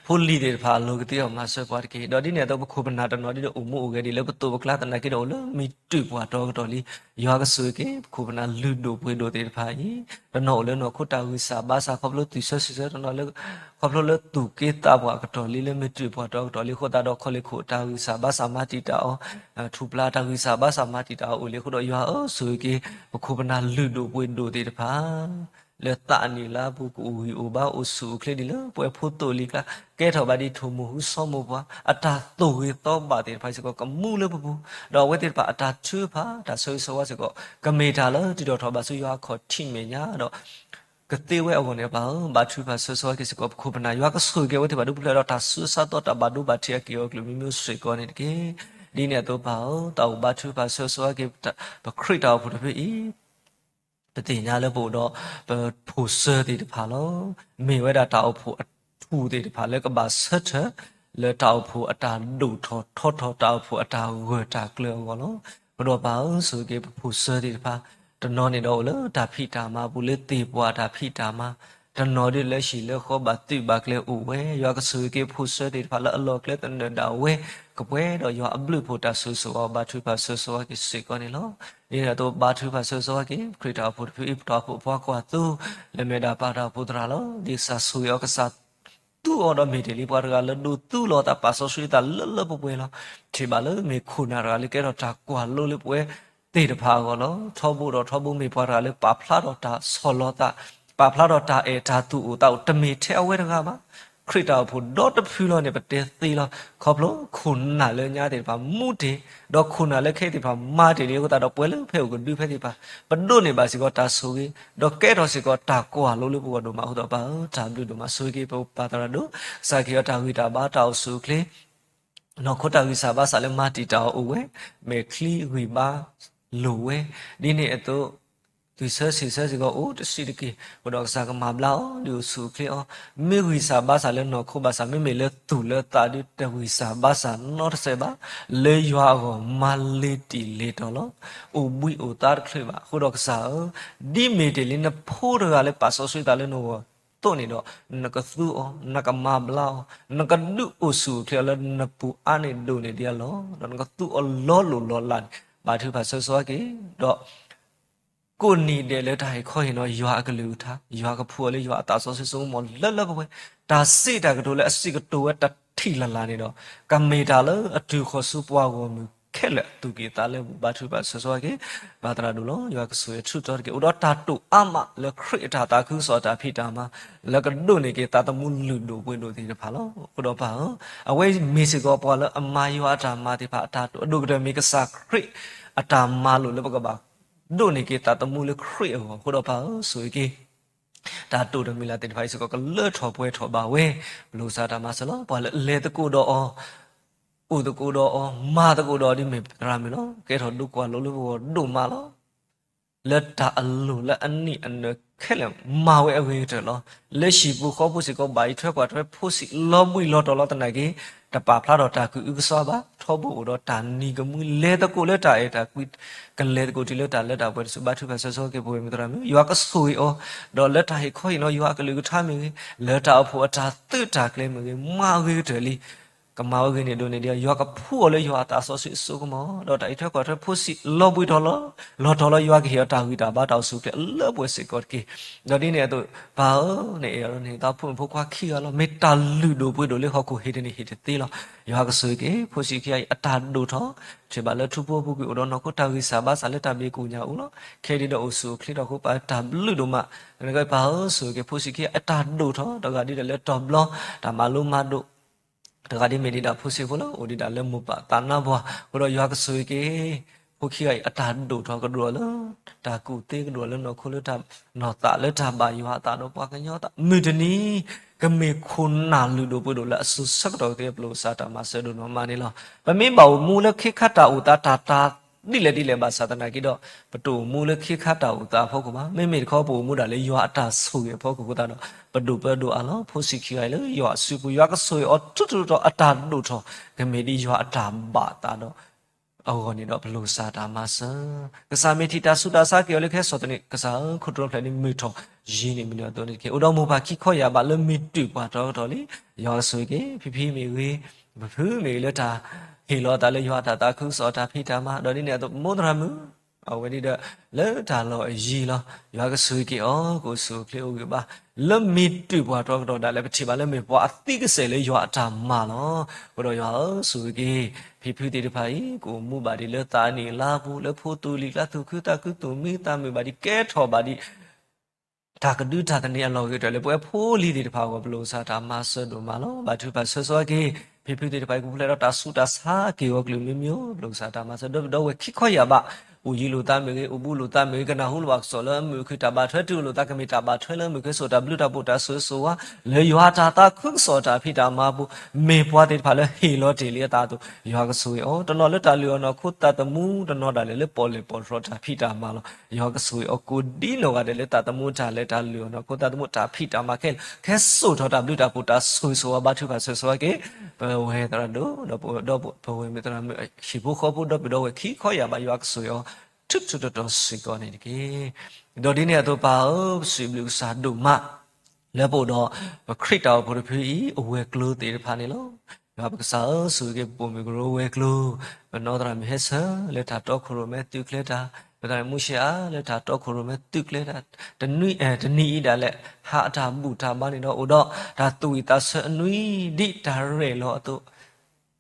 ဖိလံၤသ့ၣ်တဖၣ်အလိၤကသ့အီၤ မၤစၢၤပှၤတက့ၢ်. ဒီးဒ်န့ၣ်အသိးပခိၣ်ပနၢ်တနီၤဒုဒီး အိၣ်မူအိၣ်ဂဲၤဒ်လၢပသိးပကျါသနာ်က့ဒီး အိၣ်လၢမ့ၢ်တုၤပှၤတီကတီၢ်လံ. ယွၤကဆိၣ်ဂ့ၤက့ၤ ပခိၣ်ပနၢ်လုၢ်ဒိၣ်ပှ့ၤဒိၣ်သ့ၣ်တဖၣ်အံၤ တနီၤအိၣ်လၢနီၢ်ခိတၢ်ဂံၢ်စၢ်ဘါစၢ် ခီဖျိသူၣ်ဆၢစံၣ်ဆၢ တနီၤလၢ ခီဖျိလၢသူၣ်က့သးပှၢ်အကတီၢ်လံ လၢမ့ၢ်တုၤပှၤတီကတီၢ်လံအဃိသတးဒီး ခီလ့ၣ်ခိၣ်အတၢ်ဂံၢ်စၢ်ဘါစၢ်မၤတံာ်တာ်အီၤ, ထူၣ်ပျၢ်အတၢ်ဂံၢ်စၢ်ဘါစၢ်မၤတံာ်တာ်အီၤအိၣ်လံအဃိဒီး ယွၤဧၢ ဆိၣ်ဂ့ၤက့ၤ ပခိၣ်ပနၢ်လုၢ်ဒိၣ်ပှ့ၤဒိၣ်သ့ၣ်တဖၣ် လၢသးအနံၣ်လါပူၤ ကအိၣ်ဂံၢ်အိၣ်ဘါ အိၣ်ဆူၣ်အိၣ်ချ့ဒ်လၢပဝဲဖိသိၣ်လံၤကျါ ကဲထီၣ်ဘၣ်ဒ်ထိၣ်မူဟူစီၤမိၢ်ပှၢ် အတၢ်သိၣ်ဂ့ၤသီဘၣ်သ့ၣ်တဖၣ်စ့ၢ်ကီး ကမူလၢပပူၤ, ဒီးအဝဲသ့ၣ်တဖၣ်အတၢ်ထုကဖၣ် တၢ်ဆိၣ်ဂ့ၤဆိၣ်ဝါစ့ၢ်ကီး ကမ့ၢ်တၢ်လၢတုၤထီၣ်ထီၣ်ဘၣ်ဆူယွၤအခီၣ်ထံးမဲာ်ညါဒီး ကသ့ဝဲအဂီၢ်န့ၣ် ပၢ်ဧၢ, ဘါထုကဖၣ်ဆိၣ်ဂ့ၤဆိၣ်ဝါက့ၤစ့ၢ်ကီး ပခိၣ်ပနၢ် ယွၤကဆိၣ်ဂ့ၤက့ၤအဝဲသ့ၣ်တဖၣ်ဒုးပူၤဖျဲးဒီး တၢ်ဆူးအဆါသီ တၢ်ဘၣ်ဒိဘၣ်ထံးအက့ၢ်အဂီၤအကလုာ်မံၤမံၤစ့ၢ်ကီးန့ၣ်တက့ၢ်. ဒ်န့ၣ်အသိးပၢ်ဧၢ, တၢ်အိၣ်ဘါထုကဖၣ်ဆိၣ်ဂ့ၤဆိၣ်ဝါက့ၤ ပခရံာ်တၢ်အိၣ်ဖှိၣ်တဖုအံၤ ပသ့ၣ်ညါလၢပအိၣ်ဒီး ပဖိၣ်စၢၤသ့ၣ်တဖၣ်လီၤ. မ့ၢ်ဝဲဒၣ်တၢ်အိၣ်ဖှိၣ်အထူၣ်သ့ၣ်တဖၣ်လၢကဘၣ်ဆၢထၢၣ် လၢတၢ်အိၣ်ဖှိၣ်အတၢ်ဒိၣ်ထီၣ်ထီထီၣ် တၢ်အိၣ်ဖှိၣ်အတၢ်ဂၢၢ်တၢ်ကျၢၤအဂီၢ်လီၤ. အဃိဒီးပၢ်ဧၢ ဆိၣ်ဂ့ၤက့ၤပဖိၣ်စၢၤသ့ၣ်တဖၣ် တနီၤန့ၣ်ဒီးအိၣ်လၢတၢ်ဖံးတၢ်မၤအပူၤ လၢသ့ၣ်ပှၢ်တၢ်ဖံးတၢ်မၤ, တနီၤဒုးလၢဟံၣ်လၢဃီဘၣ်သုးဘၣ်ကျဲအိၣ်ဝဲ, ယွၤကဆိၣ်ဂ့ၤက့ၤဖိၣ်စၢၤသ့ၣ်တဖၣ်လၢအလီၢ်ကျဲသနၢၣ်ဒၣ်ဝဲ ကပှဲၤဒီးယွၤအဘျုးအဖှိၣ်တၢ်ဆိၣ်ဂ့ၤဆိၣ်ဝါ ဘါထုကဖၣ်ဆိၣ်ဂ့ၤဆိၣ်ဝါက့ၤစ့ၢ်ကီးန့ၣ်လီၤ. ဒ်န့ၣ်အသိး ဘါထုကဖၣ်ဆိၣ်ဂ့ၤဆိၣ်ဝါက့ၤ ပခရံာ်တၢ်အိၣ်ဖှိၣ်တဖုအံၤ ပတၢ်အိၣ်ဖှိၣ်အပှၤကွၢ်သိ လၢမဲာ်ဒၣ်ပၢ်တၢ်အိၣ်ဖှိၣ်သရၣ်လီၤ. ဒ်ကစၢ်ဆိၣ်ဂ့ၤအီၤ ကစၢ်သူအီၤဒီးမ့ၢ်တ့ၢ်လံ ပှၤတဂၤလၢဒိးသူလီၤသး ပာ်စီဆှံသးလၢလၢပှဲၤပှဲၤလီၤ. ထံၣ်ဘၣ်လၢမ့ၢ်ခိၣ်နၢ်တဂၤလၢကဲထီၣ်တၢ်ကွၢ်လိလၢပဝဲသ့ၣ်တဖၣ်အဂီၢ်လီၤ. ထီဘိဒီးထီဘိမ့ၢ်ပှၤတဂၤလၢပာ်ဖျါထီၣ်တၢ်ဆီၣ်လီၤသး, ပာ်ဖျါထီၣ်တၢ်အဲၣ်တၢ်သူၣ်အိၣ်သးအိၣ် တမ့ၢ်ထဲအဝဲတဂၤဘၣ်. ခရံာ်တၢ်အိၣ်ဖှိၣ်ဒီတဖုလီၤန့ၣ် ပတဲသ့လီၤ. ခီဖျိခိၣ်နၢ်လၢညါသ့ၣ်တဖၣ်မူတ့ၢ်, ဒီးခိၣ်နၢ်လၢခဲအံၤသ့ၣ်တဖၣ်မၤတ့ၢ်လံအဃိသတးဒီး ပှၤလၢဖဲအိၣ်ကဒုဖဲသ့ၣ်တဖၣ် ပဒိးန့ၢ်ဘၣ်စ့ၢ်ကီးတၢ်ဆိၣ်ဂ့ၤ, ဒီးကဲထီၣ်စ့ၢ်ကီးတၢ်ကွၢ်လိလၢပဂီၢ်ဒိၣ်မးအဃိသတး ပၢ်ဧၢ တၢ်ဘျုးဒိၣ်မး ဆိၣ်ဂ့ၤက့ၤပပၢ်သရၣ်ဒိၣ်, ကစၢ်ခ့အီၤတၢ်ဂံၢ်တၢ်ဘါတၢ်အိၣ်ဆူၣ်အိၣ်ချ့ နီၢ်ခိတၢ်ဂံၢ်စၢ်ဘါစၢ်လၢမၤတံာ်တာ်အီၤအိၣ်ဝဲ, မဲာ်ချံဂံၢ်ဘါလိၤဝဲ, ဒ်န့ၣ်အသိး ဂံၢ်ဆၢစံးဆၢစ့ၢ်ကီးအိၣ်တဆံးတက့ၢ်. အဃိဒီးကစၢ်ကမၤဘျါအီၤ ဒုးအိၣ်ဆူၣ်အိၣ်ချ့အီၤ, မ့ၢ်ဂံၢ်စၢ်ဘါစၢ်လၢနီၢ်ခိဘၣ်ဆၣ် မ့မ့ၢ်လၢသူၣ်လၢသးဒုးတဂံၢ်စၢ်ဘါစၢ်နီတစဲးဘၣ်. လၢယွၤအဂီၢ်မၤလ့ၤတံၢ်လ့ၤတီၤလီၤ. အိၣ်ဘှံးအိၣ်သါတချုးဘၣ်. အဃိဒီးကစၢ်ဧၢ, ဒ်မ့ၢ်တ့ၢ်လံနဖိတဂၤလၢပာ်စီဆှံသးလၢနဂီၢ် သိးန့ၣ်ဒီး နကသူအီၤ, နကမၤဘျါအီၤ, နကဒုးအိၣ်ဆူၣ်အိၣ်ချ့အီၤလၢနပူၤအါန့ၢ်ဒိၣ်န့ၢ်ဒံးအလီၢ်, ဒီးနကသူအီၤလီၤလိၢ်လီၤလးန့ၣ် ဘါထုကဖၣ်ဆၢကဆှီက့ၤ, ဒီး ကိးနံၤဒဲးလၢတၢ်ဟ့ၣ်ခီဟ့ၣ်နီၤယွၤအကလုၢ်ကထါ, ယွၤကဖှူအီၤလၢယွၤအသးစီဆှံစိကမီၤလၢလၢပှဲၤပှဲၤ, တၢ်စံးတၢ်ကတိၤလၢအစံးကတိၤဝဲတထံၣ်လၢ်လၢ်န့ၣ်ဒီး ကမ့ၢ်တၢ်လၢအတုၤဃီၤဆူပှၤဂီၢ်မုၢ်ခဲလၢာ်အသူၣ်ကံၢ်သးလဲပူၤ, ဘါထုကဖၣ်ဆၢကဆှီက့ၤ, ဘၣ်သရၣ်ဒိၣ်လီၤ. ယွၤကဆိၣ်ဂ့ၤအထူးအတီၤတက့ၢ်. အိၣ်ဒီးတၢ်တိာ်အါမးလၢခရံာ်အတၢ်သးခုကစီၣ်အတၢ်ဖံးတၢ်မၤ လၢကဒိးန့ၢ်က့ၤသးသမူလုၢ်ဒိၣ်ပှ့ၤဒိၣ်သ့ၣ်တဖၣ်လီၤ. အဃိဒီးပၢ်ဧၢ, အဝဲမ့ၢ်စ့ၢ်ကီးပှၤလၢအမၤယွၤအတၢ်မၤသ့ၣ်တဖၣ်အတၢ်တိာ်, အဒိၣ်ကတၢၢ်မ့ၢ်ကစၢ်ခရံာ်အတၢ်မၤလိာ်လၢပကဘၣ် ဒိးန့ၢ်က့ၤသးသမူလၢခရံာ်အဂီၢ်. အဃိဒီးပၢ်ဧၢ, ဆိၣ်ဂ့ၤက့ၤ တၢ်တိာ်တမံၤလၢ်သ့ၣ်တဖၣ်အံၤစ့ၢ်ကီး ကလၢထီၣ်ပှဲၤထီၣ်ဘၣ်ဝဲ, ပလိၣ်ကစၢ်တၢ်မၤစၢၤလီၤ. ပှၤလၢအလဲၤသကိးဒီးအီၤ, အိၣ်သကိးဒီးအီၤ, မၤသကိးဒီးအီၤဒ်မ့ၢ်သရၣ်မုၣ်လီၤ. ကဲထီၣ်ဒိကွၢ်လိလၢပဂီၢ်ဒိၣ်မးလီၤ. လၢတၢ်အလိၣ်လၢအနံၣ်အနၢၤခဲလၢာ်မၤဝဲအဂ့ၤကတၢၢ်လီၤ. လၢဟံၣ်ပူၤဃီပူၤစ့ၢ်ကီး ဘၣ်အံးထွဲကွၢ်ထွဲဖိဆံးလီၤဘှံးလီၤတီၤလီၤသနာ်က့, တပာ်ဖျါထီၣ်တၢ်ကအုကစွါဘၣ်, ထီဘိအိၣ်ဒီးတၢ်နံၤကမှံ လဲၤသကိးလၢတၢ်အဲၣ်တၢ်ကွံ, ကလဲၤသကိးတုၤလၢတၢ်လၢတၢ်ပှဲၤတစု ဘါထုကဖၣ်ဆၢကဆှီက့ၤ ပဝဲမုၢ်သရၣ်မုၣ်, ယွၤကဆိၣ်ဂ့ၤအီၤ, ဒီးလၢတၢ်ဟ့ၣ်ခီဟ့ၣ်နီၤယွၤအကလုၢ်ကထါမ့ၢ်ဂ့ၤ, လၢတၢ်အိၣ်ဖှိၣ်အတၢ်သုးတၢ်ကျဲၤမ့ၢ်ဂ့ၤ, မၤအဂ့ၤကတၢၢ်လံ ကမၤဝဲဂ့ၤန့ၣ်ဒိးန့ၢ်ဒံး, ယွၤကဖှူအီၤလၢယွၤအသးစီဆှံအစိကမီၤ, ဒီးတၢ်အံးထွဲကွၢ်ထွဲဖိဆံးလီၤဘှံးထီၣ်လီၤ, လီၤတီၤလီၤ ယွၤကဟ့ၣ်အီၤတၢ်ဂံၢ်တၢ်ဘါတၢ်အိၣ်ဆူၣ်အိၣ်ချ့အလၢပှဲၤစ့ၢ်ကီးတက့ၢ်. ဒီးဒ်န့ၣ်အသိး ပၢ်ဧၢ, နအဲၣ်ဒိးန့ၢ် သးဖိမုၣ်ဖိခွါခံဂၤလီၤ. မ့ၢ်တၢ်လုၢ်ဒိၣ်ပှ့ၤဒိၣ်လၢဟီၣ်ခိၣ်ဟ့ၣ်တန့ၢ်ဟ့ၣ်တသ့လီၤ. ယွၤကဆိၣ်ဂ့ၤက့ၤ ဖိဆံးခံဂၤအံၤအတၢ်ဒိၣ်ထီၣ်, ထံၣ်ဘၣ်လၢထူဖိအပူၤကွံာ်အိၣ်ဒီးနီၢ်ခိတၢ်ဂံၢ်စၢ်ဘါစၢ်လၢတၢ်ဘၣ်ကိၣ်ညါအအိၣ်လီၤ. ခဲအံၤဒီးအိၣ်ဆူၣ်အိၣ်ချ့ထီၣ်အဃိ ပၢ်တၢ်ဘျုးဒိၣ်မး, နကပၢ်ဧၢ ဆိၣ်ဂ့ၤက့ၤ ဖိဆံးခံဂၤအံၤအတၢ်ဒိၣ်ထီၣ်, တဂၤဒ်ဒီးလၢတီၤဘျီ, တၢ်မၤလိမၤဒိး တဂၤဒ်မ့ၢ်ဒ်ဒၣ်ဖိဆံးဖိလၢ အိၣ်ဒံးဒၣ်လၢမိၢ်ပၢ်သးနါပှၢ်, အဃိဒီးယွၤကဆိၣ်ဂ့ၤက့ၤ ဖိခံဂၤအံၤအတၢ်ဒိၣ်ထီၣ်ကဒိၣ်လၢ တၢ်ကူၣ်သ့ကဒိၣ်လၢနီၢ်ခိလၢတၢ်နီၢ်သးလၢတၢ်ဘၣ်ယွၤအသးဒီးပှၤကညီသး မုၢ်တနံၤ ကမ့ၢ်ခိၣ်နၢ်လုၢ်ဒိၣ်ပှ့ၤဒိၣ်လၢအစိၤဆၢကတီၢ်ကသ့ ပလိၣ်ကစၢ်တၢ်မၤစၢၤဒိၣ်နီၢ်မးန့ၣ်လီၤ. ပမ့ၢ်ဘၣ်အိၣ်မူလၢခ့ခါတၢ်အိၣ်သးတၢ်တၢ်ဒ်လဲၣ်ဒ်လဲၣ်ဘၣ်ဆၣ်သနာ်က့ဒီး ပတအိၣ်မူလၢခ့ခါတၢ်အိၣ်သးအဖီခိၣ်ဘၣ်. မ့မ့ၢ်တခီပအိၣ်မူဒၣ်လၢယွၤအတၢ်ဆိၣ်ဂ့ၤအဖီခိၣ်အဃိသတးဒီး ပဒိၣ်ပၢဒိၣ်အါလီၤ. ဖိဆံးခံဂၤအံၤလၢယွၤအစုပူၤ ယွၤကဆိၣ်ဂ့ၤအီၤထူထူတီၤတီၤအတၢ်ဒိၣ်ထီၣ် ကမ့ၢ်ဒ်ယွၤအတၢ်ဘၣ်သးဒီး အဂီၢ်န့ၣ်ဒီး ပလိၣ်ကစၢ်တၢ်မၤစၢၤ, ကစၢ်မ့ၢ်ထံၣ်တၢ်ဆူးတၢ်ဆါက့ၤအီၤလၢကဟဲစိာ်သန့ၣ် ကစၢ်ဧၢ ခိၣ်တိဖျဲးန့ၣ်မုာ်ထီၣ် ယံၤန့ၣ်မုၢ်နံၤအသိးန့ၣ်တက့ၢ်. အိၣ်ဒီးမိၢ်ပၢ်ခံခီယၢ်ဘးလၢမ့ၢ်တုာ်ပှၤထီကထီၣ်လံ, ယွၤကဆိၣ်ဂ့ၤက့ၤ ဖံဖံမ့ၢ်ဂ့ၤ, ဖုဖုမ့ၢ်ဂ့ၤ လၢတၢ်ဟ့ၣ်လီၤအသးလၢယွၤအတၢ်သးခုကစီၣ်အတၢ်ဖံးတၢ်မၤ, ဒီးဒ်န့ၣ်အသိး မိၢ်သရၣ်မုၣ် အဝဲဒ်ဒီး လၢတၢ်လီၢ်အယံၤလီၤ. ယွၤကဆိၣ်ဂ့ၤက့ၤအီၤ ကအိၣ်ဆူၣ်အိၣ်ချ့အိၣ်ဂံၢ်ဘါ လၢမ့ၢ်တုာ်ပှၤထီကထီၣ်ဒၣ်လဲာ် ပထံၣ်ဘၣ်လၢမ့ၢ်ပှၤအသံကစဲာ်လၢယွၤအတၢ်မၤလီၤ. အဃိဒီးယွၤဧၢ ဆိၣ်ဂ့ၤက့ၤ ဖံဖုသ့ၣ်တဖၣ်အံၤ ကအိၣ်မူဘၣ်ဒံးလၢသးအနံၣ်အလါပူၤ လၢဖိသူၣ်လံၤကျါသူၣ်ခုသးခု သူၣ်မံသးမုာ်ဘၣ်ဒံး ကဲထီၣ်ဘၣ်ဒံး တၢ်ကဒုတၢ်သန့ၤအလီၢ်ဂ့ၤတၢၢ်လၢပဝဲဖိလံၤသ့ၣ်တဖၣ်အဂီၢ် ပလိၣ်ကစၢ်တၢ်မၤစၢၤဒိၣ်မးလီၤ. ဘါထုကဖၣ်ဆၢကဆှီက့ၤ ဖံဖုသ့ၣ်တဖၣ်အံၤ ကပူၤဖျဲးဒီးတၢ်ဆူးတၢ်ဆါက့ၤဂီၤကလုာ်မံၤမံၤဧိၤ ပလိၣ်ကစၢ်တၢ်မၤစၢၤ ဒီပုၢ်ဒီဝဲၢ်ခံခီယၢ်ဘး အိၣ်ယံၤလိာ်သးမ့ၢ်ဂ့ၤ အိၣ်ဘူးလိာ်သးမ့ၢ်ဂ့ၤ ကနၢ်ဟူလိာ်ဘၣ်ကစီၣ်လၢအမုာ်ခုၣ် တၢ်ဘၣ်ထွဲတုၤလိာ်သး ကမ့ၢ်တၢ်ဘၣ်ထွဲလၢအမုာ်ခုၣ် ဆိၣ်တၢ်ဘျုးတၢ်ဖှိၣ်တၢ်ဆိၣ်ဂ့ၤဆိၣ်ဝါ လၢယွၤတၢ်သးခုကစီၣ်တၢ်ဖံးတၢ်မၤအပူၤ မ့ၢ်ပှၤသ့ၣ်တဖၣ်လၢဟ့ၣ်လီၤတ့ၢ်လံအသးအသိး ယွၤကဆိၣ်ဂ့ၤအီၤ တနီၤလၢတၢ်လုၢ်အီၣ်နီၢ်ခိသးသမူ တနီၤဒၣ်လဲာ်လၢပီၣ်လဲၣ်ပီၣ်တြီၤတၢ်ဖံးတၢ်မၤလီၤ. ယွၤကဆိၣ်ဂ့ၤအီၤကိးဒ်နီၢ်ဂၤဒဲးလၢသးသမူတၢ်လဲၤတၢ်လုၢ်အီၣ်နီၢ်ခိသးသမူတၢ်ဖံးတၢ်မၤခဲလၢာ် ကဟဲစိာ်ထီၣ်တၢ်ဘျုးတၢ်ဖှိၣ်တၢ်ဆိၣ်ဂ့ၤဆိၣ်ဝါ ဘါထုကဖၣ်ဆၢကဆှီက့ၤ ပဝဲသရၣ်ဒိၣ် ဒီးပဝဲမုၢ်သရၣ်မုၣ် ဟံၣ်ဖိဃီဖိ ဒီပုၢ်ဒီဝဲၢ်ခံခီယၢ်ဘး ယွၤကဆိၣ်ဂ့ၤအီၤ ထူထူတီၤတီၤစ့ၢ်ကီးန့ၣ်တက့ၢ်. ဒီးဒ်န့ၣ်အသိးပၢ်ဧၢ ပစံးဘျုးကစၢ်ဒိၣ်မး လၢပအိၣ်ဒီး ပခရံာ်တၢ်အိၣ်ဖှိၣ်တဖုအံၤ အဝဲၤကျိၤသ့ၣ်တဖၣ်န့ၣ်လီၤ. ယွၤပကစၢ်ဧၢ ဆိၣ်ဂ့ၤက့ၤပပိာ်မုၣ်ကရၢဝဲၤကျိၤ, ပနီၢ်သရၣ်မုၣ်ဟဲဆၢ လၢတၢ်တီခိၣ်ရိၣ်မဲသုးကျဲၤတၢ်, ပသရၣ်မုၣ်မူၡ့အါ လၢတၢ်တီခိၣ်ရိၣ်မဲသုးကျဲၤတၢ်, တနွံအံၤဒၣ်လဲာ် ဟးအတၢ်ဘူၣ်တၢ်ဘါန့ၣ်ဒီး အိၣ်ဒီးတၢ်သူၣ်ဝံၣ်သးဆၢအနွံ ဒ်တၢ်ရဲၣ်လီၤအသိး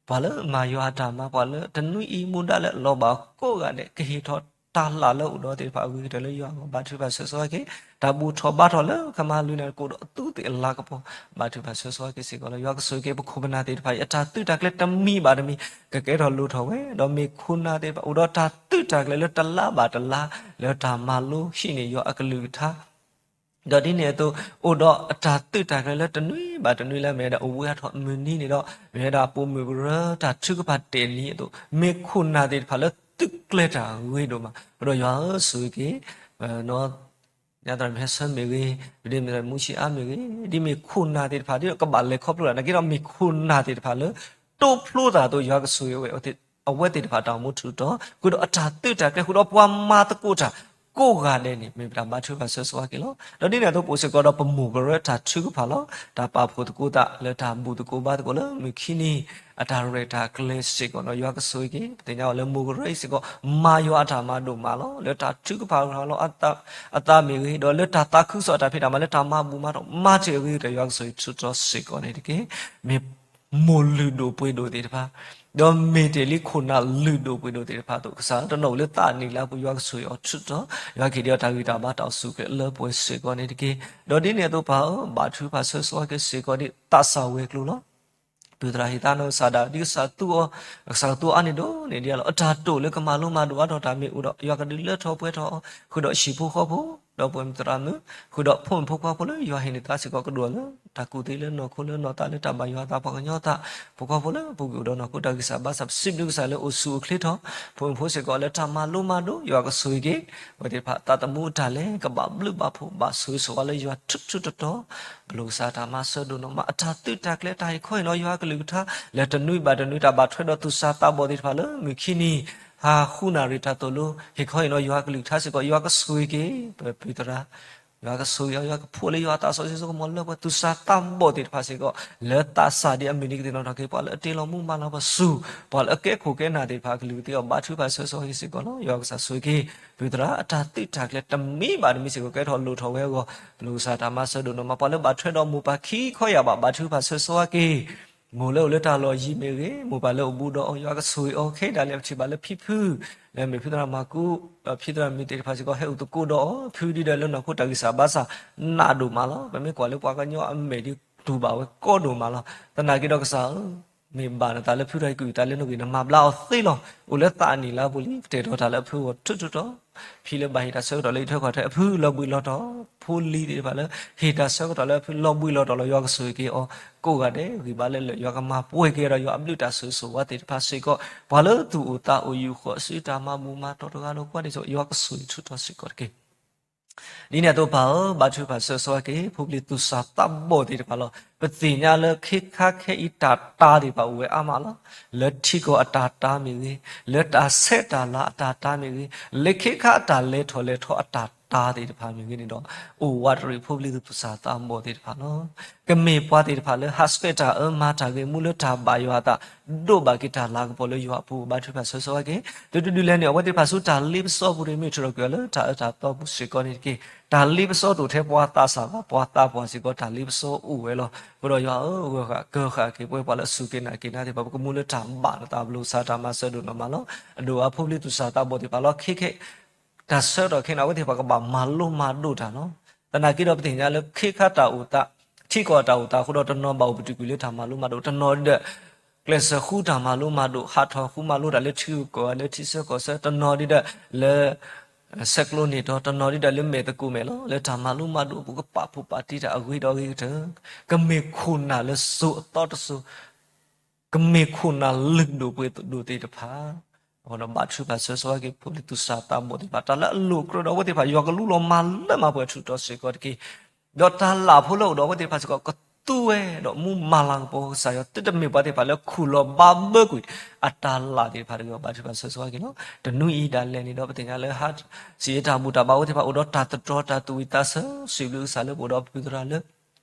ပှၤလၢမၤယွၤအတၢ်မၤ ပှၤလၢတနွံအံၤမူဒါလၢအလီၤဘၣ်ကိးဂၤဒဲး ကဟ့ၣ်ထီၣ်တၢ်လၢ်လၢအအိၣ်ဒီးသ့ၣ်တဖၣ်အဂ့ၤကတၢၢ်လၢယွၤအဂီၢ် ဘါထုကဖၣ်ဆၢကဆှီက့ၤ, တၢ်ဘူၣ်ထီၣ်ဘါထီၣ်လၢကမၤလုၢ်န့ၣ် ကအိၣ်ဒီးအသူးသ့ၣ်အလၤကပီၤ ဘါထုကဖၣ်ဆၢကဆှီက့ၤစ့ၢ်ကီးလီၤ. ယွၤကဆိၣ်ဂ့ၤက့ၤပခိၣ်ပနၢ်သ့ၣ်တဖၣ်အံၤ အတၢ်သုးတၢ်ကျဲၤတမံၤဘၣ်တမံၤ ကကဲထီၣ်လိၣ်ထီၣ်ဝဲ ဒီးမ့ၢ်ခိၣ်နၢ်သ့ၣ်တဖၣ် အိၣ်ဒီးတၢ်သုးတၢ်ကျဲၤလၢတလါဘၣ်တလါ လၢတၢ်မၤလိဟံးန့ၢ်ယွၤအကလုၢ်ကထါ ဒီးဒ်န့ၣ်အသိး အိၣ်ဒီးအတၢ်သုးတၢ်ကျဲၤလၢတနွံဘၣ်တနွံလၢမ့ၢ်ဝဲဒၣ်အိၣ်ဝဲထီၣ်မုၢ်နံၤန့ၣ်ဒီး မ့ၢ်ဝဲဒၣ်ပိာ်မုၣ်ကရၢတၢ်ထုကဖၣ်တဲာ်နံၤအသိး မ့ၢ်ခိၣ်နၢ်သ့ၣ်တဖၣ်လၢသုးကျဲၤတၢ်ဂ့ၤဒိၣ်မး အဃိဒီးယွၤဧၢ ဆိၣ်ဂ့ၤက့ၤ ညါသရၣ်မုၣ်ဟဲဆၢမ့ၢ်ဂ့ၤ, ဒ်မ့ၢ်သရၣ်မုၣ်ဆံးအါမ့ၢ်ဂ့ၤ, ဒ်မ့ၢ်ခိၣ်နၢ်သ့ၣ်တဖၣ် ဒ်သိးကဘၣ်လဲၤခီဖျိတၢ် နာ်က့ဒီးမ့ၢ်ခိၣ်နၢ်သ့ၣ်တဖၣ်လၢ တိဖျိသးသိးယွၤကဆိၣ်ဂ့ၤဝဲအဝဲသ့ၣ်တဖၣ်တၢ်အိၣ်မူထူးတီၤ, ဃုာ်ဒီးအတၢ်သုးတၢ်ကျဲၤ ဃုာ်ဒီးပှၤမၤသကိးတၢ်ကိးဂၤဒဲးန့ၣ် မ့ၢ်ပတၢ်ဘါထုကဖၣ်ဆၢဂ့ၤဆၢဝါက့ၤလီၤ. ဒီးဒ်န့ၣ်အသိးပအိၣ်စ့ၢ်ကီးဒီးပမိၢ်ကရၢတၢ်ထုကဖၣ်လီၤ. တၢ်ပာ်ဖှိၣ်သကိးသးလၢတၢ်ဘူၣ်သကိးဘါသကိးလၢမုၢ်ခံနံၤ အတၢ်ရဲၣ်တၢ်ကျဲၤစ့ၢ်ကီးဒီး ယွၤကဆိၣ်ဂ့ၤက့ၤ, ပသ့ၣ်ညါအီၤလၢမိၢ်ကရၢအံၤစ့ၢ်ကီး မၤယွၤအတၢ်မၤဒိၣ်မးလီၤ. လၢတၢ်ထုကဖၣ်ရၤလီၤအသးမ့ၢ်ဂ့ၤ, ဒီးလၢတၢ်သးခုကစီၣ်အတၢ်ဖံးတၢ်မၤ လၢတၢ်မၤဘူၣ်မၤတီၢ် မၤတ့ၢ်အဂ့ၤကတၢၢ် ယွၤကဆိၣ်ဂ့ၤထူးတီၤစ့ၢ်ကီးန့ၣ်တက့ၢ်. မ့ၢ်မိၢ်လုၢ်ဒိၣ်ပှ့ၤဒိၣ်သ့ၣ်တဖၣ်, ဒီးမ့ၢ်တ့ၢ်လံခိၣ်နၢ်လုၢ်ဒိၣ်ပှ့ၤဒိၣ်သ့ၣ်တဖၣ်အသိး ကစၢ်တနီၤအိၣ်လၢသးနံၣ်လၢအပူၤ ယွၤကဆိၣ်ဂ့ၤအီၤထူးတီၤ, ယွၤကဟ့ၣ်ဒံးအီၤတၢ်ဂံၢ်တၢ်ဘါတၢ်အိၣ်ဆူၣ်အိၣ်ချ့လၢပှဲၤစ့ၢ်ကီးန့ၣ်တက့ၢ်. ဒီးဒ်န့ၣ်အသိးပၢ်ဧၢ, ဘါထုကဖၣ်ဆၢဂ့ၤဆၢဝါက့ၤစ့ၢ်ကီးဒ်သးစၢ်ဝဲၤကျိၤလီၤ. ပုၢ်သရၣ်ဟ့ၣ်သးနီၢ်ကစၢ်ဒၣ် ဒ်ကစၢ်သူအီၤ, ကစၢ်ကသူအီၤအါန့ၢ်ဒိၣ်န့ၢ်ဒံးလီၤ. အတၢ်တိာ်လၢကမၤလိမၤဒိးအါထီၣ်တၢ်မ့ၢ်အိၣ်ဒီး ယွၤကဒုးလၢထီၣ်ပှဲၤထီၣ်အီၤ, ဃုာ်ဒီးဟံၣ်ဖိဃီဖိ, ဒီပုၢ်ဝဲၢ်သရၣ်မုၣ်, ဃုာ်ဒီးဖိမုၣ်ဖိခွါဖိလၢယွၤဟ့ၣ်န့ၢ်သးစ့ၢ်ကီး ကဒိၣ်လၢတၢ်ကူၣ်သ့လၢနီၢ်ခိလၢနီၢ်သးလၢတၢ်ဘၣ်ယွၤအသး ပှၤကညီသး, ဖိခွါဖိလၢပူၤကွံာ်အိၣ်ဒီးနီၢ်ခိတၢ်ဂံၢ်စၢ်ဘါစၢ် ပစံးဘျုးကစၢ်လၢအိၣ်ဆူၣ်အိၣ်ချ့ထီၣ်, ဖိမုၣ်ဖိစ့ၢ်ကီးလၢတၢ်မၤလိမၤဒိး ယွၤကဆိၣ်ဂ့ၤက့ၤ အဝဲသ့ၣ်တဖၣ်သးသမူအတၢ်လဲၤ ကဘၣ်ဘျုးဘၣ်ဖှိၣ်ဘၣ်ဆိၣ်ဂ့ၤဆိၣ်ဝါလၢယွၤထူးထူးတီၤတီၤ, ပလိၣ်ကစၢ်တၢ်မၤစၢၤဒိၣ်နီၢ်မး အတၢ်သုးတၢ်ကျဲၤ တၢ်ဟ့ၣ်ခီဟ့ၣ်နီၤယွၤအကလုၢ်ကထါ လၢတနွံဘၣ်တနွံ တၢ်ဘၣ်ထွဲဒီးသူၣ်စၢ်သးဘီၣ်သ့ၣ်တဖၣ်လၢမုၢ်ခံနံၤ ဟါဃုနၣ်ရံၣ်တၢ်သိၣ်လိ ဟ့ၣ်ခီဟ့ၣ်နီၤယွၤအကလုၢ်ကထါစ့ၢ်ကီး ယွၤကဆိၣ်ဂ့ၤက့ၤ ပပုၢ်သရၣ် ယွၤကဆိၣ်ဂ့ၤအီၤ ယွၤကဖှိၣ်လၢယွၤအသးစီဆှံစိကမီၤလၢပှဲၤ သူၣ်စၢ်သးဘီၣ်သ့ၣ်တဖၣ်စ့ၢ်ကီး လၢသးစၢ်ဒ်အမုၢ်နံၤကသ့ၣ်နီၣ်ထီၣ်က့ၤ ပှၤလၢအတ့လီၤမူမၤလၤပှၤစူၢ် ပှၤလၢအကဲခိၣ်ကဲနၢ်သ့ၣ်တဖၣ် အကလုၢ်ကသ့အီၤ ဘါထုကဖၣ်ဆၢဂ့ၤဆၢဝါက့ၤစ့ၢ်ကီးလီၤ. ယွၤကစၢ်ဆိၣ်ဂ့ၤက့ၤ ပုၢ်သရၣ် အတၢ်သုးတၢ်ကျဲၤတမံၤဘၣ်တမံၤစ့ၢ်ကီး ကဲထီၣ်လိၣ်ထီၣ်ဝဲအဂီၢ် ပလိၣ်ကစၢ်တၢ်မၤစၢၤဒိၣ်နီၢ်မး ပှၤလၢဘၣ်ထွဲဒီးမိၢ်ပၢ်ခံခီယၢ်ဘး ဘါထုကဖၣ်ဆၢဂ့ၤဆၢဝါက့ၤ မိၢ်လၢအိၣ်လၢတၢ်လီၢ်ယံၤမ့ၢ်ဂ့ၤ မိၢ်ပၢ်လၢအိၣ်ဘူးဒီးအီၤ ယွၤကဆိၣ်ဂ့ၤအီၤ ခဲအံၤဒၣ်လဲာ်ပထံၣ်ဘၣ်လၢဖံဖု လၢမ့ၢ်ဖုသရၣ်မၤကူ ဒီးဖံသရၣ်မုၣ်သ့ၣ်တဖၣ်စ့ၢ်ကီး ဟဲအိၣ်သကိးဒီးအီၤ ဖုဒ်ဒီးလၢနီၢ်ခိတၢ်ဂံၢ်စၢ်ဘါစၢ် နးဒိၣ်မးလီၤ. ပမ့ၢ်ကွၢ်လၢပှၤကညီအမဲာ်ဒ်တူၢ်ဘၣ်ဝဲကီဒိၣ်မးလီၤ. သနာ်က့ဒီးကစၢ်ဧၢ မ့ၢ်ဘၣ်နသးလၢဖုတၢ်ဟ့ၣ်ကူၣ်သးလၢနဂ့ၢ် နမၤဘျါအီၤသ့လီၤ. အိၣ်လၢသးအနံၣ်လၢအပူၤလံ ပတဲာ်ထီၣ်တၢ်လၢအဖုအဂီၢ်ထူးထူးတီၤ ဖံလၢဘၣ်ဟ့ၣ်တၢ်ဆၢကတီၢ်လၢယထၢကီၢ်ထဲအဖုလီၤဘှံးလီၤတီၤ ဖိလံၤသ့ၣ်တဖၣ်လၢ ဟ့ၣ်တၢ်ဆၢကတီၢ်လၢအဖုလီၤဘှံးလီၤတီၤလီၤ ယွၤကဆိၣ်ဂ့ၤက့ၤအီၤ ကိးဂၤဒဲး ဂံၢ်ဘါလၢလၢာ် ယွၤကမၤပှဲၤက့ၤဒီး ယွၤအဘျုးတၢ်ဆိၣ်ဂ့ၤဆိၣ်ဝါသ့ၣ်တဖၣ်စ့ၢ်ကီး ပှၤလၢသူၣ်အိၣ်သးအိၣ် ယူာ်ဃီၤစုတၢ်မၤဘူၣ်မၤတီၢ်တဂၤဒီးကွၢ်ဒ်သိး ယွၤကဆိၣ်ဂ့ၤထူးထီၣ်စ့ၢ်ကီးတက့ၢ်. ဒ်န့ၣ်အသိးပၢ်ဧၢ ဘါထုကဖၣ်ဆၢဂ့ၤဆၢဝါက့ၤ ဖိပလံၤသူၣ်စၢ်သးဘီၣ်သ့ၣ်တဖၣ်လီၤ. ပသ့ၣ်ညါလၢခဲခါခဲအံၤတၢ်တၤသ့ၣ်တဖၣ်အိၣ်ဝဲအါမးလီၤ. လၢထံကီၢ်အတၢ်တၤမ့ၢ်ဂ့ၤ, လၢတၢ်ဆဲးတၢ်လၤအတၢ်တၤမ့ၢ်ဂ့ၤ, လၢခဲခါအတၢ်လဲၤထီၣ်လဲၤထီအတၢ်တၤသ့ၣ်တဖၣ်မ့ၢ်ဂ့ၤန့ၣ်ဒီး အိၣ်ဝးတရံးဖိပလံၤသူၣ်စၢ်သးဘီၣ်သ့ၣ်တဖၣ်လီၤ. ကမ့ၢ်ပှၤသ့ၣ်တဖၣ်လၢ ဟးဆှဲးတၢ်အၢ မၤတၢ်ဂ့ၤ မူလၢတၢ်ဘၣ်ယွၤအသး ဒိးဘၣ်က့ၤတၢ်လၤကပီၤလၢယွၤအပူၤ ဘါထုကဖၣ်ဆၢဂ့ၤဆၢဝါက့ၤ တုၤတဒုလဲၣ်န့ၣ် အဝဲသ့ၣ်တဖၣ်ဆူတၢ်လ့ပစီအပူၤ မ့ၢ်ထုးထီၣ်ကွံာ်အီၤလၢတၢ်အၢတၢ်သီပူၤစ့ၢ်ကီးန့ၣ်တက့ၢ်. တၢ်လ့ပစီတအိၣ်ထဲပှၤသးစၢ်ဘၣ်, ပှၤသးပှၢ်စ့ၢ်ကီး တၢ်လ့ပစီအိၣ်ဝဲလီၤ. အဃိဒီးယွၤဧၢ, ဂၢၢ်ဃာ်ကၢဃာ်က့ၤပဝဲပှၤလၢအစူၢ်က့ၤနာ်က့ၤနၤသ့ၣ်တဖၣ် ပကမူလၢတၢ်ဘၣ်နသး ပလိၣ်ကစၢ်တၢ်မၤစၢၤဒိၣ်နီၢ်မးလီၤ. အဒိၣ်အါဖိပလံၤသူၣ်စၢ်သးဘီၣ်သ့ၣ်တဖၣ်လီၤ. ခဲခဲ တၢ်ဆၢကတီၢ်ခဲအံၤန့ၣ် အဝဲသ့ၣ်တဖၣ်ကဘၣ်မၤလိမၤဒိးတၢ်လီၤ. သနာ်က့ဒီးပသ့ၣ်ညါလၢခဲခါတၢ်အိၣ်သး, ထံကီၢ်အတၢ်အိၣ်သးအဃိဒီး တနီၤဘၣ်အိၣ်ပတုာ်ကွံာ်လၢတၢ်မၤလိမၤဒိး, တနီၤဒီး ကျဲးစၢးဃုတၢ်မၤလိမၤဒိး, ဟးထီၣ်ဃုမၤလိတၢ်လၢထံဂုၤကီၢ်ဂၤ လၢထံဆၢကီၢ်ဆၢ, တနီၤဒ်ဒီးလၢ ဆဲးကျိးန့ၢ်တီ, တနီၤဒ်ဒီးလၢမဲာ်သကိးမဲာ်လီၤ. လၢတၢ်မၤလိမၤဒိးအပူၤ ကပာ်ဖှိၣ်ပာ်တံၢ်တၢ်အဂ့ၤဒီးအဂ့ၤကတၢၢ်, ကမ့ၢ်ခိၣ်နၢ်လၢစိၤအသီတစိၤ, ကမ့ၢ်ခိၣ်နၢ်လုၢ်ဒိၣ်ပှ့ၤဒိၣ်သ့ၣ်တဖၣ်, အဃိဒီးဘါထုကဖၣ်ဆၢဂ့ၤဆၢဝါက့ၤ ဖိပလံၤသူၣ်စၢ်သးဘီၣ်သ့ၣ်တဖၣ်, တၢ်လၢအလိၣ်အကြၢးဒီးအဝဲသ့ၣ်တဖၣ် ယွၤကလူလီၤမၤလၢမၤပှဲၤထူးထီၣ်စ့ၢ်ကီးတက့ၢ်. ဒီးတၢ်လၢ်ဖိလၢအိၣ်ဒီးအဝဲသ့ၣ်တဖၣ်စ့ၢ်ကီး ကသူဝဲဒီးမူမၤလၤကပီၤကစၢ်ယွၤ, သုတမ့ၢ်ပှၤသ့ၣ်တဖၣ်လၢခူၣ်လီၤဘါဘၢကွံာ် အတၢ်လၢ်သ့ၣ်တဖၣ်တဂ့ၤ, ဘါထုကဖၣ်ဆၢဂ့ၤဆၢဝါက့ၤလီၤ. တနွံအံၤဒၣ်လဲာ်န့ၣ်ဒီး ပသ့ၣ်ညါလၢ စံးအ့တၢ်ဘူၣ်တၢ်ဘါအဝဲသ့ၣ်တဖၣ် အိၣ်ဒီးတၢ်သတြီၤတၢ်သူၣ်ဝံၣ်သးဆၢ, စံးဘျုးကစၢ်လၢပအိၣ်ဒီးပပုၢ်သရၣ်လၢ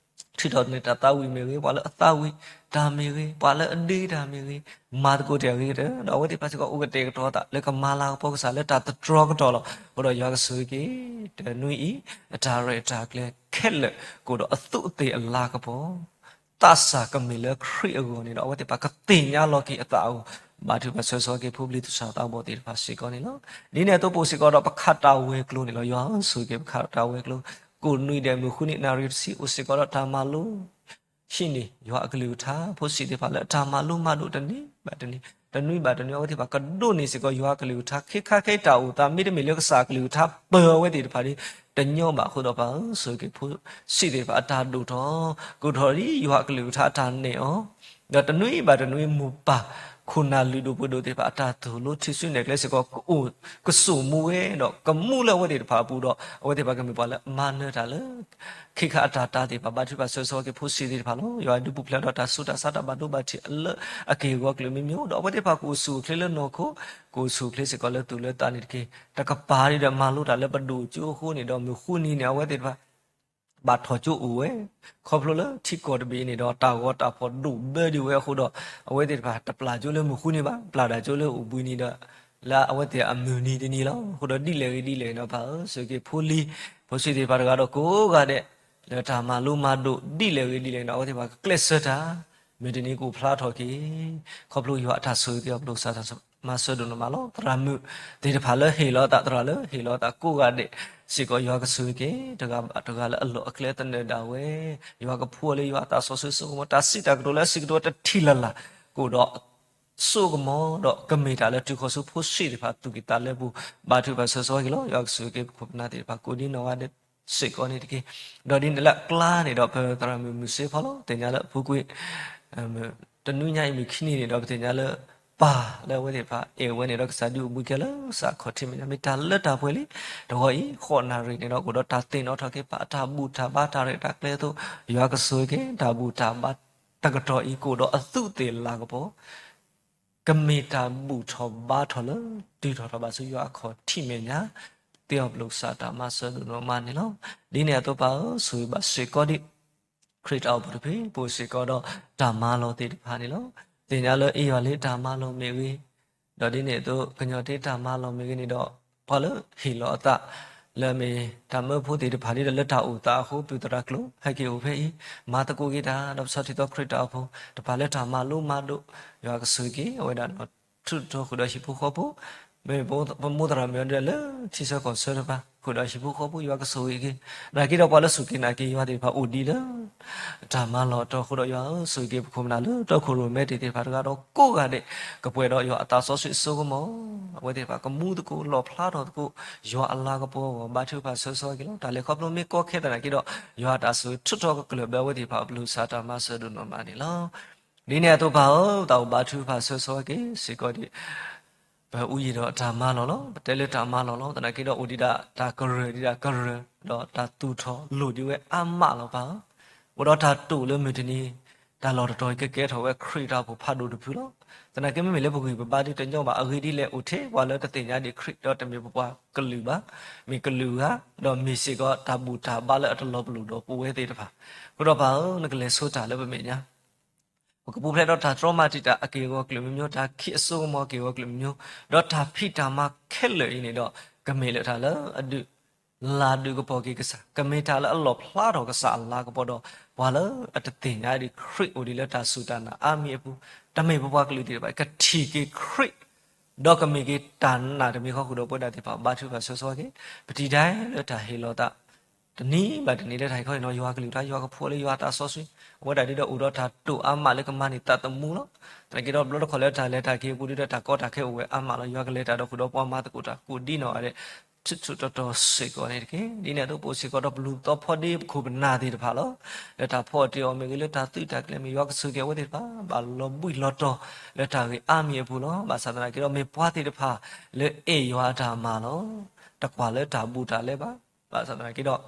ထုးထီၣ်န့ၢ်တၢ်သးဝံၣ်မ့ၢ်ဂ့ၤ, ပှၤလၢအသးဝံၣ်တၢ်မ့ၢ်ဂ့ၤ, ပှၤလၢအဒ့တၢ်မ့ၢ်ဂ့ၤ, မၤသကိးတၢ်အဂ့ၤကတၢၢ်, ဒီးအဝဲသ့ၣ်တဖၣ်စ့ၢ်ကီး အိၣ်ကတဲာ်ကတီၤအသးလၢကမၤလၤကပီၤကစၢ်လၢတၢ်သတြီၤကတီၢ်လီၤ. အဃိဒီးယွၤကဆိၣ်ဂ့ၤက့ၤ တနွံအံၤ အတၢ်ရဲၣ်တၢ်ကျဲၤခဲလၢာ် ကအိၣ်ဒီးအသူးအသ့ၣ်အလၤကပီၤ သးစၢ်ကမ့ၢ်လၢခရံာ်အဂီၢ်န့ၣ်ဒီး အဝဲသ့ၣ်တဖၣ်ကသ့ၣ်ညါလီၤက့ၤအသးအဂီၢ်, ဘါထုကဖၣ်ဆၢဂ့ၤဆၢဝါက့ၤ ဖိပလံၤသူၣ်စၢ်သးဘီၣ်သ့ၣ်တဖၣ်စ့ၢ်ကီးန့ၣ်လီၤ. ဒ်န့ၣ်အသိးပအိၣ်စ့ၢ်ကီးဒီးပခးတၢ်ဝဲၤကျိၤန့ၣ်လီၤ. ယွၤဧၢ, ဆိၣ်ဂ့ၤက့ၤပခးတၢ်ဝဲၤကျိၤ, ကိးနွံဒဲးမုၢ်ဃုနံၤ နၣ်ရံၣ်တဆံ အိၣ်စ့ၢ်ကီးဒီးတၢ်မၤလိ ဟံးန့ၢ် ယွၤအကလုၢ်ကထါ ဖိဆံးသ့ၣ်တဖၣ်လၢအတၢ်မၤလိမၤဒိးတနံၤဘၣ်တနံၤ, တနွံဘၣ်တနွံ အဝဲသ့ၣ်တဖၣ်ကဒိးန့ၢ်စ့ၢ်ကီး ယွၤအကလုၢ်ကထါ ခဲခါခဲအံၤတၢ်အိၣ်သး မ့တမ့ၢ်လၢကစၢ်အကလုၢ်ကထါပၢၤအဝဲသ့ၣ်တဖၣ်ဒီး တညီဘၣ်အဃိဒီးပၢ်ဧၢ, ဆိၣ်ဂ့ၤက့ၤဖိဆံးသ့ၣ်တဖၣ်အတၢ်ဒိၣ်ထီၣ်, ကိးထီၣ်ဒ်ယွၤအကလုၢ်ကထါအတၢ်နဲၣ်အီၤ, ဒီးတနွံဘၣ်တနွံမိၢ်ပၢ် ခိၣ်နၢ်လုၢ်ဒိၣ်ပှ့ၤဒိၣ်သ့ၣ်တဖၣ် အတၢ်သိၣ်လိထူၣ်စုနဲၣ်ကျဲစ့ၢ်ကီး ကအိၣ်ကဆိးမူဝဲဒီး ကမူလၢအဝဲသ့ၣ်တဖၣ်အပူၤဒီး အဝဲသ့ၣ်တဖၣ်ကမ့ၢ်ပှၤလၢအမၤနၢၤတၢ်လၢ ခ့ခါအတၢ်တာ်သ့ၣ်တဖၣ် ဘါထုကဖၣ်ဆၢဂ့ၤဆၢဝါက့ၤဖိဆံးသ့ၣ်တဖၣ်လီၤ. ယွၤဒုးပူၤဖျဲးဒီးတၢ်ဆူးတၢ်ဆါ တၢ်ဘၣ်ဒိဘၣ်ထံးအလၢအက့ၢ်အဂီၤကလုာ်မံၤမံၤ ဒီးအဝဲသ့ၣ်တဖၣ်ကအိၣ်ဆူၣ်အိၣ်ချ့လၢနီၢ်ခိ, ကအိၣ်ဆူၣ်အိၣ်ချ့စ့ၢ်ကီးလၢသူၣ်လၢသးန့ၣ်တက့ၢ်. တကပၤဒံးဒီးမၤလိတၢ်လၢပဒိၣ်ကၠိအဃိန့ၣ်ဒီး မုၢ်ဃုနံၤန့ၣ် အဝဲသ့ၣ်တဖၣ် ဘၣ်ထီၣ်ကၠိအိၣ်ဝဲ, ခီဖျိလၢထံကီၢ်တဘ့ၣ်န့ၣ်ဒီး တၢ်ဂီၤတၢ်ဖီၣ်ဒိၣ်ဘၢဒံးဝဲအဃိဒီး အဝဲသ့ၣ်တဖၣ် တပျၢ်ကၠိလၢမုၢ်ဃုနံၤဘၣ်, ပျၢ်တၢ်ကၠိလၢအိၣ်ဘှံးနံၤဒီး လၢအဝဲသ့ၣ်အမုၢ်နံၤတနံၤလီၤ. အဃိဒီးဒ်လဲၣ်ဂ့ၤဒ်လဲၣ်ဂ့ၤဒီး ပၢ်ဧၢ, ဆိၣ်ဂ့ၤက့ၤဖိလံၤ ဖိဆံးသ့ၣ်တဖၣ်တဂၤဒီးကိးဂၤဒဲး လၢတၢ်မၤလိမၤဒိး ဒ်လဲၣ်ဂ့ၤဒ်လဲၣ်ဂ့ၤဒီး အဝဲသ့ၣ်တဖၣ်ကကျဲးစၢးတၢ် မုၢ်တနံၤကအိၣ်ဖျါထီၣ်က့ၤ ခီဖျိယွၤအတၢ်ဆိၣ်ဂ့ၤက့ၤအီၤ ပဒိၣ်စၢ်တၢ်မၤစၢၤဒိၣ်နီၢ်မးလီၤ. သရၣ်မုၣ်သ့ၣ်တဖၣ်လၢဟ့ၣ်လီၤအသး, သရၣ်လၢဟ့ၣ်လီၤအသးကိးဂၤဒဲးစ့ၢ်ကီး ယွၤကဆိၣ်ဂ့ၤက့ၤ တဂၤဘၣ်တဂၤလၢအလီၢ်အကျဲသနၢၣ်ဒၣ်ဝဲ, ယွၤကဖှူအီၤလၢယွၤအသးစီဆှံစိကမီၤ တၢ်စံးတၢ်ကတိၤလၢအစံးကတိၤတထံၣ်လၢ်လၢ် ကအိၣ်ဒီး စိကမီၤဒီးကမ့ၢ်တၢ်လၢတုၤဃီၤဆူဖိဆံးသ့ၣ်တဖၣ်သူၣ်ကံၢ်သးလဲပူၤ ဘါထုကဖၣ်ဆၢဂ့ၤဆၢဝါက့ၤလီၤ. ယွၤကဆိၣ်ဂ့ၤက့ၤပခိၣ်ပနၢ်သ့ၣ်တဖၣ်ကိးဒ်နီၢ်ဂၤဒဲးစ့ၢ်ကီးန့ၣ်တက့ၢ်. ဒီးဒ်န့ၣ်လၢအကျါန့ၣ်ဒီး ပသရၣ်မုၣ်မုၢ်စ့ဖီလီၤ သ့ၣ်ညါလၢအပူၤကွံာ် တနွံညါအံၤမုၢ်ခံနံၤန့ၣ်ဒီး ပသ့ၣ်ညါလၢပၢ်လၢအဝဲသ့ၣ်တဖၣ်အဲၣ်ဝဲန့ၣ်ဒီး ကစၢ်ဒုးအိၣ်ဘှံးခဲလၢာ် ကစၢ်ခီၣ်ထံးမဲာ်ညါ မ့ၢ်တၢ်လၢတၢ်ပှဲၤလံ. တဂီၤအံၤ ဃိးနၣ်ရံၣ်န့ၣ်ဒီး ကအိၣ်ဒီးတၢ်သ့ၣ်နီၣ်ထီၣ်က့ၤပၢ်အတၢ်ဘူၣ်တၢ်ဘါတၢ်ရဲၣ်တၢ်ကျဲၤအသိး ယွၤကဆိၣ်ဂ့ၤက့ၤ တၢ်ဘူၣ်တၢ်ဘါတကတီၢ်အံၤ ကအိၣ်ဒီးအသူးသ့ၣ်လၤကပီၤ ကမ့ၢ်တၢ်ဘူၣ်ထီၣ်ဘါထီၣ်လၢ တုၤထီၣ်ထီၣ်ဘၣ်ဆူယွၤအခီၣ်ထံးမဲာ်ညါ သ့ၣ်အီၤပလိာ်ကစၢ်တၢ်မၤစၢၤဒိၣ်နီၢ်မးန့ၣ်လီၤ. ဒ်န့ၣ်အသိးပၢ်ဧၢ, ဆိၣ်ဂ့ၤဘၣ်စ့ၢ်ကီးဒံး ခရံာ်တၢ်အိၣ်ဖှိၣ်တဖု ပအိၣ်စ့ၢ်ကီးဒီးတၢ်မၤလီၤသ့ၣ်တဖၣ်န့ၣ်လီၤ. သ့ၣ်ညါလၢအ့ၣ်ယွၤလၢတၢ်မၤလီၤမ့ၢ်ဂ့ၤ, ဒီးဒ်န့ၣ်အသိး ကညီၤတ့တၢ်မၤလီၤမ့ၢ်ဂ့ၤန့ၣ်ဒီး ပှၤလၢဟ့ၣ်လီၤအသး လၢအမ့ၢ်တၢ်မၢဖိသ့ၣ်တဖၣ်ဒ်ဒီးလၢတၢ်အိၣ်သးအဃိ ပုၢ်သရၣ်ကျိၤ ဟဲက့ၤအိၣ်ဖဲအံၤ မၤသကိးက့ၤတၢ် ဒီးပဆီၣ်ထံသီခရံာ်တၢ်အိၣ်ဖှိၣ် တဖၣ်လၢတၢ်မၤလိမၤဒိး ယွၤကဆိၣ်ဂ့ၤက့ၤ အဝဲဒၣ်ဒီး ထူးထီၣ်ဃုာ်ဒီးဟံၣ်ဖိဃီဖိ မ့ၢ်ပမိၢ်သရၣ်မုၣ်အဒၣ်လၢ ထံဆၢကီၢ်ဆၢတဖၣ် ဃုာ်ဒီးဟံၣ်ဖိဃီဖိ ယွၤကဆိၣ်ဂ့ၤက့ၤ နာ်က့ဒီးပှၤလၢစူၢ်က့ၤနာ်က့ၤယွၤသ့ၣ်တဖၣ်အိၣ်ဒံးလၢ တၢ်မၤလီၤတီၤအဃိဒီး ယွၤဧၢ, ဆိၣ်ဂ့ၤက့ၤပခိၣ်ပနၢ်လၢတီခိၣ်ရိၣ်မဲသ့ၣ်တဖၣ်တဂၤဒီးကိးဂၤဒဲး ကပှဲၤဒီးယွၤအသးစီဆှံအစိကမီၤ အဝဲသ့ၣ်တဖၣ်ကမူသကိး လီၣ်ဖျါထီၣ်သကိး ယွၤအလၤကပီၤအဂီၢ် ဘါထုကဖၣ်ဆၢဂ့ၤဆၢဝါက့ၤလီၤ. တၢ်လဲၤခီဖျိမ့ၢ်ကီခဲသနာ်က့ဒီး ယွၤအတၢ်ဆိၣ်ဂ့ၤထုးထီၣ်ကကျၢၢ်ဘၢအဝဲသ့ၣ်တဖၣ်အပလိာ်စၢ်တၢ်မၤစၢၤဒိၣ်နီၢ်မးန့ၣ်လီၤ. ဒ်န့ၣ်အသိးပၢ်ဧၢ, တၢ်အိၣ်ဘါထုကဖၣ်ဆၢဂ့ၤဆၢဝါက့ၤစ့ၢ်ကီးဒံး ပအူယံာ်ဒီးတၢ်မၤလီၤလီၤ. ပတဲလၢတၢ်မၤလီၤလီၤ သနာ်က့ဒီးအိၣ်ဒံးဒၣ်တၢ်ကရၢၢ်ဒံးဒၣ်ကရၢၢ် ဒီးတၢ်သူၣ်ထီၣ်လိၣ်ဒံးဝဲအါမးလီၤပၢ်ဧၢ. အိၣ်ဒီးတၢ်တိာ်လၢမုၢ်တနံၤ တၢ်လီၢ်တတီၤအံၤကကဲထီၣ်ဝဲခရံာ်တၢ်အိၣ်ဖှိၣ်ဖးဒိၣ်တဖုလီၤ. သနာ်က့မ့မ့ၢ်လၢပဂံၢ်ပဘါဒ်တညီဘၣ် အဂ့ၢ်ဒ်လဲၣ် အိၣ်ထဲပှၤလၢတသ့ၣ်ညါဒံးခရံာ်ဒီးတမ့ၢ်ပပှၤကလုာ်ဘၣ်, မ့ၢ်ကလုာ်ဂၤ ဒီးမ့ၢ်စ့ၢ်ကီးတၢ်ဘူၣ်တၢ်ဘါလၢအတလီၤပလိာ်ဒီးပဝဲသ့ၣ်တဖၣ်. အဃိဒီးပၢ်ဧၢ နကလဲၤဆိတၢ်လၢပမဲာ်ညါ ပကပူၤဖျဲးဒီးတၢ်တြီမၤတံာ်တာ်အက့ၢ်အဂီၤကလုာ်မံၤမံၤ တၢ်ခံးအစိကမီၤအက့ၢ်အဂီၤကလုာ်မံၤမံၤ, ဒီးတၢ်ဖံးတၢ်မၤခဲလၢာ်အံၤန့ၣ်ဒီး ကမ့ၢ်လၢတၢ်လၢအဒုး လၤဒုးကပီၤက့ၤကစၢ်, ကမ့ၢ်တၢ်လၢအလီၣ်ဖျါထီၣ်ကစၢ်အလၤကပီၤဒီး ပှၤလၢအတသ့ၣ်ညါဒံးခရံာ်အိၣ်ဒံးလၢတၢ်စူၢ်တၢ်နာ်အါမံၤအပူၤ, တမ့ၢ်ပပှၤကလုာ်သ့ၣ်တဖၣ် ကထံၣ်က့ၤခရံာ် ဒီးကမ့ၢ်က့ၤတၢ်နာ်တမံၤဃီဃုာ်ဒီးပဝဲဒၣ်သ့ၣ်တဖၣ် ဘါထုကဖၣ်ဆၢဂ့ၤဆၢဝါက့ၤ, ပတံၤဒၣ်လၢတၢ်ဟ့ၣ်လီၤသး တနံၤဘၣ်တနံၤလၢတၢ်ဟ့ၣ်ခီဟ့ၣ်နီၤ ယွၤကလုၢ်ကထါ ယွၤကဖှူလၢယွၤအသးစီဆှံ, အဝဲဒၣ်ဒ်ဒီးအိၣ်ဒီးတၢ်တိာ်အါမးလၢကမၤန့ၢ်သးသမူလီၤ. သနာ်က့ဒီးဘျီတခီၣ်လၢတၢ်လဲၤတၢ်က့ၤအပူၤဒ်ဒီးတၢ်ကီတၢ်ခဲအိၣ်ဝဲအါမးလီၤ. ယွၤကလဲၤတၢ်ဒီးဃုာ်ဒီးပှၤမၤသကိးတၢ်ကိးဒ်နီၢ်ဂၤဒဲး ဆူၣ်ဆူၣ်တီတီစ့ၢ်ကီးန့ၣ်တက့ၢ်. ဒ်န့ၣ်အသိးပအိၣ်စ့ၢ်ကီးဒီးပလူၤသီဖီဒ့ပခိၣ်ပနၢ်သ့ၣ်တဖၣ်လီၤ. လၢတၢ်ဖီအီၣ်တ့ၢ်အီၣ်မ့ၢ်ဂ့ၤ လၢတၢ်သုးတၢ်ကျဲၤမ့ၢ် ယွၤကဆိၣ်ဂ့ၤက့ၤအဝဲသ့ၣ်တဖၣ် ဘၣ်လီၤဘှံးလီၤတီၤလၢတၢ်ဂ့ၢ်အါမံၤအပူၤလီၤ. ဘၣ်ဆၣ်သနာ်က့ဒီးမ့ၢ်ပှၤသ့ၣ်တဖၣ်လၢအဲၣ်ယွၤအတၢ်မၤလီၤ. တကွၢ်လၢတၢ်ဘူးတၢ်လဲဘၣ်. ဘၣ်ဆၣ်သနာ်က့ဒီး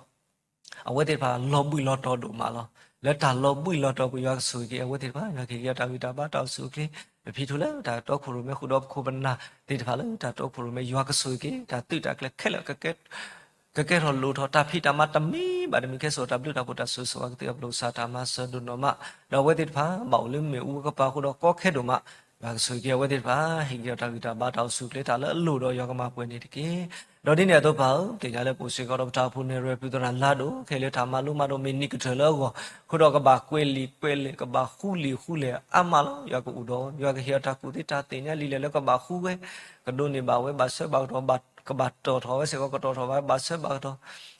အဝဲသ့ၣ်တဖၣ်လီၤဘှံးလီၤတီၤဒိၣ်မးလီၤ. လၢတၢ်လီၤဘှံးလီၤတီၤပူၤ ယွၤကဆိၣ်ဂ့ၤက့ၤအဝဲသ့ၣ်တဖၣ်, ယွၤကဟ့ၣ်က့ၤအီၤတၢ်ဂံၢ်တၢ်ဘါ တၢ်အိၣ်ဆူၣ်အိၣ်ချ့, မ့ၢ်ဖံးထူလၢတၢ်တီခိၣ်ရိၣ်မဲ ဃုာ်ဒီးပခိၣ်ပနၢ်သ့ၣ်တဖၣ်လၢတၢ်တီခိၣ်ရိၣ်မဲ ယွၤကဆိၣ်ဂ့ၤက့ၤ တၢ်သုးတၢ်ကျဲၤခဲလၢာ် ကကဲထီၣ်လိၣ်ထီၣ် တၢ်ဖံးတၢ်မၤတမံၤဘၣ်တမံၤ ကဲဆိၣ်အတၢ်ဘျုးတၢ်ဖှိၣ် တၢ်ဆိၣ်ဂ့ၤဆိၣ်ဝါကသ့အီၤ ပလိာ်စၢ်တၢ်မၤစၢၤဒိၣ်နီၢ်မး, ဒီးအဝဲသ့ၣ်တဖၣ် ဘၣ်အိၣ်လၢမ့ၣ်အူကပၤအဃိဒီးကီခဲဒိၣ်မး, ယွၤကဆိၣ်ဂ့ၤက့ၤအဝဲသ့ၣ်တဖၣ် ဟ့ၣ်က့ၤအီၤတၢ်ဂံၢ်တၢ်ဘါ တၢ်အိၣ်ဆူၣ်အိၣ်ချ့ တၢ်လၢအလိၣ်ဒီးယွၤကမၤပှဲၤန့ၣ်တက့ၢ်. ဒီးဒ်န့ၣ်အသိးပၢ်ဧၢ, သ့ၣ်ညါလၢပအိၣ်စ့ၢ်ကီးဒီးပတၢ်အိၣ်ဖှိၣ်နဲၣ်ရွဲၣ် ပုၢ်သရၣ်လါဒိၣ် ခဲလၢာ်တၢ်မၤလိမၤဒိးမ့ၢ်နံၣ်ကတၢၢ်လၢအဂီၢ်, အဃိဒီးကဘၣ်ကွဲးလံာ်ကွဲးလဲၢ် ကဘၣ်ဃူလံာ်ဃူလဲၢ်အါမးလီၤ. ယွၤကအိၣ်ဒီး ယွၤကဟ့ၣ်အီၤတၢ်ကူၣ်သ့တၢ်သ့ၣ်ညါလံာ်လဲၢ်လၢကဘၣ်ဃူဝဲ, ကဒိးန့ၢ်ဘၣ်ဝဲ ဘၣ်ဆၢဘၣ်ကတီၢ်, ကဘၣ်တီၢ်ထီၣ်ဝဲစ့ၢ်ကီး ကတီၢ်ထီၣ်ဘၣ် ဘၣ်ဆၢဘၣ်ကတီၢ်,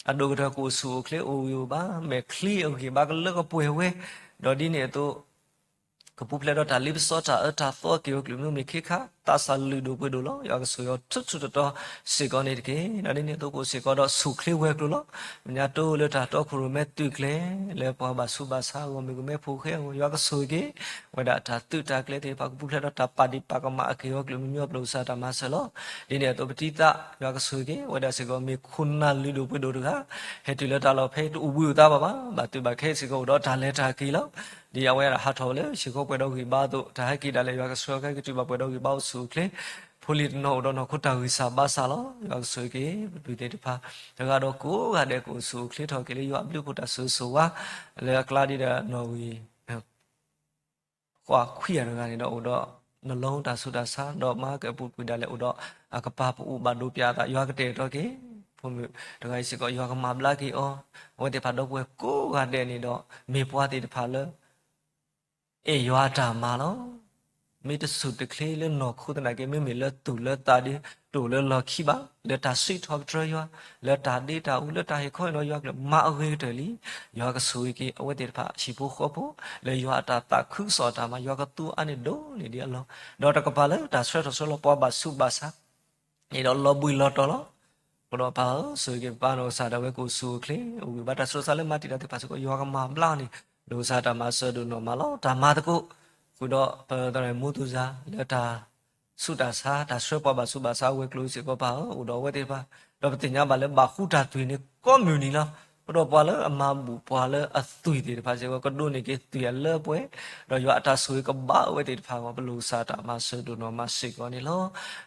အဒိၣ်ကတၢၢ်ကအိၣ်ဆူၣ်အိၣ်ချ့အိၣ်ဂံၢ်အိၣ်ဘါ မဲာ်ချံအဂံၢ်ဘါကလၢကပှဲၤဝဲ, ဒီးဒ်န့ၣ်အသိး ကပူၤဖျဲးဒီးတၢ်လ့ပစီတၢ်အၢတၢ်သီက့ၤဝဲကလုာ်မံၤမံၤ ခ့ခါ သးစၢ်လုၢ်ဒိၣ်ပှ့ၤဒိၣ်လီၤ. ယွၤကဆိၣ်ဂ့ၤအီၤထူထူတီတီစ့ၢ်ကီးန့ၣ်တက့ၢ်. ဒီးဒ်န့ၣ်အသိး ကအိၣ်စ့ၢ်ကီးဒီးဆူၣ်ချ့ဝဲၤကျိၤလီၤ. မဲာ်ညါတိၢ်လၢတၢ်တီခိၣ်ရိၣ်မဲသုးကျဲၤ လၢပှၤဘၣ်ဆူးဘၣ်ဆါအဂီၢ် မ့ၢ်ဂ့ၤမ့ၢ်ဖိဃဲအဂီၢ် ယွၤကဆိၣ်ဂ့ၤက့ၤ ဝဲဒၣ်တၢ်သုးတၢ်ကျဲၤသ့ၣ်တဖၣ် ကပူၤဖျဲးဒီးတၢ်ပာ်ဒံးပာ်ကမၣ်အက့ၢ်အဂီၤ ကလုာ်မံမီၢ် ပလိၣ်ကစၢ်တၢ်မၤစၢၤလီၤ. ဒ်န့ၣ်အသိး ပတံၤသး ယွၤကဆိၣ်ဂ့ၤက့ၤ ဝဲဒၣ်စ့ၢ်ကီး မ့ၢ်ခိၣ်နၢ်လုၢ်ဒိၣ်ပှ့ၤဒိၣ်တဂၤ ဟဲတုၤလၢတၢ်လီၢ်ဖဲအံၤ တအိၣ်ဘှံးအိၣ်သါဘၣ်ဘၣ်. ဘၣ်သုးဘၣ်ခဲစ့ၢ်ကီး အိၣ်ဒီးတၢ်လဲၤတၢ်က့ၤလီၤ. ဒ်အဝဲဒၣ်ဟးထီၣ်ဝဲလၢ ဟံၣ်ဃီပှဲၤဒီးဂံၢ်ဘါအသိး တၢ်ဟဲက့ၤဒၣ်လဲာ် ယွၤကဆိၣ်ဂ့ၤက့ၤ ဘၣ်ပှဲၤဒီးဂံၢ်ဘါအိၣ်ဆူၣ်အိၣ်ချ့, ဖိလံၤတနီၤအိၣ်ဒီးနီၢ်ခိတၢ်ဂံၢ်စၢ်ဘါစၢ်လီၤ. ယွၤကဆိၣ်ဂ့ၤက့ၤ ပပုၢ်သ့ၣ်တဖၣ် တဂၤဒီးကိးဂၤဒဲး ကအိၣ်ဆူၣ်အိၣ်ချ့ထီၣ်က့ၤလၢ ယွၤအဘျုးအဖှိၣ်တၢ်ဆိၣ်ဂ့ၤဆိၣ်ဝါ လၢအကျါဒ်ဒီးနီၣ်ဂံၢ် ဃိးခွံဂၤတဂၤန့ၣ်ဒီး အိၣ်ဒီး နလီတၢ်ဆူးတၢ်ဆါ ဒီးမၤကဲအပူၤကွံာ်ဒၣ်လဲာ် အိၣ်ဒီးအကပၤ ပအိၣ်ဘၣ်ဒိပၠးအသး ယွၤကတဲာ်ကတီၤက့ၤ ဖိမုၣ်တဂၤအံၤစ့ၢ်ကီး ယွၤကမၤဘျါက့ၤအီၤ. အဝဲသ့ၣ်တဖၣ်ဒီပုၢ်ဝဲၢ်ကိးဂၤဒဲးန့ၣ်ဒီး မ့ၢ်ပှၤသ့ၣ်တဖၣ်လၢ အဲၣ်ယွၤအတၢ်မၤလီၤ. မ့ၢ်တဆူၣ်တချ့လၢနီၢ်ခိသနာ်က့ မ့မ့ၢ်လၢသူၣ်လၢသးဒီး တအိၣ်လၢလီၢ်ခံဘၣ်, လၢတၢ်စံးထီၣ်ပတြၢၤယွၤ, လၢတၢ်ဒ့တၢ်အူ လၢတၢ်ဟ့ၣ်ခီဟ့ၣ်နီၤယွၤအကလုၢ် မၤအဂ့ၤကတၢၢ်လံ. ယွၤကဆိၣ်ဂ့ၤက့ၤ အဝဲသ့ၣ်တဖၣ်ဟံၣ်ဖိဃီဖိ လၢယွၤအတၢ်သးခုကစီၣ်အတၢ်မၤ ယွၤကသူအါန့ၢ်ဒိၣ်န့ၢ်ဒံးအလီၢ်, ဒီးတကပၤလၢတၢ်ဆှၢထီၣ်ဆှၢလီၤပှၤဘၣ်ဆူးဘၣ်ဆါ န့ၣ်ဒီးလီၤဘှံးလီၤတီၤလီၤ. အဃိဒီးပၢ်ဧၢ, ဆိၣ်ဂ့ၤက့ၤပၢ်နီၢ်ကစၢ်ဒၣ်ဝဲ ကအိၣ်ဆူၣ်အိၣ်ချ့ အိၣ်ဂံၢ်ဘါတၢ်ဆူးတၢ်ဆါလၢမၤတံာ်တာ်သ့ၣ်တဖၣ်စ့ၢ်ကီး ယွၤကမၤဘျါအီၤန့ၣ် ဒီးကစၢ်တၢ်မၤစၢၤဒိၣ်နီၢ်မးလီၤ. တၢ်မၤသကိး ဃုာ်ဒီးပသရၣ်မူသူစၤ လၢတၢ်ဆူးတၢ်ဆါ တၢ်ဆှၢပှၤဘၣ်ဆူးဘၣ်ဆါဝဲၤကျိၤစ့ၢ်ကီး ပၢ်ဧၢ, အိၣ်ဒီးအဝဲသ့ၣ်တဖၣ် ဒီးပသ့ၣ်ညါဘၣ်လၢဘၣ်ဃူတၢ်သွံၣ်န့ၣ် ကိးမုၢ်နံၤလီၤ. အဃိဒီးပှၤလၢအမၤဘူၣ်ပှၤလၢအသွံၣ်သ့ၣ်တဖၣ်စ့ၢ်ကီး ကဒိးန့ၢ်က့ၤသွံၣ်အလၢပှဲၤ, ဒီးယွၤအတၢ်ဆိၣ်ဂ့ၤကဘၣ်ဝဲသ့ၣ်တဖၣ်အဂီၢ် ပလိၣ်ကစၢ်တၢ်မၤစၢၤဒိၣ်နီၢ်မးစ့ၢ်ကီးန့ၣ်လီၤ.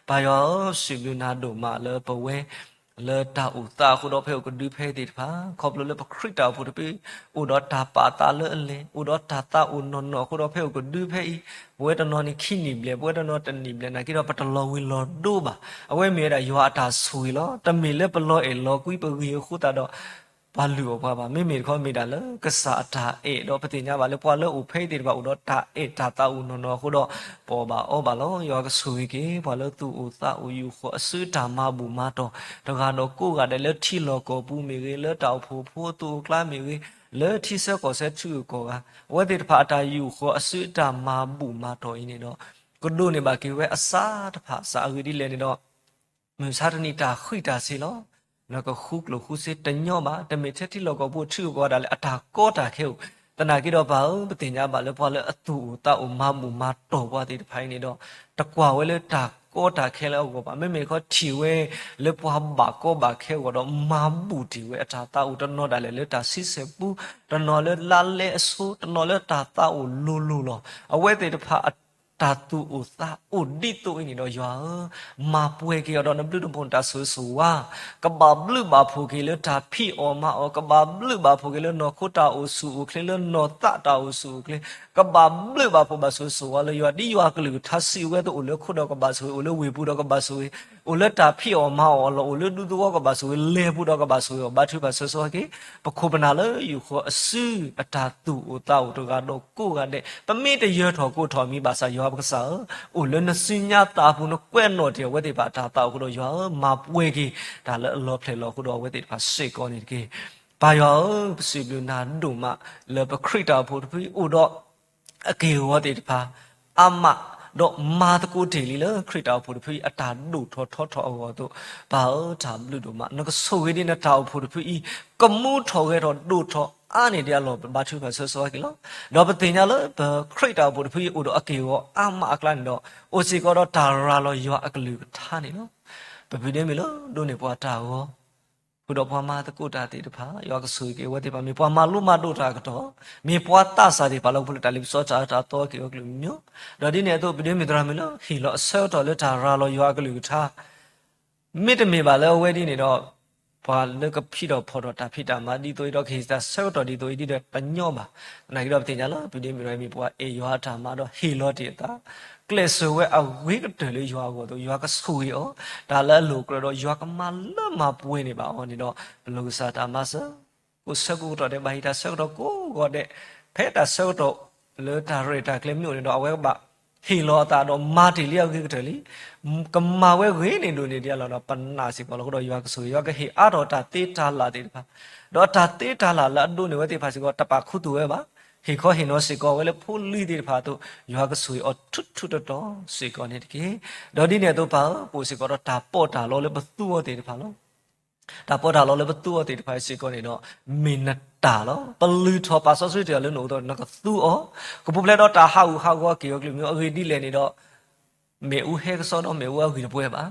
ပၢ်ယွၤဧၢ, စံးဘျုးနၤဒိၣ်မးလၢပဝဲ လၢတၢ်အိၣ်သးအဃိဒီး ဖဲအိၣ်ကဒုဖဲသ့ၣ်တဖၣ် ခီဖျိလၢပခရံာ်တၢ်အိၣ်ဖှိၣ်တဖု အိၣ်ဒီးတၢ်ပာ်သးလၢအလဲၢ် အိၣ်ဒီးတၢ်သးအိၣ်နီၢ်နီၢ်အဃိဒီး ဖဲအိၣ်ကဒုဖဲအံၤ ပဝဲတနီၤန့ၣ်ခံနံၣ်ဘျဲၣ် ပဝဲတနီၤတနံၣ်ဘျဲၣ် နာ်က့ဒီး ပတလီၤဝံၤလီၤဒိဘၣ်. အဝဲမ့ၢ်ဝဲဒၣ်ယွၤအတၢ်ဆိၣ်ဂ့ၤလီၤ. တမ့ၢ်လၢပလီၤအဲၣ်လီၤကွံပဂ့ၤအဃိသတးဒီး ပှၤလုၢ်အီၣ်ပှၤဘၣ်. မ့မ့ၢ်တခီမ့ၢ်ဒၣ်လၢ ကစၢ်အတၢ်အဲၣ်ဒီး ပသ့ၣ်ညါဘၣ်လၢပှၤလၢအိၣ်ဖဲအံၤသ့ၣ်တဖၣ် အိၣ်ဒီးတၢ်အဲၣ်တၢ်သးအိၣ်နီၢ်နီၢ်အဃိဒီး ပအီၣ်ဘၣ်အီဘၣ်လီၤ. ယွၤကဆိၣ်ဂ့ၤက့ၤ ပှၤလၢသူၣ်အိၣ်သးအိၣ် ယူၢ်ဃီၤအစုတၢ်မၤဘူၣ်မၤတီၢ် တဂၤဒီးကိးဂၤဒဲးလၢထံလီၢ်ကီၢ်ပူၤမ့ၢ်ဂ့ၤ, လၢတၢ်အိၣ်ဖှိၣ်ဖိအသိးအကျါမ့ၢ်ဂ့ၤ, လၢထံဆၢကီၢ်ဆၢထံဂုၤကီၢ်ဂၤ, အဝဲသ့ၣ်တဖၣ်အတၢ်ယူၢ်ဃီၤအစုအတၢ်မၤဘူၣ်မၤတီၢ်အံၤန့ၣ်ဒီး ကဒိးန့ၢ်ဘၣ်က့ၤဝဲအစးတဖၣ်စးအဂ့ၢ်ဒ်လဲၣ်န့ၣ်ဒီး မုၢ်ဆါတနံၤတၢ်ဃံးတၢ်စ့ၤလီၤ. နကဃူကျိၣ်ဃူစ့တညီဘၣ်. တမ့ၢ်ထဲထံလီၢ်ကီၢ်ပူၤထံဂုၤကီၢ်ဂၤဒၣ်လဲာ် အတၢ်ကီတၢ်ခဲအိၣ်. သနာ်က့ဒီးပၢ်ဧၢ, ပသ့ၣ်ညါဘၣ်လၢပှၤလၢအသူၣ်အိၣ်သးအိၣ်မၤဘူၣ်မၤတီၢ်ပှၤသ့ၣ်တဖၣ်အံၤန့ၣ်ဒီး တကွၢ်ဝဲလၢတၢ်ကီတၢ်ခဲလၢအဂီၢ်ဘၣ်. မ့မ့ၢ်တခီထံၣ်ဝဲလၢပှၤဘၣ်ကီဘၣ်ခဲအဂီၢ်ဒီး မၤဘူၣ်တ့ၢ်ဝဲအတၢ်သးအိၣ် တနီၤဒၣ်လဲာ်လၢတၢ်ဆံဆဲၣ်ပူ, တနီၤလၢလါလဲအဆိ, တနီၤလၢတၢ်သးအိၣ်လိၤလိၤလီၤ. အဝဲသ့ၣ်တဖၣ် တၢ်သူၣ်အိၣ်သးအိၣ်ဒ်သိးအံၤန့ၣ်ဒီး ယွၤဧၢ, မၤပှဲၤက့ၤအီၤဒီးနဘျုးနဖှိၣ်နတၢ်ဆိၣ်ဂ့ၤဆိၣ်ဝါ, ကဘၣ်ဘျုးဘၣ်ဖှိၣ်က့ၤလၢတၢ်ဖံးအီၣ်မၤအီၣ်, ကဘၣ်ဘျုးဘၣ်ဖှိၣ်က့ၤလၢနီၢ်ခိတၢ်အိၣ်ဆူၣ်အိၣ်ချ့, လၢနီၢ်သးတၢ်အိၣ်ဆူၣ်အိၣ်ချ့, ကဘၣ်ဘျုးဘၣ်ဖှိၣ်ဘၣ်ဆိၣ်ဂ့ၤဆိၣ်ဝါလၢယွၤ ဒ်ယွၤကလုၢ်ကထါစံးဝဲအသိး အိၣ်လၢခိဒီးကဘၣ်ဆိၣ်ဂ့ၤ, အိၣ်လၢဝ့ၢ်ပူၤဒီးကဘၣ်ဆိၣ်ဂ့ၤ, အိၣ်လၢတၢ်ဖံးအီၣ်မၤအီၣ်အလီၢ် အိၣ်လၢဒူသဝီကဘၣ်ဆိၣ်ဂ့ၤ, လဲၤပူၤဒီးကဘၣ်ဆိၣ်ဂ့ၤ, ဘါထုကဖၣ်ဆၢဂ့ၤက့ၤ ပခိၣ်ပနၢ်လၢယူၢ်ဃီၤအစု အတၢ်သူၣ်အိၣ်သးအိၣ်တဂၤဒီးကိးဂၤဒဲး, ပမ့ၢ်တယၢၤထီၣ်ကိးထီၣ်မံၤဘၣ်ဆၣ် ယွၤပကစၢ်ဧၢ, အိၣ်လၢနစုညါသးအပူၤ နကွဲးနီၣ်တ့ၢ်အဝဲသ့ၣ်တဖၣ်အတၢ်သးအိၣ်အဃိဒီး ယွၤဧၢ, မၤပှဲၤက့ၤတၢ်လၢအလီၤဖျဲၣ်လီၤအဃိဒီး အဝဲသ့ၣ်တဖၣ်စ့ၢ်ကီးန့ၣ်တက့ၢ်. ပၢ်ယွၤဧၢ, ပစံးဘျုးနၤဒိၣ်မး လၢပခရံာ်တၢ်အိၣ်ဖှိၣ်တဖုအံၤ အိၣ်ဒီး အက့ၢ်အဂီၤသ့ၣ်တဖၣ် အါမး ဒီးမၤသကိးတ့ၢ်လံလၢခရံာ်တၢ်အိၣ်ဖှိၣ်တဖုအံၤ အတၢ်ဒိၣ်ထီၣ်ထီထီၣ်အဂီၢ်အသိး, ပၢ်ဧၢ, တၢ်ဘျုးဒိၣ်မး, နကဆိၣ်ဂ့ၤဒ်နတၢ်အိၣ်ဖှိၣ်တဖုအံၤ ကမူထီၣ်ဂဲၤထီၣ်ဒိၣ်ထီၣ်အါန့ၢ်ဒံးအလီၢ် ပဘါထုကဖၣ်ဆၢဂ့ၤက့ၤလီၤ. ဒီးပသ့ၣ်ညါလၢပခရံာ်တၢ်အိၣ်ဖှိၣ်တဖုအံၤ အိၣ်ဒီးအက့ၢ်အဂီၤအါမးအကျါန့ၣ်ဒီး အိၣ်စ့ၢ်ကီးဒီးတၢ်ရၤလီၤယွၤအကလုၢ်ကထါန့ၣ်လီၤ. ပပုၢ်ဒ့မုၣ်လၢဒိးန့ၢ်ပှၤတၢ်ဂီၤ ဃုာ်ဒီးပှၤမၤသကိးတၢ်သ့ၣ်တဖၣ် ယွၤကဆိၣ်ဂ့ၤက့ၤအဝဲသ့ၣ်တဖၣ် မ့ၢ်ပှၤမၤလိမၤဒိးတၢ်အကတီၢ်, မ့ၢ်ပှၤသးစၢ်သ့ၣ်တဖၣ်လၢပှၤလၢတၢ်လ့ပစီတၢ်အၢတၢ်သီက့ၤအီၤကလုာ်ကလုာ်, ဒီးဒ်န့ၣ်အသိး ပပုၢ်ဒ့မုၣ်သရၣ်မုၣ်လၢဟ့ၣ်လီၤအဆၢကတီၢ်လၢတၢ်ရၤလီၤယွၤအကလုၢ်ကထါ မ့တမ့ၢ်ဘၣ်လၢအဝဲဒ်န့ၣ်ဒီး ပှၤလၢကဖံးထီၣ်ဖီၣ်ထီၣ်တၢ်ဖံးတၢ်မၤဒ်သိးအံၤဒီး ကဟ့ၣ်တၢ်ဆၢကတီၢ်ဒ်သိးအံၤဒ်ဒီးတညီဘၣ်. သနာ်က့ဒီး ပသ့ၣ်ညါလၢ ပပုၢ်ဒ့မုၣ်တဂၤအံၤ မ့ၢ်ပှၤအဲၣ်ယွၤအတၢ်မၤဒီးဟ့ၣ်လီၤတ့ၢ်အသး ကျဲးစၢးဝဲအဂ့ၤကတၢၢ်လၢယွၤအဂီၢ်အသိး ယွၤကဆိၣ်ဂ့ၤအီၤ, တၢ်လၢအလိၣ်အကြၢးဒီး ယွၤကမၤလၢမၤပှဲၤန့ၢ်ဘၣ်အီၤန့ၣ်ဒီး ပလိၣ်ကစၢ်တၢ်မၤစၢၤ ကိးဆၢကိးကတီၢ်ဒဲး ဘၣ်ဟ့ၣ်တၢ်ဆၢကတီၢ်ကိးဂီၤဒဲး, ဖဲတၢ်ဆၢကတီၢ်လၢတၢ်ရဲၣ်တၢ်ကျဲၤမ့ၢ်အိၣ်န့ၣ်ဒီး အဝဲကဘၣ်ဟ့ၣ်လီၤအသးဒီးမၤတ့ၢ်လံအဂ့ၤကတၢၢ်လံ. ကမၤဝဲဂ့ၤန့ၢ်ဒိၣ်န့ၢ်ဒံးအလီၢ်ဒီး ပနာ်စ့ၢ်ကီးလီၤ. အဃိဒီးယွၤကဆိၣ်ဂ့ၤ, ယွၤကဟ့ၣ်အါထီၣ်တၢ်သ့တၢ်လၢ်သ့ၣ်တဖၣ်, ဒီးတၢ်သ့တၢ်လၢ်လၢအဒိးန့ၢ်ဝဲသ့ၣ်တဖၣ်စ့ၢ်ကီး တပာ်ခူသူၣ်ဝဲဘၣ်. ဟ့ၣ်ခီဟ့ၣ်နီၤစ့ၢ်ကီးဝဲလၢဖိလံၤသ့ၣ်တဖၣ်အသိး, ယွၤကဆိၣ်ဂ့ၤအီၤထူထူတီတီစ့ၢ်ကီးန့ၣ်တက့ၢ်. ဒီးဒ်န့ၣ်အသိးပၢ်ဧၢ, ပအိၣ်စ့ၢ်ကီးဒီးတၢ်ပီးတၢ်လီလၢပသူအီၤသ့ၣ်တဖၣ်လီၤ. တၢ်ပီးတၢ်လီလၢပသူအီၤသ့ၣ်တဖၣ်စ့ၢ်ကီးန့ၣ်ဒီး မ့ၢ်နတၢ်လီၤ. ပလုၢ်ထီၣ်ပာ်စီဆှံတ့ၢ်အီၤလၢနအိၣ်ဒီးနကသူအီၤ, ကပူၤဖျဲးဒီးတၢ်ဟးဂူာ်ဟးဂီၤက့ၤအီၤကလုာ်မံၤ, အဂ့ၢ်ဒ်လဲၣ်န့ၣ်ဒီး မ့ၣ်အူဟဲကစီဒီးမ့ၣ်အူအဂံၢ်တပှဲၤဘၣ်.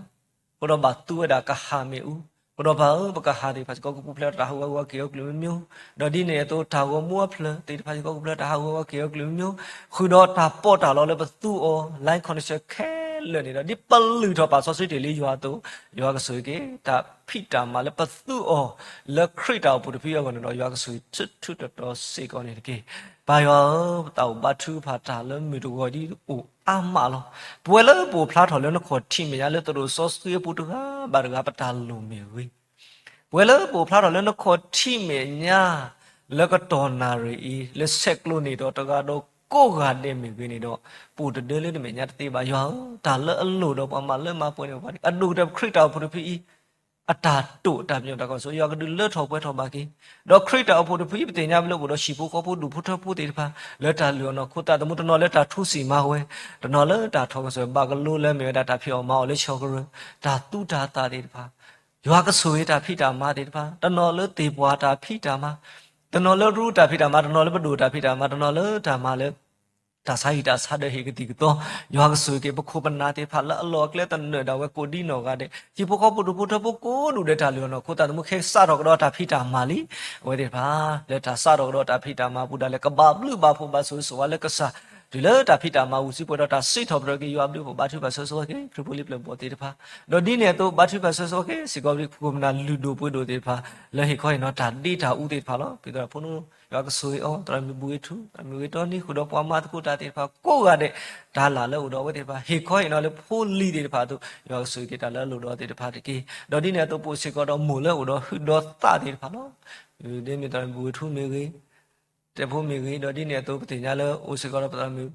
အဃိဒီးဘၣ်သူဝဲဒၣ်ကဟၣ်မ့ၣ်အူ, အဃိဒီးပၢ်ဧၢ, ပကဟၣ်သ့ၣ်တဖၣ်စ့ၢ်ကီး ကပူၤဖျဲးဒီးတၢ်ဟးဂူာ်ဟးဂီၤက့ၤအီၤကလုာ်မံၤ, ဒီးဒ်န့ၣ်အသိးတၢ်ဂီၤမူအဖျၢၣ်သ့ၣ်တဖၣ်စ့ၢ်ကီး ကပူၤဖျဲးဒီးတၢ်ဟးဂူာ်ဟးဂီၤက့ၤအီၤကလုာ်မံၤ, ဃုာ်ဒီးတၢ်ပီးတၢ်လီလၢပသူအီၤ line connection ခဲလၢာ်န့ၣ်ဒီး ဒ်ပလုၢ်ထီၣ်ပာ်စီဆှံတ့ၢ်လံယွၤအသိး, ယွၤကဆိၣ်ဂ့ၤက့ၤ တၢ်ဖံးတၢ်မၤလၢပသူအီၤ လၢခရံာ်တၢ်အိၣ်ဖှိၣ်တဖုအဂီၢ်န့ၣ်ဒီး ယွၤကဆိၣ်ဂ့ၤထူထူတီတီစ့ၢ်ကီးန့ၣ်တက့ၢ်. ပၢ်ယွၤဧၢ, ပသးအိၣ်ဘါထုကဖၣ်တၢ်လၢမုၢ်တဂီၤဒ်အိၣ်အါမးလီၤ. ပဝဲလၢပအိၣ်ဖျါထီၣ်လၢနခီၣ်ထံးမဲာ်ညါလၢသရိာ်စီဆှံအပူၤတဂၤဘၣ်တဂၤ ပတၢ်လိၣ်မ့ၢ်ဂ့ၤ, ပဝဲလၢပအိၣ်ဖျါထီၣ်လၢနခီၣ်ထံးမဲာ်ညါ လၢကတီၢ်နၣ်ရံၣ်အံၤ လၢဆဲးကျိးန့ၢ်ဒီးတဂၤဒီးကိးဂၤဒဲးမ့ၢ်ဂ့ၤန့ၣ်ဒီး, ပအိၣ်တဒၢလၢနမဲာ်ညါတသ့ဘၣ်. ယွၤဧၢ, တၢ်လၢအလိၣ်ဒီးပှၤမၤလၢမၤပှဲၤန့ၢ်ပှၤ အဒိၣ်ကတၢၢ်ပခရံာ်တၢ်အိၣ်ဖှိၣ်တဖုအံၤ အတၢ်တိာ်တၢ်ပညိၣ်တၢ်ကီၢ်စိ ယွၤကဒုးလၢထီၣ်ပှဲၤထီၣ်ဘၣ်က့ၤ, ဒီးခရံာ်တၢ်အိၣ်ဖှိၣ်တဖုအံၤ ပသ့ၣ်ညါဘၣ်လၢပအိၣ်ဒီးဟံၣ်ဖိဃီဖိဒူၣ်ဖိထၢဖိသ့ၣ်တဖၣ် လၢတၢ်လုၢ်အီၣ်နီၢ်ခိသးသမူ တနီၤလၢတၢ်ထူစံၣ်မၤဝဲ, တနီၤလၢတၢ်ထီၣ်ကစၢၢ် ဘၣ်ကလိလၢမ့ၢ်ဝဲဒၣ်တၢ်ဖံးအီၣ်မၤအီၣ်လၢဆီၣ်ကရၢၢ်, တၢ်သူတၢ်သၣ်သ့ၣ်တဖၣ်, ယွၤကဆိၣ်ဂ့ၤတၢ်ဖံးတၢ်မၤသ့ၣ်တဖၣ်, တနီၤလၢသ့ၣ်ပှၢ်တၢ်ဖံးတၢ်မၤ, တနီၤလၢရူတၢ်ဖံးတၢ်မၤ, တနီၤလၢပဒိၣ်တၢ်ဖံးတၢ်မၤ, တနီၤလၢတၢ်မၤလၢ တၢ်ဆါဟံၣ်တၢ်ဆါဒီးဟ့ၣ်ကသံၣ်ကသီ, ယွၤကဆိၣ်ဂ့ၤက့ၤပခိၣ်ပနၢ်သ့ၣ်တဖၣ်လၢအလီၢ်အကျဲသနၢၣ်ဒၣ်ဝဲကိးဒံနီၢ်ဂၤဒဲး, ဟံၣ်ဖိဃီဖိဒူၣ်ဖိထၢဖိကိးဒူၣ်ဒဲးတၢ်လုၢ်အီၣ်နီၢ်ခိသးသမူခဲစးထီၣ်ကဒီးတၢ်ဖံးတၢ်မၤလံ, အဝဲသ့ၣ်တဖၣ် လၢတၢ်စးထီၣ်ကဒီးတၢ်ဖံးတၢ်မၤအပူၤဒၣ်လဲာ် ကဘၣ်ဘျုးဘၣ်ဖှိၣ်ဘၣ်ဆိၣ်ဂ့ၤဆိၣ်ဝါလၢကစၢ်, တုၤလၢတၢ်ဖံးတၢ်မၤဝံၤစုပှဲၤဒီးတၢ်စံးထီၣ်ပတြၢၤက့ၤ ယွၤဘျုးဖှိၣ်ဘါထုကဖၣ်ဆိၣ်ဂ့ၤဆိၣ်ဝါက့ၤ ခရံာ်ဖိလံပျၢၤဘီၣ်သ့ၣ်တဖၣ်, ဒီးဒ်န့ၣ်အသိးဘါထုကဖၣ်ဆိၣ်ဂ့ၤဆိၣ်ဝါက့ၤ စ့ၢ်ကီးပခိၣ်ပနၢ်လုၢ်ဒိၣ်ပှ့ၤဒိၣ်သ့ၣ်တဖၣ် လၢဟ့ၣ်ခီဟ့ၣ်နီၤတၢ်ဒ့တၢ်အူသ့ၣ်တဖၣ်လီၤ. ပသရၣ်ဖိ ယွၤကဆိၣ်ဂ့ၤအီၤ, သရၣ်မုၣ်ဘူၣ်ဂ့ၤထူ, သရၣ်မုၣ်ဂ့ၤတီနံ ဃုာ်ဒီးပှၤမၤသကိးတၢ်သ့ၣ်တဖၣ်ကိးဂၤဒဲး, တၢ်လၢ်လၢအိၣ်ဒီးအဝဲသ့ၣ်တဖၣ် ဟ့ၣ်ခီဟ့ၣ်နီၤလၢဖိလံၤသ့ၣ်တဖၣ်အသိး ယွၤကဆိၣ်ဂ့ၤက့ၤတၢ်လၢအလိၣ်ဒီးသ့ၣ်တဖၣ်တက့ၢ်. ဒီးဒ်န့ၣ်အသိးပအိၣ်စ့ၢ်ကီးဒီးမိၢ်လၢအိၣ်ဒီးဟုးဒီးသးသ့ၣ်တဖၣ်လီၤ. ဒ်မ့ၢ်သရၣ်မုၣ်ဘူၣ်ဂ့ၤထူမ့ၢ်ဂ့ၤ, တဲဖိမ့ၢ်ဂ့ၤ, ဒီးဒ်န့ၣ်အသိးပသ့ၣ်ညါလၢအိၣ်စ့ၢ်ကီးဒီးပသရၣ်မုၣ်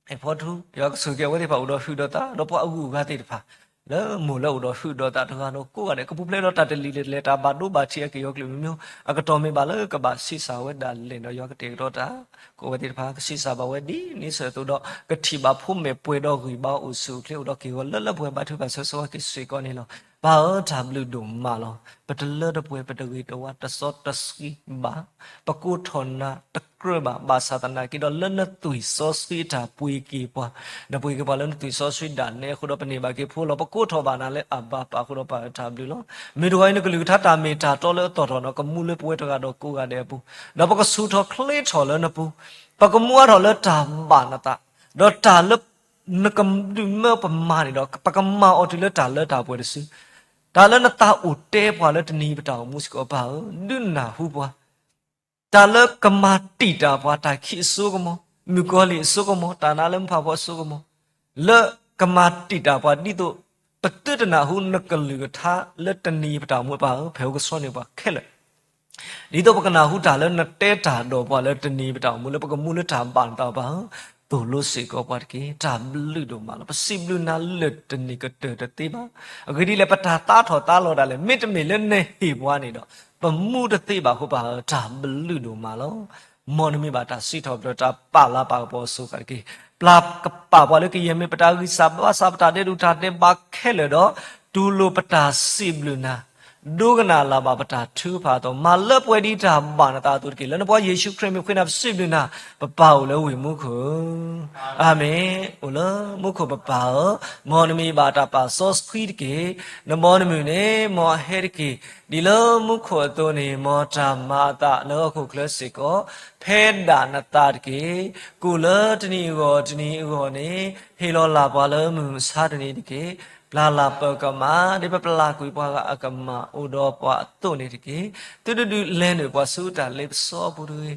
အဲၣ်ဖီထူ, ယွၤကဆိၣ်ဂ့ၤက့ၤအဝဲသ့ၣ်တဖၣ်အိၣ်ဒီးဟုးဒီးသး, ဒီးပှၤအဂုၤအဂၤသ့ၣ်တဖၣ် လၢမိၢ်လၢအိၣ်ဒီးဟုးဒီးသးတဂၤဒီးကိးဂၤဒဲး ကပူၤဖျဲးဒီးတၢ်တလံၤလဲၤတလၢ် တၢ်ဘၣ်ဒိဘၣ်ထံးအက့ၢ်အဂီၤကလုာ်မံၤမံၤ, အကတီၢ်မ့ၢ်ဘၣ်လၢကဘၣ်ဆံးစၢ်ဝဲဒၣ်လဲာ်ဒီး ယွၤကတဲာ်ကတီၤတၢ် ကိးဝဲသ့ၣ်တဖၣ် ကဆံးစၢ်ဘၣ်ဝဲဒ်န့ၣ်အသိးဒီး ကထံၣ်ဘၣ်ဖိမဲာ်ပှဲၤဒီးဂံၢ်ဘါအိၣ်ဆူၣ်အိၣ်ချ့အိၣ်ဒီးက့ၢ်ဂီၤလၢလၢပှဲၤပှဲၤ ဘါထုကဖၣ်ဆိၣ်ဂ့ၤဆိၣ်ဝါက့ၤစ့ၢ်ကီးန့ၣ်လီၤ. ပၢ်ဧၢ တၢ်ဘျုးဒိၣ်မးလီၤ. ပတလၢတပှဲၤ ပတဂ့ၤတဝါ တစီတဆှံဘၣ်. ပကိးထီၣ်နၤတကြၢးဘၣ် ဘၣ်ဆၣ်သနာ်က့ဒီး လၢနသွံၣ်စီဆှံအတၢ်ပှ့ၤက့ၤပှၤ, နပှ့ၤက့ၤပှၤလၢနသွံၣ်စီဆှံဒၣ်နဲအဃိဒီး ပန့ၢ်ဘၣ်က့ၤဖိလီၤ. ပကိးထီၣ်ဘၣ်နၤလၢအဘၤပၢ်အဃိဒီး ပၢ်ဧၢ တၢ်ဘျုးလီၤ. မ့ၢ်တဂီၤအံၤ နကလုၢ်ကထါတၢ်မ့ၢ်တၢ်တီလၢအသီၣ်ထီၣ်နီၢ်ကမူလၢပဝဲတဂၤဒီးကိးဂၤဒဲးအပူၤ, ဒီးပကဆူၣ်ထီၣ်ချ့ထီၣ်လၢနပူၤ, ပကမူအါထီၣ်လၢတၢ်ဘၣ်နသး, ဒီးတၢ်လၢ နကဒုးမၢပမၤန့ၣ်ဒီး ပကမၤအီၤတုၤလၢတၢ်လၢတၢ်ပှဲၤတစု, တၢ်လၢနသးအိၣ်တဲပှၤလၢတနံၤပတၢ်အိၣ်မူစ့ၢ်ကီး ပၢ်ဧၢ ဒုးနၢ်ဟူပှၤ, တၢ်လၢကမၤတံာ်တာ်ပှၤ တၢ်ခံးအစိကမီၤ, မုၣ်ကီၤလံၢ်အစိကမီၤ, တၢ်နါလၢမုၢ်ဖးဖီအစိကမီၤ, လၢကမၤတံာ်တာ်ပှၤဒ်သိး ပသုတနၢ်ဟူနကလုၢ်ကထါလၢတနံၤပတၢ်အိၣ်မူ ပၢ်ဧၢ ဖဲးဟူကဆှီန့ၢ်ပှၤခဲလၢာ် ဒ်သိးပကနၢ်ဟူတၢ်လၢနတဲတၢ်ဒီးပှၤလၢတနံၤပတၢ်အိၣ်မူလၢပကမူလၢတၢ်ဘၣ်နသး ပၢ်ဧၢ, သိၣ်လိစ့ၢ်ကီးပှၤတက့ၢ်. တၢ်ဘျုးဒိၣ်မးလီၤ. ပစံးဘျုးနၤလၢာ်တန့ၢ်ကတၢၢ်တသ့ဘၣ်. အဂ့ၢ်ဒ်လဲၣ် ပတၢ်သါထီၣ်သါလီၤဒၣ်လဲာ် မ့တမ့ၢ်လၢနဟ့ၣ်ပှၤန့ၣ်ဒီး ပမူတသ့ဘၣ်အဃိ ပၢ်ဧၢ တၢ်ဘျုးဒိၣ်မးလီၤ. မ်နမံၤဘၣ်တၢ်စံးထီၣ်ပတြၢၤ တၢ်ပာ်လၤပာ်ကပီၤအစိၤဃၣ်တက့ၢ်. ပျၢ်ကပာ်ပှၤလၢကယဲၢ်မ့ၢ် ပတၢ်ဂံၢ်စၢ်ဘါစၢ် ပတၢ်ဒဲးဒိၣ်တၢ်ဒဲးဘးခဲလၢာ်ဒီး တူၢ်လိာ်ပတၢ်စံးဘျုးနၤ ဒိကနၣ်လၢ်ဘၣ်ပတၢ်ထုကဖၣ်အသိး မၤလၢပှဲၤဒ်တၢ်ဘၣ်နသးအသိးတက့ၢ်. လၢနဖိယ့ၣ်ၡူးခရံာ်မံၤ ဃ့နၤပစံးဘျုးနၤ ပပၢ်အိၣ်လၢဝ့ၢ်မူခိၣ်ဧၢ, အၤမ့ၣ်. အိၣ်လၢမူခိၣ်ပပၢ်ဧၢ, မ်နမံၤဘၣ်တၢ်ပာ်စီဆှံတက့ၢ်. နဘီနမုၢ်န့ၣ် မ်အဟဲတက့ၢ်. ဒ်လၢမူခိၣ်အသိးန့ၣ် မ်တၢ်မၤအသးလၢဟီၣ်ခိၣ်ချၢစ့ၢ်ကီး ဖဲဒၣ်နသးတက့ၢ်. ကိၣ်လၢတနံၤအဂီၢ်တနံၤအဂီၢ်န့ၣ် ဟ့ၣ်လီၤလၢ်ပှၤလၢမုၢ်မဆါတနံၤတက့ၢ်. ပျၢ်လၢ်ပကမၣ် ဒ်ပပျၢ်ကွံာ်ပှၤဂၤအကမၣ်အိၣ်ဒီးပှၤအသိးန့ၣ်တက့ၢ်. သုတဒုးလဲၤနုာ်ပှၤဆူတၢ်လ့ပစီအပူၤတဂ့ၤ.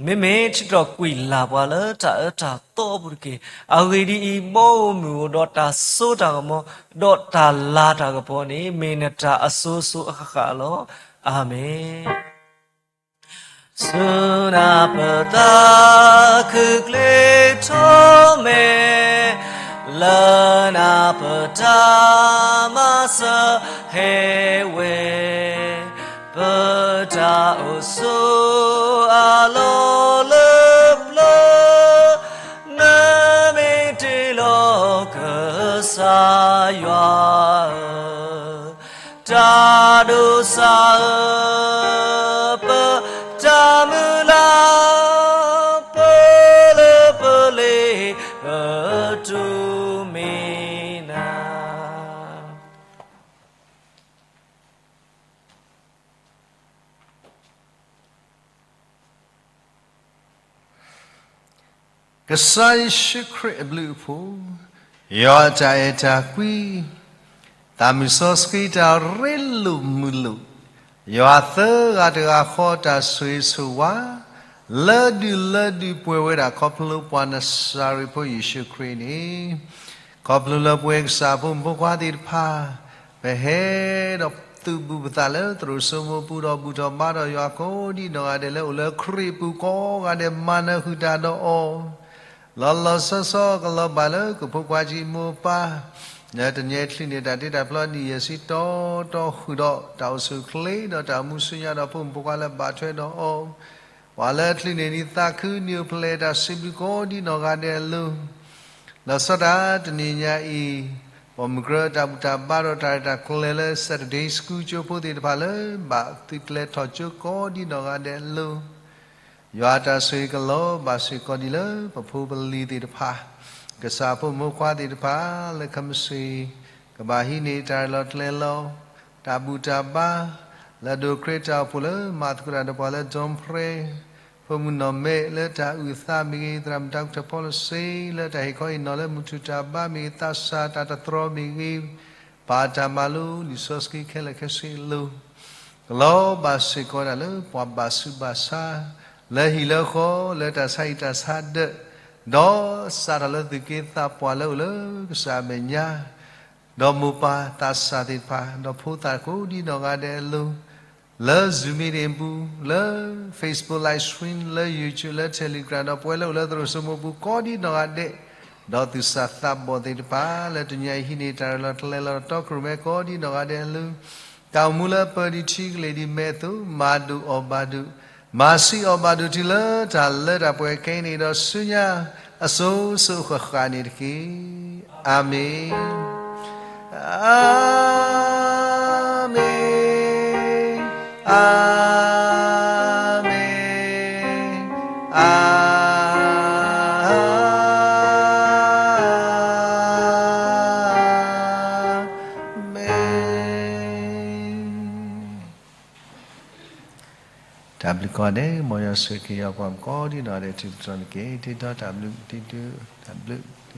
မ့မ့ၢ်ထံၣ်ထီၣ်ကွံာ်လၢ်ပှၤလၢတၢ်အၢတၢ်သီအပူၤတက့ၢ်. အဂ့ၢ်ဒ်အံၤ, ဘီဧိၤမုၢ်ဧိၤဒီးတၢ်စိတၢ်ကမီၤ ဒီးတၢ်လၤတၢ်ကပီၤန့ၣ် မ့ၢ်နတၢ်အစိၤစိၤအဃၣ်ဃၣ်လီၤ. အၤမ့ၣ်. ဆူနၢ်ပသးခုကျ့ထီၣ်မဲာ်, လၢနၢ်ပတၢ်မၤစၢၤဟဲဝဲ, ပတၢ်အိၣ်ဆိးအလီၢ်လၢ ဒိးစၢ်ဧၢ, ပတၢ်မုၢ်လၢ် ပလၢပလ့ၤ ကတိၤမ့ၢ်နၤ. ကစၢ်ယ့ၣ်ၡူးခရံာ်အဘျုးအဖှိၣ်, ယွၤအတၢ်အဲၣ်တၢ်ကွံ, သးမုၢ်စီဆှံတၢ်ရ့လိာ်မုာ်လိာ်, ယွၤသၢဂၤတဂၤဃီတၢ်ဆိၣ်ဂ့ၤဆိၣ်ဝါ လၢဒုၣ်လၢဒုၣ်ပှဲၤဝဲဒၣ် ခီဖျိပှၤနစၤရ့းဖိယ့ၣ်ၡူးခရံာ်န့ၣ်, ခီဖျိလၢပဝဲကစၢ်ဖိမုၣ်ဖိခွါသ့ၣ်တဖၣ် ပဟဲဒီးသုးဘူးပသးလၢသရိာ်စိမိပူၤ ဒီးဘူၣ်ထီၣ်ဘါထီၣ်ယွၤကိးဒံနီၢ်ဂၤဒဲးလၢအိၣ်လၢခရံာ်ပူၤကိးဂၤဒဲး မၤနၢၤဃုာ်တၢ်ဒီးအီၤ လီၤလီၤဆီဆီကလီၤဘၣ်လၢကဖိခွါကံမိၢ်ပၢ်, လၢတနံၤအံၤ ချုးန့ၢ်တၢ်တ့တၢ်ဖျီဒ်ယဲၢ်စံးတီတီဃုာ်ဒီး တၢ်အိၣ်ဆူၣ်အိၣ်ချ့ဒီးတၢ်အိၣ်မူဆူညါဒီးဖိမုၣ်ဖိခွါလၢဘၣ်ထွဲဒီးအီၤ, ပှၤလၢချုးန့ၢ်နံၤသးခုနံၤအိၣ်ဖျဲၣ်တၢ်စံးဘျုးကိးဒံနီၢ်ဂၤဒဲးအလိၤ လီၤဆီဒၣ်တၢ်တနံၤညါအံၤ, ပိာ်မုၣ်ကရၢတၢ်ဘူၣ်တၢ်ဘါဒီးတၢ်ရဲၣ်တၢ်ကျဲၤလၢ Saturday School ကၠိဖိသ့ၣ်တဖၣ်လၢ ဘၣ်သုးကျဲၤထီၣ်ကၠိကိးဒံနီၢ်ဂၤဒဲးအလိၤ, ယွၤတၢ်ဆိၣ်ဂ့ၤကလီၤဘၣ်စ့ၢ်ကီးဒံးလၢပဖိပလံၤသ့ၣ်တဖၣ်, ကစၢ်ဖိမုၣ်ဖိခွါသ့ၣ်တဖၣ်လၢခဲမုၢ်ဆ့ၣ် ကဘၣ်ဟံးန့ၢ်တၢ်ရဲၣ်လီၤကျဲၤလီၤ, တၢ်ဘူၣ်တၢ်ဘါ, လၢအဒိးခရံာ်တၢ်အိၣ်ဖှိၣ်လၢမၤသကိးတၢ်ဒီးပှၤလၢ Don Prairie ဖိမုၣ်နီၢ်မဲးလၢတၢ်အုၣ်အသးမ့ၢ်ဂ့ၤ, သရၣ်မုၣ်တၢ်ကထၢၣ်ဖီလစ့ လၢတၢ်ဟ့ၣ်ခီဟ့ၣ်နီၤလၢမုၢ်ထူၣ်တၢ်ဘါမ့ၢ်ဂ့ၤ, သးစၢ်တၢ်တတြီမ့ၢ်ဂ့ၤ, ပာ်တၢ်မၤလိလံာ်စီဆှံခဲလၢာ်ခဲဆ့အလိၤ, ကလီၤဘၣ်စ့ၢ်ကီးဒၣ်လၢပှၤဘၣ်ဆူးဘၣ်ဆါ လၢဟံၣ်လၢဃီ လၢတၢ်ဆါဟံၣ်တၢ်ဆါဒၢး, ဒီးစးထီၣ်လၢသူၣ်က့သးပှၢ်လၢအိၣ်လၢကစၢ်အမဲာ်ညါ ဒီးမိၢ်ပၢ်သးစၢ်သ့ၣ်တဖၣ်, ဒီးဖိသၣ်ကိးဒံနီၢ်ဂၤဒဲးအလိၤ, လၢ Zoom meeting ပူၤ, လၢ Facebook live stream, လၢ YouTube, လၢ Telegram, ဒီးပဝဲလၢအိၣ်လၢသရိာ်စိမိပူၤကိးဒံနီၢ်ဂၤဒဲး, ဒီးသူၣ်စၢ်သးဘီၣ်သ့ၣ်တဖၣ် လၢတနံၤအံၤဟံးန့ၢ်တၢ်ရဲၣ်လီၤကျဲၤလီၤ တီခိၣ်ရိၣ်မဲကိးဒံနီၢ်ဂၤဒဲးအလိၤ, တၢ်အိၣ်မူလၢပၢၤဒံးထံကလ့ၢ်ဒံးမဲာ်အသိး မၤဒိၣ်အီၣ်ဘၣ်ဒိၣ်, မၤဆံးအီၣ်ဘၣ်ဒိၣ်တုၤလၢတၢ်လၢတၢ်ပှဲၤခဲအံၤန့ၣ် ဒီးဆူညါအစိၤစိၤဃၣ်ဃၣ်န့ၣ်တက့ၢ်. အၤမ့ၣ်, အၤမ့ၣ်, အၤမ့ၣ်, အၤမ့ၣ်. တၢ်ဘျုးကိးဂၤဒဲး, မ်ယွၤဆိၣ်ဂ့ၤက့ၤယွၤပှၤကိးဒံနီၢ်ဂၤဒဲး တံၤသကိးန့ၣ်တက့ၢ်. တံၤဒီးတၢ်ဘျုး, တံၤဒုး, တၢ်ဘျုး, တံၤလၢသီ